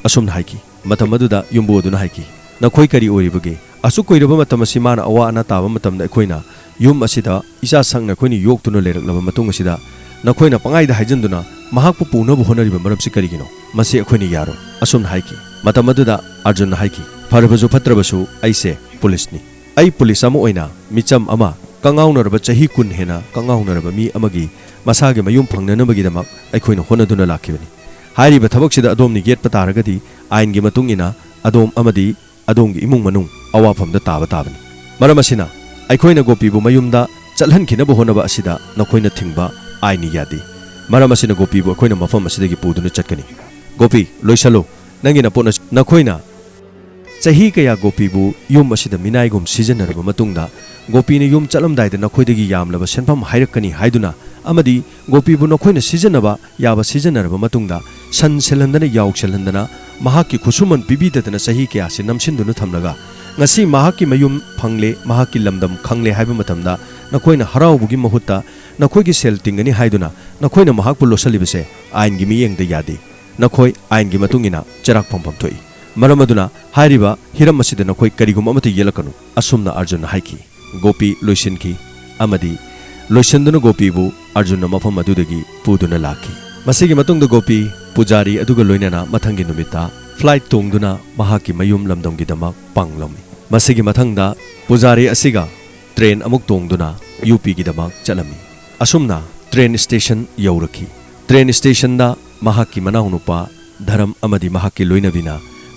ꯑꯁꯨꯝꯅ ꯍꯥꯏꯈꯤ꯫ ꯃꯇꯝ ꯑꯗꯨꯗ ꯌꯨꯝꯕꯨ ꯑꯗꯨꯅ ꯍꯥꯏꯈꯤ, "ꯅꯈꯣꯏ ꯀꯔꯤ ꯑꯣꯏꯔꯤꯕꯒꯦ? ꯑꯁꯨꯛ ꯀꯨꯏꯔꯕ ꯃꯇꯝ ꯑꯁꯤ ꯃꯥꯅ ꯑꯋꯥ ꯑꯅꯥ ꯇꯥꯕ ꯃꯇꯝꯗ ꯑꯩꯈꯣꯏꯅ ꯌꯨꯝ ꯑꯁꯤꯗ ꯏꯆꯥ ꯁꯛꯅ ꯑꯩꯈꯣꯏꯅ ꯌꯣꯛꯇꯨꯅ ꯂꯩꯔꯛꯂꯕ ꯃꯇꯨꯡ ꯑꯁꯤꯗ ꯅꯈꯣꯏꯅ ꯄꯪꯍꯥꯏꯗ ꯍꯥꯏꯖꯤꯟꯗꯨꯅ ꯃꯍꯥꯛꯄꯨ ꯄꯨꯅꯕ ꯍꯣꯠꯅꯔꯤꯕ ꯃꯔꯝꯁꯤ ꯀꯔꯤꯒꯤꯅꯣ? ꯃꯁꯤ ꯑꯩꯈꯣꯏꯅ ꯌꯥꯔꯣꯏ"꯫ ꯑꯁꯨꯝꯅ ꯍꯥꯏꯈꯤ꯫ ꯃꯇꯝ ꯑꯗꯨꯗ ꯑꯔꯖꯨꯟꯅ ꯍꯥꯏꯈꯤ, "ꯐꯔꯕꯁꯨ ꯐꯠꯇ꯭ꯔꯕꯁꯨ ꯑꯩꯁꯦ ꯄꯨꯂꯤꯁꯅꯤ꯫ ꯑꯩ ꯄꯨꯂꯤꯁ ꯑꯃ ꯑꯣꯏꯅ ꯃꯤꯆꯝ ꯑꯃ, ꯀꯉꯥꯎꯅꯔꯕ, ꯆꯍꯤ ꯀꯨꯟ ꯍꯦꯟꯅ ꯀꯉꯥꯎꯅꯔꯕ ꯃꯤ ꯑꯃꯒꯤ ꯃꯁꯥꯒꯤ ꯃꯌꯨꯝ ꯐꯪꯅꯅꯕꯒꯤꯗꯃꯛ ꯑꯩꯈꯣꯏꯅ ꯍꯣꯠꯅꯗꯨꯅ ꯂꯥꯛꯈꯤꯕꯅꯤ꯫ ꯍꯥꯏꯔꯤꯕ ꯊꯕꯛꯁꯤꯗ ꯑꯗꯣꯝꯅ ꯌꯦꯠꯄ ꯇꯥꯔꯒꯗꯤ ꯑꯥꯏꯟꯒꯤ ꯃꯇꯨꯡ ꯏꯟꯅ ꯑꯗꯣꯝ ꯑꯃꯗꯤ ꯑꯗꯣꯝꯒꯤ ꯏꯃꯨꯡ ꯃꯅꯨꯡ ꯑꯋꯥꯐꯝꯗ ꯇꯥꯕ ꯇꯥꯕꯅꯤ꯫ ꯃꯔꯝ ꯑꯁꯤꯅ ꯑꯩꯈꯣꯏꯅ ꯒꯣꯄꯤꯕꯨ ꯃꯌꯨꯝꯗ ꯆꯠꯍꯟꯈꯤꯅꯕ ꯍꯣꯠꯅꯕ ꯑꯁꯤꯗ ꯅꯈꯣꯏꯅ ꯊꯤꯡꯕ ꯑꯥꯏꯟꯅ ꯌꯥꯗꯦ꯫ ꯃꯔꯝ ꯑꯁꯤꯅ ꯒꯣꯄꯤꯕꯨ ꯑꯩꯈꯣꯏꯅ ꯃꯐꯝ ꯑꯁꯤꯗꯒꯤ ꯄꯨꯗꯨꯅ ꯆꯠꯀꯅꯤ꯫ ꯒꯣꯄꯤ, ꯂꯣꯏꯁꯜꯂꯨ꯫ ꯅꯪꯒꯤ ꯅꯄꯣꯠꯅ-, ꯅꯈꯣꯏꯅ ꯆꯍꯤ ꯀꯌꯥ ꯒꯣꯄꯤꯕꯨ ꯌꯨꯝ ꯑꯁꯤꯗ ꯃꯤꯅꯥꯏꯒꯨꯝ ꯁꯤꯖꯤꯟꯅꯔꯕ ꯃꯇꯨꯡꯗ, ꯒꯣꯄꯤꯅ ꯌꯨꯝ ꯆꯠꯂꯝꯗꯥꯏꯗ ꯅꯈꯣꯏꯗꯒꯤ ꯌꯥꯝꯂꯕ ꯁꯦꯟꯐꯝ ꯍꯥꯏꯔꯛꯀꯅꯤ ꯍꯥꯏꯗꯨꯅ ꯑꯃꯗꯤ ꯒꯣꯄꯤꯕꯨ ꯅꯈꯣꯏꯅ ꯁꯤꯖꯤꯟꯅꯕ ꯌꯥꯕ ꯁꯤꯖꯤꯟꯅꯔꯕ ꯃꯇꯨꯡꯗ, ꯁꯟ ꯁꯦꯜꯍꯟꯗꯅ, ꯌꯥꯎ ꯁꯦꯜꯍꯟꯗꯅ, ꯃꯍꯥꯛꯀꯤ ꯈꯨꯠꯁꯨꯃꯟ ꯄꯤꯕꯤꯗꯗꯅ ꯆꯍꯤ ꯀꯌꯥꯁꯤ ꯅꯝꯁꯤꯟꯗꯨꯅ ꯊꯝꯂꯒ, ꯉꯁꯤ ꯃꯍꯥꯛꯀꯤ ꯃꯌꯨꯝ ꯐꯪꯂꯦ, ꯃꯍꯥꯛꯀꯤ ꯂꯝꯗꯝ ꯈꯪꯂꯦ ꯍꯥꯏꯕ ꯃꯇꯝꯗ, ꯅꯈꯣꯏꯅ ꯍꯔꯥꯎꯕꯒꯤ ꯃꯍꯨꯠꯇ ꯅꯈꯣꯏꯒꯤ ꯁꯦꯜ ꯇꯤꯡꯒꯅꯤ ꯍꯥꯏꯗꯨꯅ ꯅꯈꯣꯏꯅ ꯃꯍꯥꯛꯄꯨ ꯂꯣꯠꯁꯤꯜꯂꯤꯕꯁꯦ ꯑꯥꯏꯟꯒꯤ ꯃꯤꯠꯌꯦꯡꯗ ꯌꯥꯗꯦ꯫ ꯅꯈꯣꯏ ꯑꯥꯏꯟꯒꯤ ꯃꯇꯨꯡ ꯏꯟꯅ ꯆꯩꯔꯥꯛ ꯐꯪꯐꯝ ꯊꯣꯛꯏ꯫ ꯃꯔꯝ ꯑꯗꯨꯅ ꯍꯥꯏꯔꯤꯕ ꯍꯤꯔꯝ ꯑꯁꯤꯗ ꯅꯈꯣꯏ ꯀꯔꯤꯒꯨꯝꯕ ꯑꯃꯠꯇ ꯌꯦꯠꯂꯛꯀꯅꯨ, ꯑꯁꯨꯝꯅ ꯑꯔꯖꯨꯟꯅ ꯍꯥꯏꯈꯤ꯫ ꯒꯣꯄꯤ ꯂꯣꯏꯁꯤꯟꯈꯤ ꯑꯃꯗꯤ ꯂꯣꯏꯁꯤꯟꯗꯨꯅ ꯒꯣꯄꯤꯕꯨ ꯑꯔꯖꯨꯟꯅ ꯃꯐꯝ ꯑꯗꯨꯗꯒꯤ ꯄꯨꯗꯨꯅ ꯂꯥꯛꯈꯤ꯫ ꯃꯁꯤꯒꯤ ꯃꯇꯨꯡꯗ ꯒꯣꯄꯤ ꯄꯨꯖꯥꯔꯤ ꯑꯗꯨꯒ ꯂꯣꯏꯅꯅ ꯃꯊꯪꯒꯤ ꯅꯨꯃꯤꯠꯇ ꯐ꯭ꯂꯥꯏꯠ ꯇꯣꯡꯗꯨꯅ ꯃꯍꯥꯛꯀꯤ ꯃꯌꯨꯝ ꯂꯝꯗꯝꯒꯤꯗꯃꯛ ꯄꯥꯡꯂꯝꯃꯤ꯫ ꯃꯁꯤꯒꯤ ꯃꯊꯪꯗ ꯄꯨꯖꯥꯔꯤ ꯑꯁꯤꯒ ꯇ꯭ꯔꯦꯟ ꯑꯃꯨꯛ ꯇꯣꯡꯗꯨꯅ ꯌꯨ ꯄꯤꯒꯤꯗꯃꯛ ꯆꯠꯂꯝꯃꯤ꯫ ꯑꯁꯨꯝꯅ ꯇ꯭ꯔꯦꯟ ꯁ꯭ꯇꯦꯁꯟ ꯌꯧꯔꯛꯈꯤ꯫ ꯇ꯭ꯔꯦꯟ ꯁ꯭ꯇꯦꯁꯟꯗ ꯃꯍꯥꯛꯀꯤ ꯃꯅꯥꯎꯅꯨꯄꯥ ꯙꯔꯝ ꯑꯃꯗꯤ ꯃꯍꯥꯛꯀꯤ ꯂꯣꯏꯅꯕꯤꯅ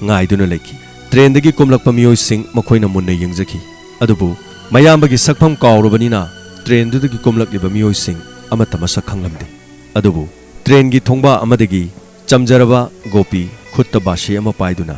ꯉꯥꯏꯗꯨꯅ ꯂꯩꯈꯤ꯫ ꯇ꯭ꯔꯦꯟꯗꯒꯤ ꯀꯨꯝꯂꯛꯄ ꯃꯤꯑꯣꯏꯁꯤꯡ ꯃꯈꯣꯏꯅ ꯃꯨꯟꯅ ꯌꯦꯡꯖꯈꯤ꯫ ꯑꯗꯨꯕꯨ ꯃꯌꯥꯝꯕꯒꯤ ꯁꯛꯐꯝ ꯀꯥꯎꯔꯕꯅꯤꯅ ꯇ꯭ꯔꯦꯟꯗꯨꯗꯒꯤ ꯀꯨꯝꯂꯛꯂꯤꯕ ꯃꯤꯑꯣꯏꯁꯤꯡ ꯑꯃꯠꯇ ꯃꯁꯛ ꯈꯪꯂꯝꯗꯦ꯫ ꯑꯗꯨꯕꯨ ꯇ꯭ꯔꯦꯟꯒꯤ ꯊꯣꯡꯕ ꯑꯃꯗꯒꯤ ꯆꯝꯖꯔꯕ ꯒꯣꯄꯤ ꯈꯨꯠꯇ ꯕꯥꯁꯤ ꯑꯃ ꯄꯥꯏꯗꯨꯅ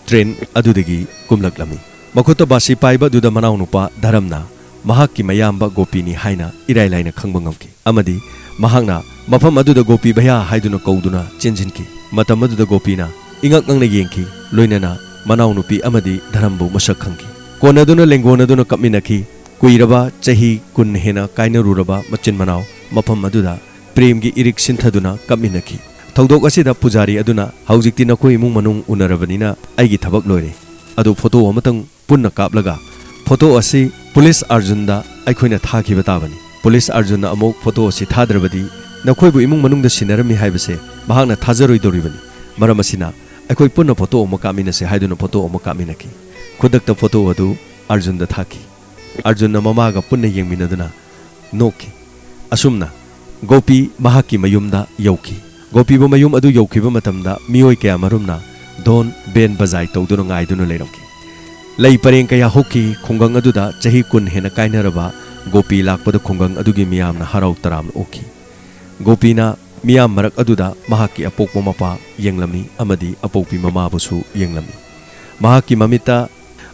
ꯇ꯭ꯔꯦꯟ ꯑꯗꯨꯗꯒꯤ ꯀꯨꯝꯂꯛꯂꯝꯃꯤ꯫ ꯃꯈꯨꯠꯇ ꯕꯥꯁꯤ ꯄꯥꯏꯕ ꯑꯗꯨꯗ ꯃꯅꯥꯎꯅꯨꯄꯥ ꯙꯔꯝꯅ ꯃꯍꯥꯛꯀꯤ ꯃꯌꯥꯝꯕ ꯒꯣꯄꯤꯅꯤ ꯍꯥꯏꯅ ꯏꯔꯥꯏ ꯂꯥꯏꯅ ꯈꯪꯕ ꯉꯝꯈꯤ ꯑꯃꯗꯤ ꯃꯍꯥꯛꯅ ꯃꯐꯝ ꯑꯗꯨꯗ "ꯒꯣꯄꯤ ꯚꯩꯌꯥ" ꯍꯥꯏꯗꯨꯅ ꯀꯧꯗꯨꯅ ꯆꯦꯟꯁꯤꯟꯈꯤ꯫ ꯃꯇꯝ ꯑꯗꯨꯗ ꯒꯣꯄꯤꯅ ꯏꯉꯛ ꯉꯛꯅ ꯌꯦꯡꯈꯤ, ꯂꯣꯏꯅꯅ ꯃꯅꯥꯎꯅꯨꯄꯤ ꯑꯃꯗꯤ ꯙꯔꯝꯕꯨ ꯃꯁꯛ ꯈꯪꯈꯤ꯫ ꯀꯣꯟꯅꯗꯨꯅ ꯂꯦꯡꯒꯣꯟꯅꯗꯨꯅ ꯀꯞꯃꯤꯟꯅꯈꯤ꯫ ꯀꯨꯏꯔꯕ ꯆꯍꯤ ꯀꯨꯟ ꯍꯦꯟꯅ ꯀꯥꯏꯅꯔꯨꯔꯕ ꯃꯆꯤꯟ ꯃꯅꯥꯎ ꯃꯐꯝ ꯑꯗꯨꯗ ꯄ꯭ꯔꯦꯝꯒꯤ ꯏꯔꯤꯛ ꯁꯤꯟꯊꯗꯨꯅ ꯀꯞꯃꯤꯟꯅꯈꯤ꯫ ꯊꯧꯗꯣꯛ ꯑꯁꯤꯗ ꯄꯨꯖꯥꯔꯤ ꯑꯗꯨꯅ, "ꯍꯧꯖꯤꯛꯇꯤ ꯅꯈꯣꯏ ꯏꯃꯨꯡ ꯃꯅꯨꯡ ꯎꯅꯔꯕꯅꯤꯅ ꯑꯩꯒꯤ ꯊꯕꯛ ꯂꯣꯏꯔꯦ꯫ ꯑꯗꯨ ꯐꯣꯇꯣ ꯑꯃꯇꯪ ꯄꯨꯟꯅ ꯀꯥꯞꯂꯒ ꯐꯣꯇꯣ ꯑꯁꯤ ꯄꯨꯂꯤꯁ ꯑꯔꯖꯨꯟꯗ ꯑꯩꯈꯣꯏꯅ ꯊꯥꯈꯤꯕ ꯇꯥꯕꯅꯤ꯫ ꯄꯨꯂꯤꯁ ꯑꯔꯖꯨꯟꯅ ꯑꯃꯨꯛ ꯐꯣꯇꯣ ꯑꯁꯤ ꯊꯥꯗ꯭ꯔꯕꯗꯤ ꯅꯈꯣꯏꯕꯨ ꯏꯃꯨꯡ ꯃꯅꯨꯡꯗ ꯁꯤꯟꯅꯔꯝꯃꯤ ꯍꯥꯏꯕꯁꯦ ꯃꯍꯥꯛꯅ ꯊꯥꯖꯔꯣꯏꯗꯧꯔꯤꯕꯅꯤ꯫ ꯃꯔꯝ ꯑꯁꯤꯅ ꯑꯩꯈꯣꯏ ꯄꯨꯟꯅ ꯐꯣꯇꯣ ꯑꯃ ꯀꯥꯞꯃꯤꯟꯅꯁꯤ" ꯍꯥꯏꯗꯨꯅ ꯐꯣꯇꯣ ꯑꯃ ꯀꯥꯞꯃꯤꯟꯅꯈꯤ꯫ ꯈꯨꯗꯛꯇ ꯐꯣꯇꯣ ꯑꯗꯨ ꯑꯔꯖꯨꯟꯗ ꯊꯥꯈꯤ꯫ ꯑꯔꯖꯨꯟꯅ ꯃꯃꯥꯒ ꯄꯨꯟꯅ ꯌꯦꯡꯃꯤꯟꯅꯗꯨꯅ ꯅꯣꯛꯈꯤ꯫ ꯑꯁꯨꯝꯅ ꯒꯣꯄꯤ ꯃꯍꯥꯛꯀꯤ ꯃꯌꯨꯝꯗ ꯌꯧꯈꯤ꯫ ꯒꯣꯄꯤꯕꯨ ꯃꯌꯨꯝ ꯑꯗꯨ ꯌꯧꯈꯤꯕ ꯃꯇꯝꯗ ꯃꯤꯑꯣꯏ ꯀꯌꯥꯃꯔꯨꯝꯅ ꯙꯣꯟ, ꯕꯦꯟ ꯕꯖꯥꯏ ꯇꯧꯗꯨꯅ ꯉꯥꯏꯗꯨꯅ ꯂꯩꯔꯝꯈꯤ꯫ ꯂꯩ ꯄꯔꯦꯡ ꯀꯌꯥ ꯍꯧꯈꯤ꯫ ꯈꯨꯡꯒꯪ ꯑꯗꯨꯗ ꯆꯍꯤ ꯀꯨꯟ ꯍꯦꯟꯅ ꯀꯥꯏꯅꯔꯕ ꯒꯣꯄꯤ ꯂꯥꯛꯄꯗ ꯈꯨꯡꯒꯪ ꯑꯗꯨꯒꯤ ꯃꯤꯌꯥꯝꯅ ꯍꯔꯥꯎ ꯇꯔꯥꯝꯅ ꯑꯣꯛꯈꯤ꯫ ꯒꯣꯄꯤꯅ ꯃꯤꯌꯥꯝ ꯃꯔꯛ ꯑꯗꯨꯗ ꯃꯍꯥꯛꯀꯤ ꯑꯄꯣꯛꯄ ꯃꯄꯥ ꯌꯦꯡꯂꯝꯃꯤ ꯑꯃꯗꯤ ꯑꯄꯣꯛꯄꯤ ꯃꯃꯥꯕꯨꯁꯨ ꯌꯦꯡꯂꯝꯃꯤ꯫ ꯃꯍꯥꯛꯀꯤ ꯃꯃꯤꯠꯇ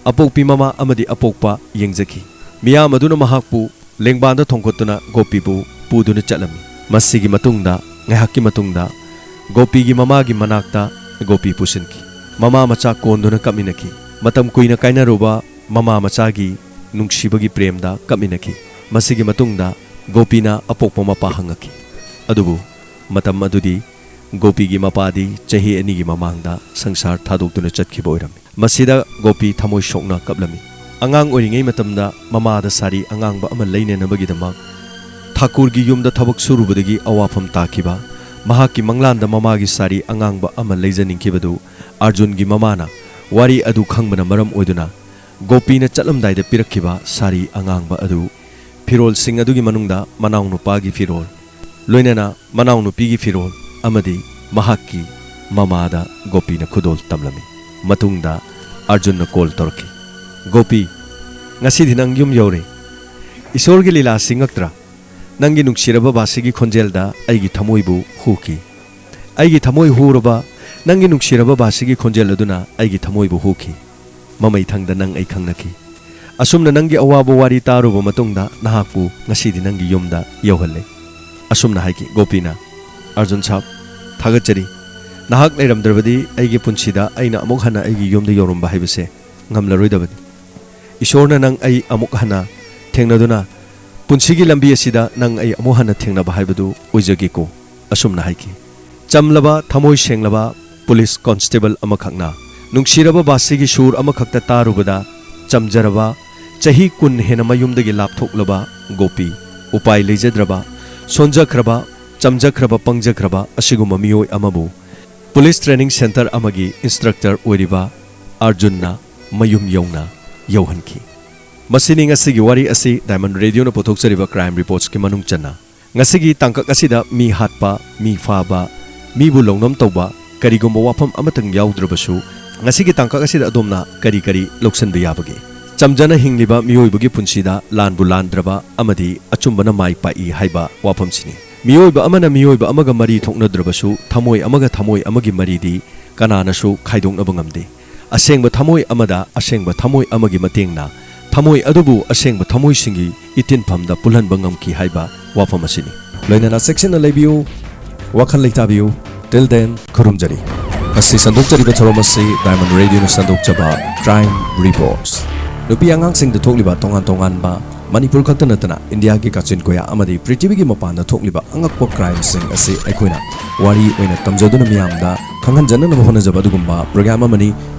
ꯑꯄꯣꯛꯄꯤ ꯃꯃꯥ ꯑꯃꯗꯤ ꯑꯄꯣꯛꯄ ꯌꯦꯡꯖꯈꯤ꯫ ꯃꯤꯌꯥꯝ ꯑꯗꯨꯅ ꯃꯍꯥꯛꯄꯨ ꯂꯦꯡꯕꯥꯟꯗ ꯊꯣꯡꯒꯠꯇꯨꯅ ꯒꯣꯄꯤꯕꯨ ꯄꯨꯗꯨꯅ ꯆꯠꯂꯝꯃꯤ꯫ ꯃꯁꯤꯒꯤ ꯃꯇꯨꯡꯗ, ꯉꯥꯏꯍꯥꯛꯀꯤ ꯃꯇꯨꯡꯗ, ꯒꯣꯄꯤꯒꯤ ꯃꯃꯥꯒꯤ ꯃꯅꯥꯛꯇ ꯒꯣꯄꯤ ꯄꯨꯁꯤꯟꯈꯤ꯫ ꯃꯃꯥ ꯃꯆꯥ ꯀꯣꯟꯗꯨꯅ ꯀꯞꯃꯤꯟꯅꯈꯤ꯫ ꯃꯇꯝ ꯀꯨꯏꯅ ꯀꯥꯏꯅꯔꯨꯕ ꯃꯃꯥ ꯃꯆꯥꯒꯤ ꯅꯨꯡꯁꯤꯕꯒꯤ ꯄ꯭ꯔꯦꯝꯗ ꯀꯞꯃꯤꯟꯅꯈꯤ꯫ ꯃꯁꯤꯒꯤ ꯃꯇꯨꯡꯗ ꯒꯣꯄꯤꯅ ꯑꯄꯣꯛꯄ ꯃꯄꯥ ꯍꯪꯉꯛꯈꯤ꯫ ꯑꯗꯨꯕꯨ ꯃꯇꯝ ꯑꯗꯨꯗꯤ ꯒꯣꯄꯤꯒꯤ ꯃꯄꯥꯗꯤ ꯆꯍꯤ ꯑꯅꯤꯒꯤ ꯃꯃꯥꯡꯗ ꯁꯪꯁꯥꯔ ꯊꯥꯗꯣꯛꯇꯨꯅ ꯆꯠꯈꯤꯕ ꯑꯣꯏꯔꯝꯃꯤ꯫ ꯃꯁꯤꯗ ꯒꯣꯄꯤ ꯊꯃꯣꯏ ꯁꯣꯛꯅ ꯀꯞꯂꯝꯃꯤ꯫ ꯑꯉꯥꯡ ꯑꯣꯏꯔꯤꯉꯩ ꯃꯇꯝꯗ ꯃꯃꯥꯗ ꯁꯥꯔꯤ ꯑꯉꯥꯡꯕ ꯑꯃ ꯂꯩꯅꯅꯕꯒꯤꯗꯃꯛ ꯊꯥꯀꯨꯔꯒꯤ ꯌꯨꯝꯗ ꯊꯕꯛ ꯁꯨꯔꯨꯕꯗꯒꯤ ꯑꯋꯥꯐꯝ ꯇꯥꯈꯤꯕ ꯃꯍꯥꯛꯀꯤ ꯃꯪꯂꯥꯟꯗ ꯃꯃꯥꯒꯤ ꯁꯥꯔꯤ ꯑꯉꯥꯡꯕ ꯑꯃ ꯂꯩꯖꯅꯤꯡꯈꯤꯕꯗꯨ ꯑꯥꯔꯖꯨꯟꯒꯤ ꯃꯃꯥꯅ ꯋꯥꯔꯤ ꯑꯗꯨ ꯈꯪꯕꯅ ꯃꯔꯝ ꯑꯣꯏꯗꯨꯅ ꯒꯣꯄꯤꯅ ꯆꯠꯂꯝꯗꯥꯏꯗ ꯄꯤꯔꯛꯈꯤꯕ ꯁꯥꯔꯤ ꯑꯉꯥꯡꯕ ꯑꯗꯨ, ꯐꯤꯔꯣꯜꯁꯤꯡ ꯑꯗꯨꯒꯤ ꯃꯅꯨꯡꯗ ꯃꯅꯥꯎꯅꯨꯄꯥꯒꯤ ꯐꯤꯔꯣꯜ, ꯂꯣꯏꯅꯅ ꯃꯅꯥꯎꯅꯨꯄꯤꯒꯤ ꯐꯤꯔꯣꯜ ꯑꯃꯗꯤ ꯃꯍꯥꯛꯀꯤ ꯃꯃꯥꯗ ꯒꯣꯄꯤꯅ ꯈꯨꯗꯣꯜ ꯇꯝꯂꯝꯃꯤ꯫ ꯃꯇꯨꯡꯗ ꯑꯥꯔꯖꯨꯟꯅ ꯀꯣꯜ ꯇꯧꯔꯛꯈꯤ꯫ "ꯒꯣꯄꯤ, ꯉꯁꯤꯗꯤ ꯅꯪ ꯌꯨꯝ ꯌꯧꯔꯦ꯫ ꯏꯁꯣꯔꯒꯤ ꯂꯤꯂꯥꯁꯤ ꯉꯛꯇ꯭ꯔꯥ? ꯅꯪꯒꯤ ꯅꯨꯡꯁꯤꯔꯕ ꯕꯥꯁꯤꯒꯤ ꯈꯣꯟꯖꯦꯜꯗ ꯑꯩꯒꯤ ꯊꯃꯣꯏꯕꯨ ꯍꯨꯈꯤ꯫ ꯑꯩꯒꯤ ꯊꯃꯣꯏ ꯍꯨꯔꯕ ꯅꯪꯒꯤ ꯅꯨꯡꯁꯤꯔꯕ ꯕꯥꯁꯤꯒꯤ ꯈꯣꯟꯖꯦꯜ ꯑꯗꯨꯅ ꯑꯩꯒꯤ ꯊꯃꯣꯏꯕꯨ ꯍꯨꯈꯤ꯫ ꯃꯃꯩꯊꯪꯗ ꯅꯪ ꯑꯩ ꯈꯪꯅꯈꯤ꯫ ꯑꯁꯨꯝꯅ ꯅꯪꯒꯤ ꯑꯋꯥꯕ ꯋꯥꯔꯤ ꯇꯥꯔꯨꯕ ꯃꯇꯨꯡꯗ ꯅꯍꯥꯛꯄꯨ ꯉꯁꯤꯗꯤ ꯅꯪꯒꯤ ꯌꯨꯝꯗ ꯌꯧꯍꯜꯂꯦ꯫" ꯑꯁꯨꯝꯅ ꯍꯥꯏꯈꯤ ꯒꯣꯄꯤꯅ꯫ "ꯑꯥꯔꯖꯨꯟ ꯁꯥꯕ, ꯊꯥꯒꯠꯆꯔꯤ꯫ ꯅꯍꯥꯛ ꯂꯩꯔꯝꯗ꯭ꯔꯕꯗꯤ ꯑꯩꯒꯤ ꯄꯨꯟꯁꯤꯗ ꯑꯩꯅ ꯑꯃꯨꯛ ꯍꯟꯅ ꯑꯩꯒꯤ ꯌꯨꯝꯗ ꯌꯧꯔꯝꯕ ꯍꯥꯏꯕꯁꯦ ꯉꯝꯂꯔꯣꯏꯗꯕꯅꯤ꯫ ꯏꯁꯣꯔꯅ ꯅꯪ ꯑꯩ ꯑꯃꯨꯛ ꯍꯟꯅ ꯊꯦꯡꯅꯗꯨꯅ ꯄꯨꯟꯁꯤꯒꯤ ꯂꯝꯕꯤ ꯑꯁꯤꯗ ꯅꯪ ꯑꯩ ꯑꯃꯨꯛ ꯍꯟꯅ ꯊꯦꯡꯅꯕ ꯍꯥꯏꯕꯗꯨ ꯑꯣꯏꯖꯒꯦꯀꯣ꯫" ꯑꯁꯨꯝꯅ ꯍꯥꯏꯈꯤ꯫ ꯆꯝꯂꯕ, ꯊꯃꯣꯏ ꯁꯦꯡꯂꯕ ꯄꯨꯂꯤꯁ ꯀꯣꯟꯁꯇꯦꯕꯜ ꯑꯃꯈꯛꯅ ꯅꯨꯡꯁꯤꯔꯕ ꯕꯥꯁꯤꯒꯤ ꯁꯨꯔ ꯑꯃꯈꯛꯇ ꯇꯥꯔꯨꯕꯗ ꯆꯝꯖꯔꯕ, ꯆꯍꯤ ꯀꯨꯟ ꯍꯦꯟꯅ ꯃꯌꯨꯝꯗꯒꯤ ꯂꯥꯞꯊꯣꯛꯂꯕ ꯒꯣꯄꯤ, ꯎꯄꯥꯏ ꯂꯩꯖꯗ꯭ꯔꯕ, ꯁꯣꯟꯖꯈ꯭ꯔꯕ, ꯆꯝꯖꯈ꯭ꯔꯕ, ꯄꯪꯖꯈ꯭ꯔꯕ ꯑꯁꯤꯒꯨꯝꯕ ꯃꯤꯑꯣꯏ ꯑꯃꯕꯨ ꯄꯨꯂꯤꯁ ꯇ꯭ꯔꯦꯅꯤꯡ ꯁꯦꯟꯇꯔ ꯑꯃꯒꯤ ꯏꯟꯁꯇ꯭ꯔꯛꯇꯔ ꯑꯣꯏꯔꯤꯕ ꯑꯥꯔꯖꯨꯟꯅ ꯃꯌꯨꯝ ꯌꯧꯅ ꯌꯧꯍꯟꯈꯤ꯫ ꯃꯁꯤꯅꯤ ꯉꯁꯤꯒꯤ ꯋꯥꯔꯤ ꯑꯁꯤ ꯗꯥꯏꯃꯟ ꯔꯦꯗꯤꯑꯣꯅ ꯄꯨꯊꯣꯛꯆꯔꯤꯕ ꯀ꯭ꯔꯥꯏꯝ ꯔꯤꯄꯣꯔꯠꯁꯀꯤ ꯃꯅꯨꯡ ꯆꯟꯅ꯫ ꯉꯁꯤꯒꯤ ꯇꯥꯡꯀꯛ ꯑꯁꯤꯗ ꯃꯤ ꯍꯥꯠꯄ, ꯃꯤ ꯐꯥꯕ, ꯃꯤꯕꯨ ꯂꯧꯅꯝ ꯇꯧꯕ, ꯀꯔꯤꯒꯨꯝꯕ ꯋꯥꯐꯝ ꯑꯃꯇꯪ ꯌꯥꯎꯗ꯭ꯔꯕꯁꯨ, ꯉꯁꯤꯒꯤ ꯇꯥꯡꯀꯛ ꯑꯁꯤꯗ ꯑꯗꯣꯝꯅ ꯀꯔꯤ ꯀꯔꯤ ꯂꯧꯁꯤꯟꯕ ꯌꯥꯕꯒꯦ? ꯆꯝꯖꯅ ꯍꯤꯡꯂꯤꯕ ꯃꯤꯑꯣꯏꯕꯒꯤ ꯄꯨꯟꯁꯤꯗ ꯂꯥꯟꯕꯨ ꯂꯥꯟꯗ꯭ꯔꯕ ꯑꯃꯗꯤ ꯑꯆꯨꯝꯕꯅ ꯃꯥꯏ ꯄꯥꯛꯏ ꯍꯥꯏꯕ ꯋꯥꯐꯝꯁꯤꯅꯤ꯫ ꯃꯤꯑꯣꯏꯕ ꯑꯃꯅ ꯃꯤꯑꯣꯏꯕ ꯑꯃꯒ ꯃꯔꯤ ꯊꯣꯛꯅꯗ꯭ꯔꯕꯁꯨ, ꯊꯃꯣꯏ ꯑꯃꯒ ꯊꯃꯣꯏ ꯑꯃꯒꯤ ꯃꯔꯤꯗꯤ ꯀꯅꯥꯅꯁꯨ ꯈꯥꯏꯗꯣꯛꯅꯕ ꯉꯝꯗꯦ꯫ ꯑꯁꯦꯡꯕ ꯊꯃꯣꯏ ꯑꯃꯗ ꯑꯁꯦꯡꯕ ꯊꯃꯣꯏ ꯑꯃꯒꯤ ꯃꯇꯦꯡꯅ ꯊꯃꯣꯏ ꯑꯗꯨꯕꯨ ꯑꯁꯦꯡꯕ ꯊꯃꯣꯏꯁꯤꯡꯒꯤ ꯏꯇꯤꯟꯐꯝꯗ ꯄꯨꯜꯍꯟꯕ ꯉꯝꯈꯤ ꯍꯥꯏꯕ ꯋꯥꯐꯝ ꯑꯁꯤꯅꯤ꯫ ꯂꯣꯏꯅꯅ ꯆꯦꯛꯁꯤꯟꯅ ꯂꯩꯕꯤꯌꯨ, ꯋꯥꯈꯜ ꯂꯩꯇꯥꯕꯤꯌꯨ꯫ Till then, ꯈꯨꯔꯨꯝꯖꯔꯤ꯫ ꯉꯁꯤ ꯁꯟꯗꯣꯛꯆꯔꯤꯕ ꯊꯧꯔꯝ ꯑꯁꯤ Diamond Radio ꯅ ꯁꯟꯗꯣꯛꯆꯕ Crime Reports꯫ ꯅꯨꯄꯤ ꯑꯉꯥꯡꯁꯤꯡꯗ ꯊꯣꯛꯂꯤꯕ ꯇꯣꯉꯥꯟ ꯇꯣꯉꯥꯟꯕ ꯃꯅꯤꯄꯨꯔ ꯈꯛꯇ ꯅꯠꯇꯅ ꯏꯟꯗꯤꯌꯥꯒꯤ ꯀꯥꯆꯤꯟ ꯀꯣꯌꯥ ꯑꯃꯗꯤ ꯄ꯭ꯔꯤꯊꯤꯕꯤꯒꯤ ꯃꯄꯥꯟꯗ ꯊꯣꯛꯂꯤꯕ ꯑꯉꯛꯄ crime ꯁꯤꯡ ꯑꯁꯤ ꯑꯩꯈꯣꯏꯅ ꯋꯥꯔꯤ ꯑꯣꯏꯅ ꯇꯝꯖꯗꯨꯅ ꯃꯤꯌꯥꯝꯗ ꯈꯪꯍꯟꯖꯅꯅꯕ ꯍꯣꯠꯅꯖꯕ ꯑꯗꯨꯒꯨꯝꯕ program ꯑꯃꯅꯤ꯫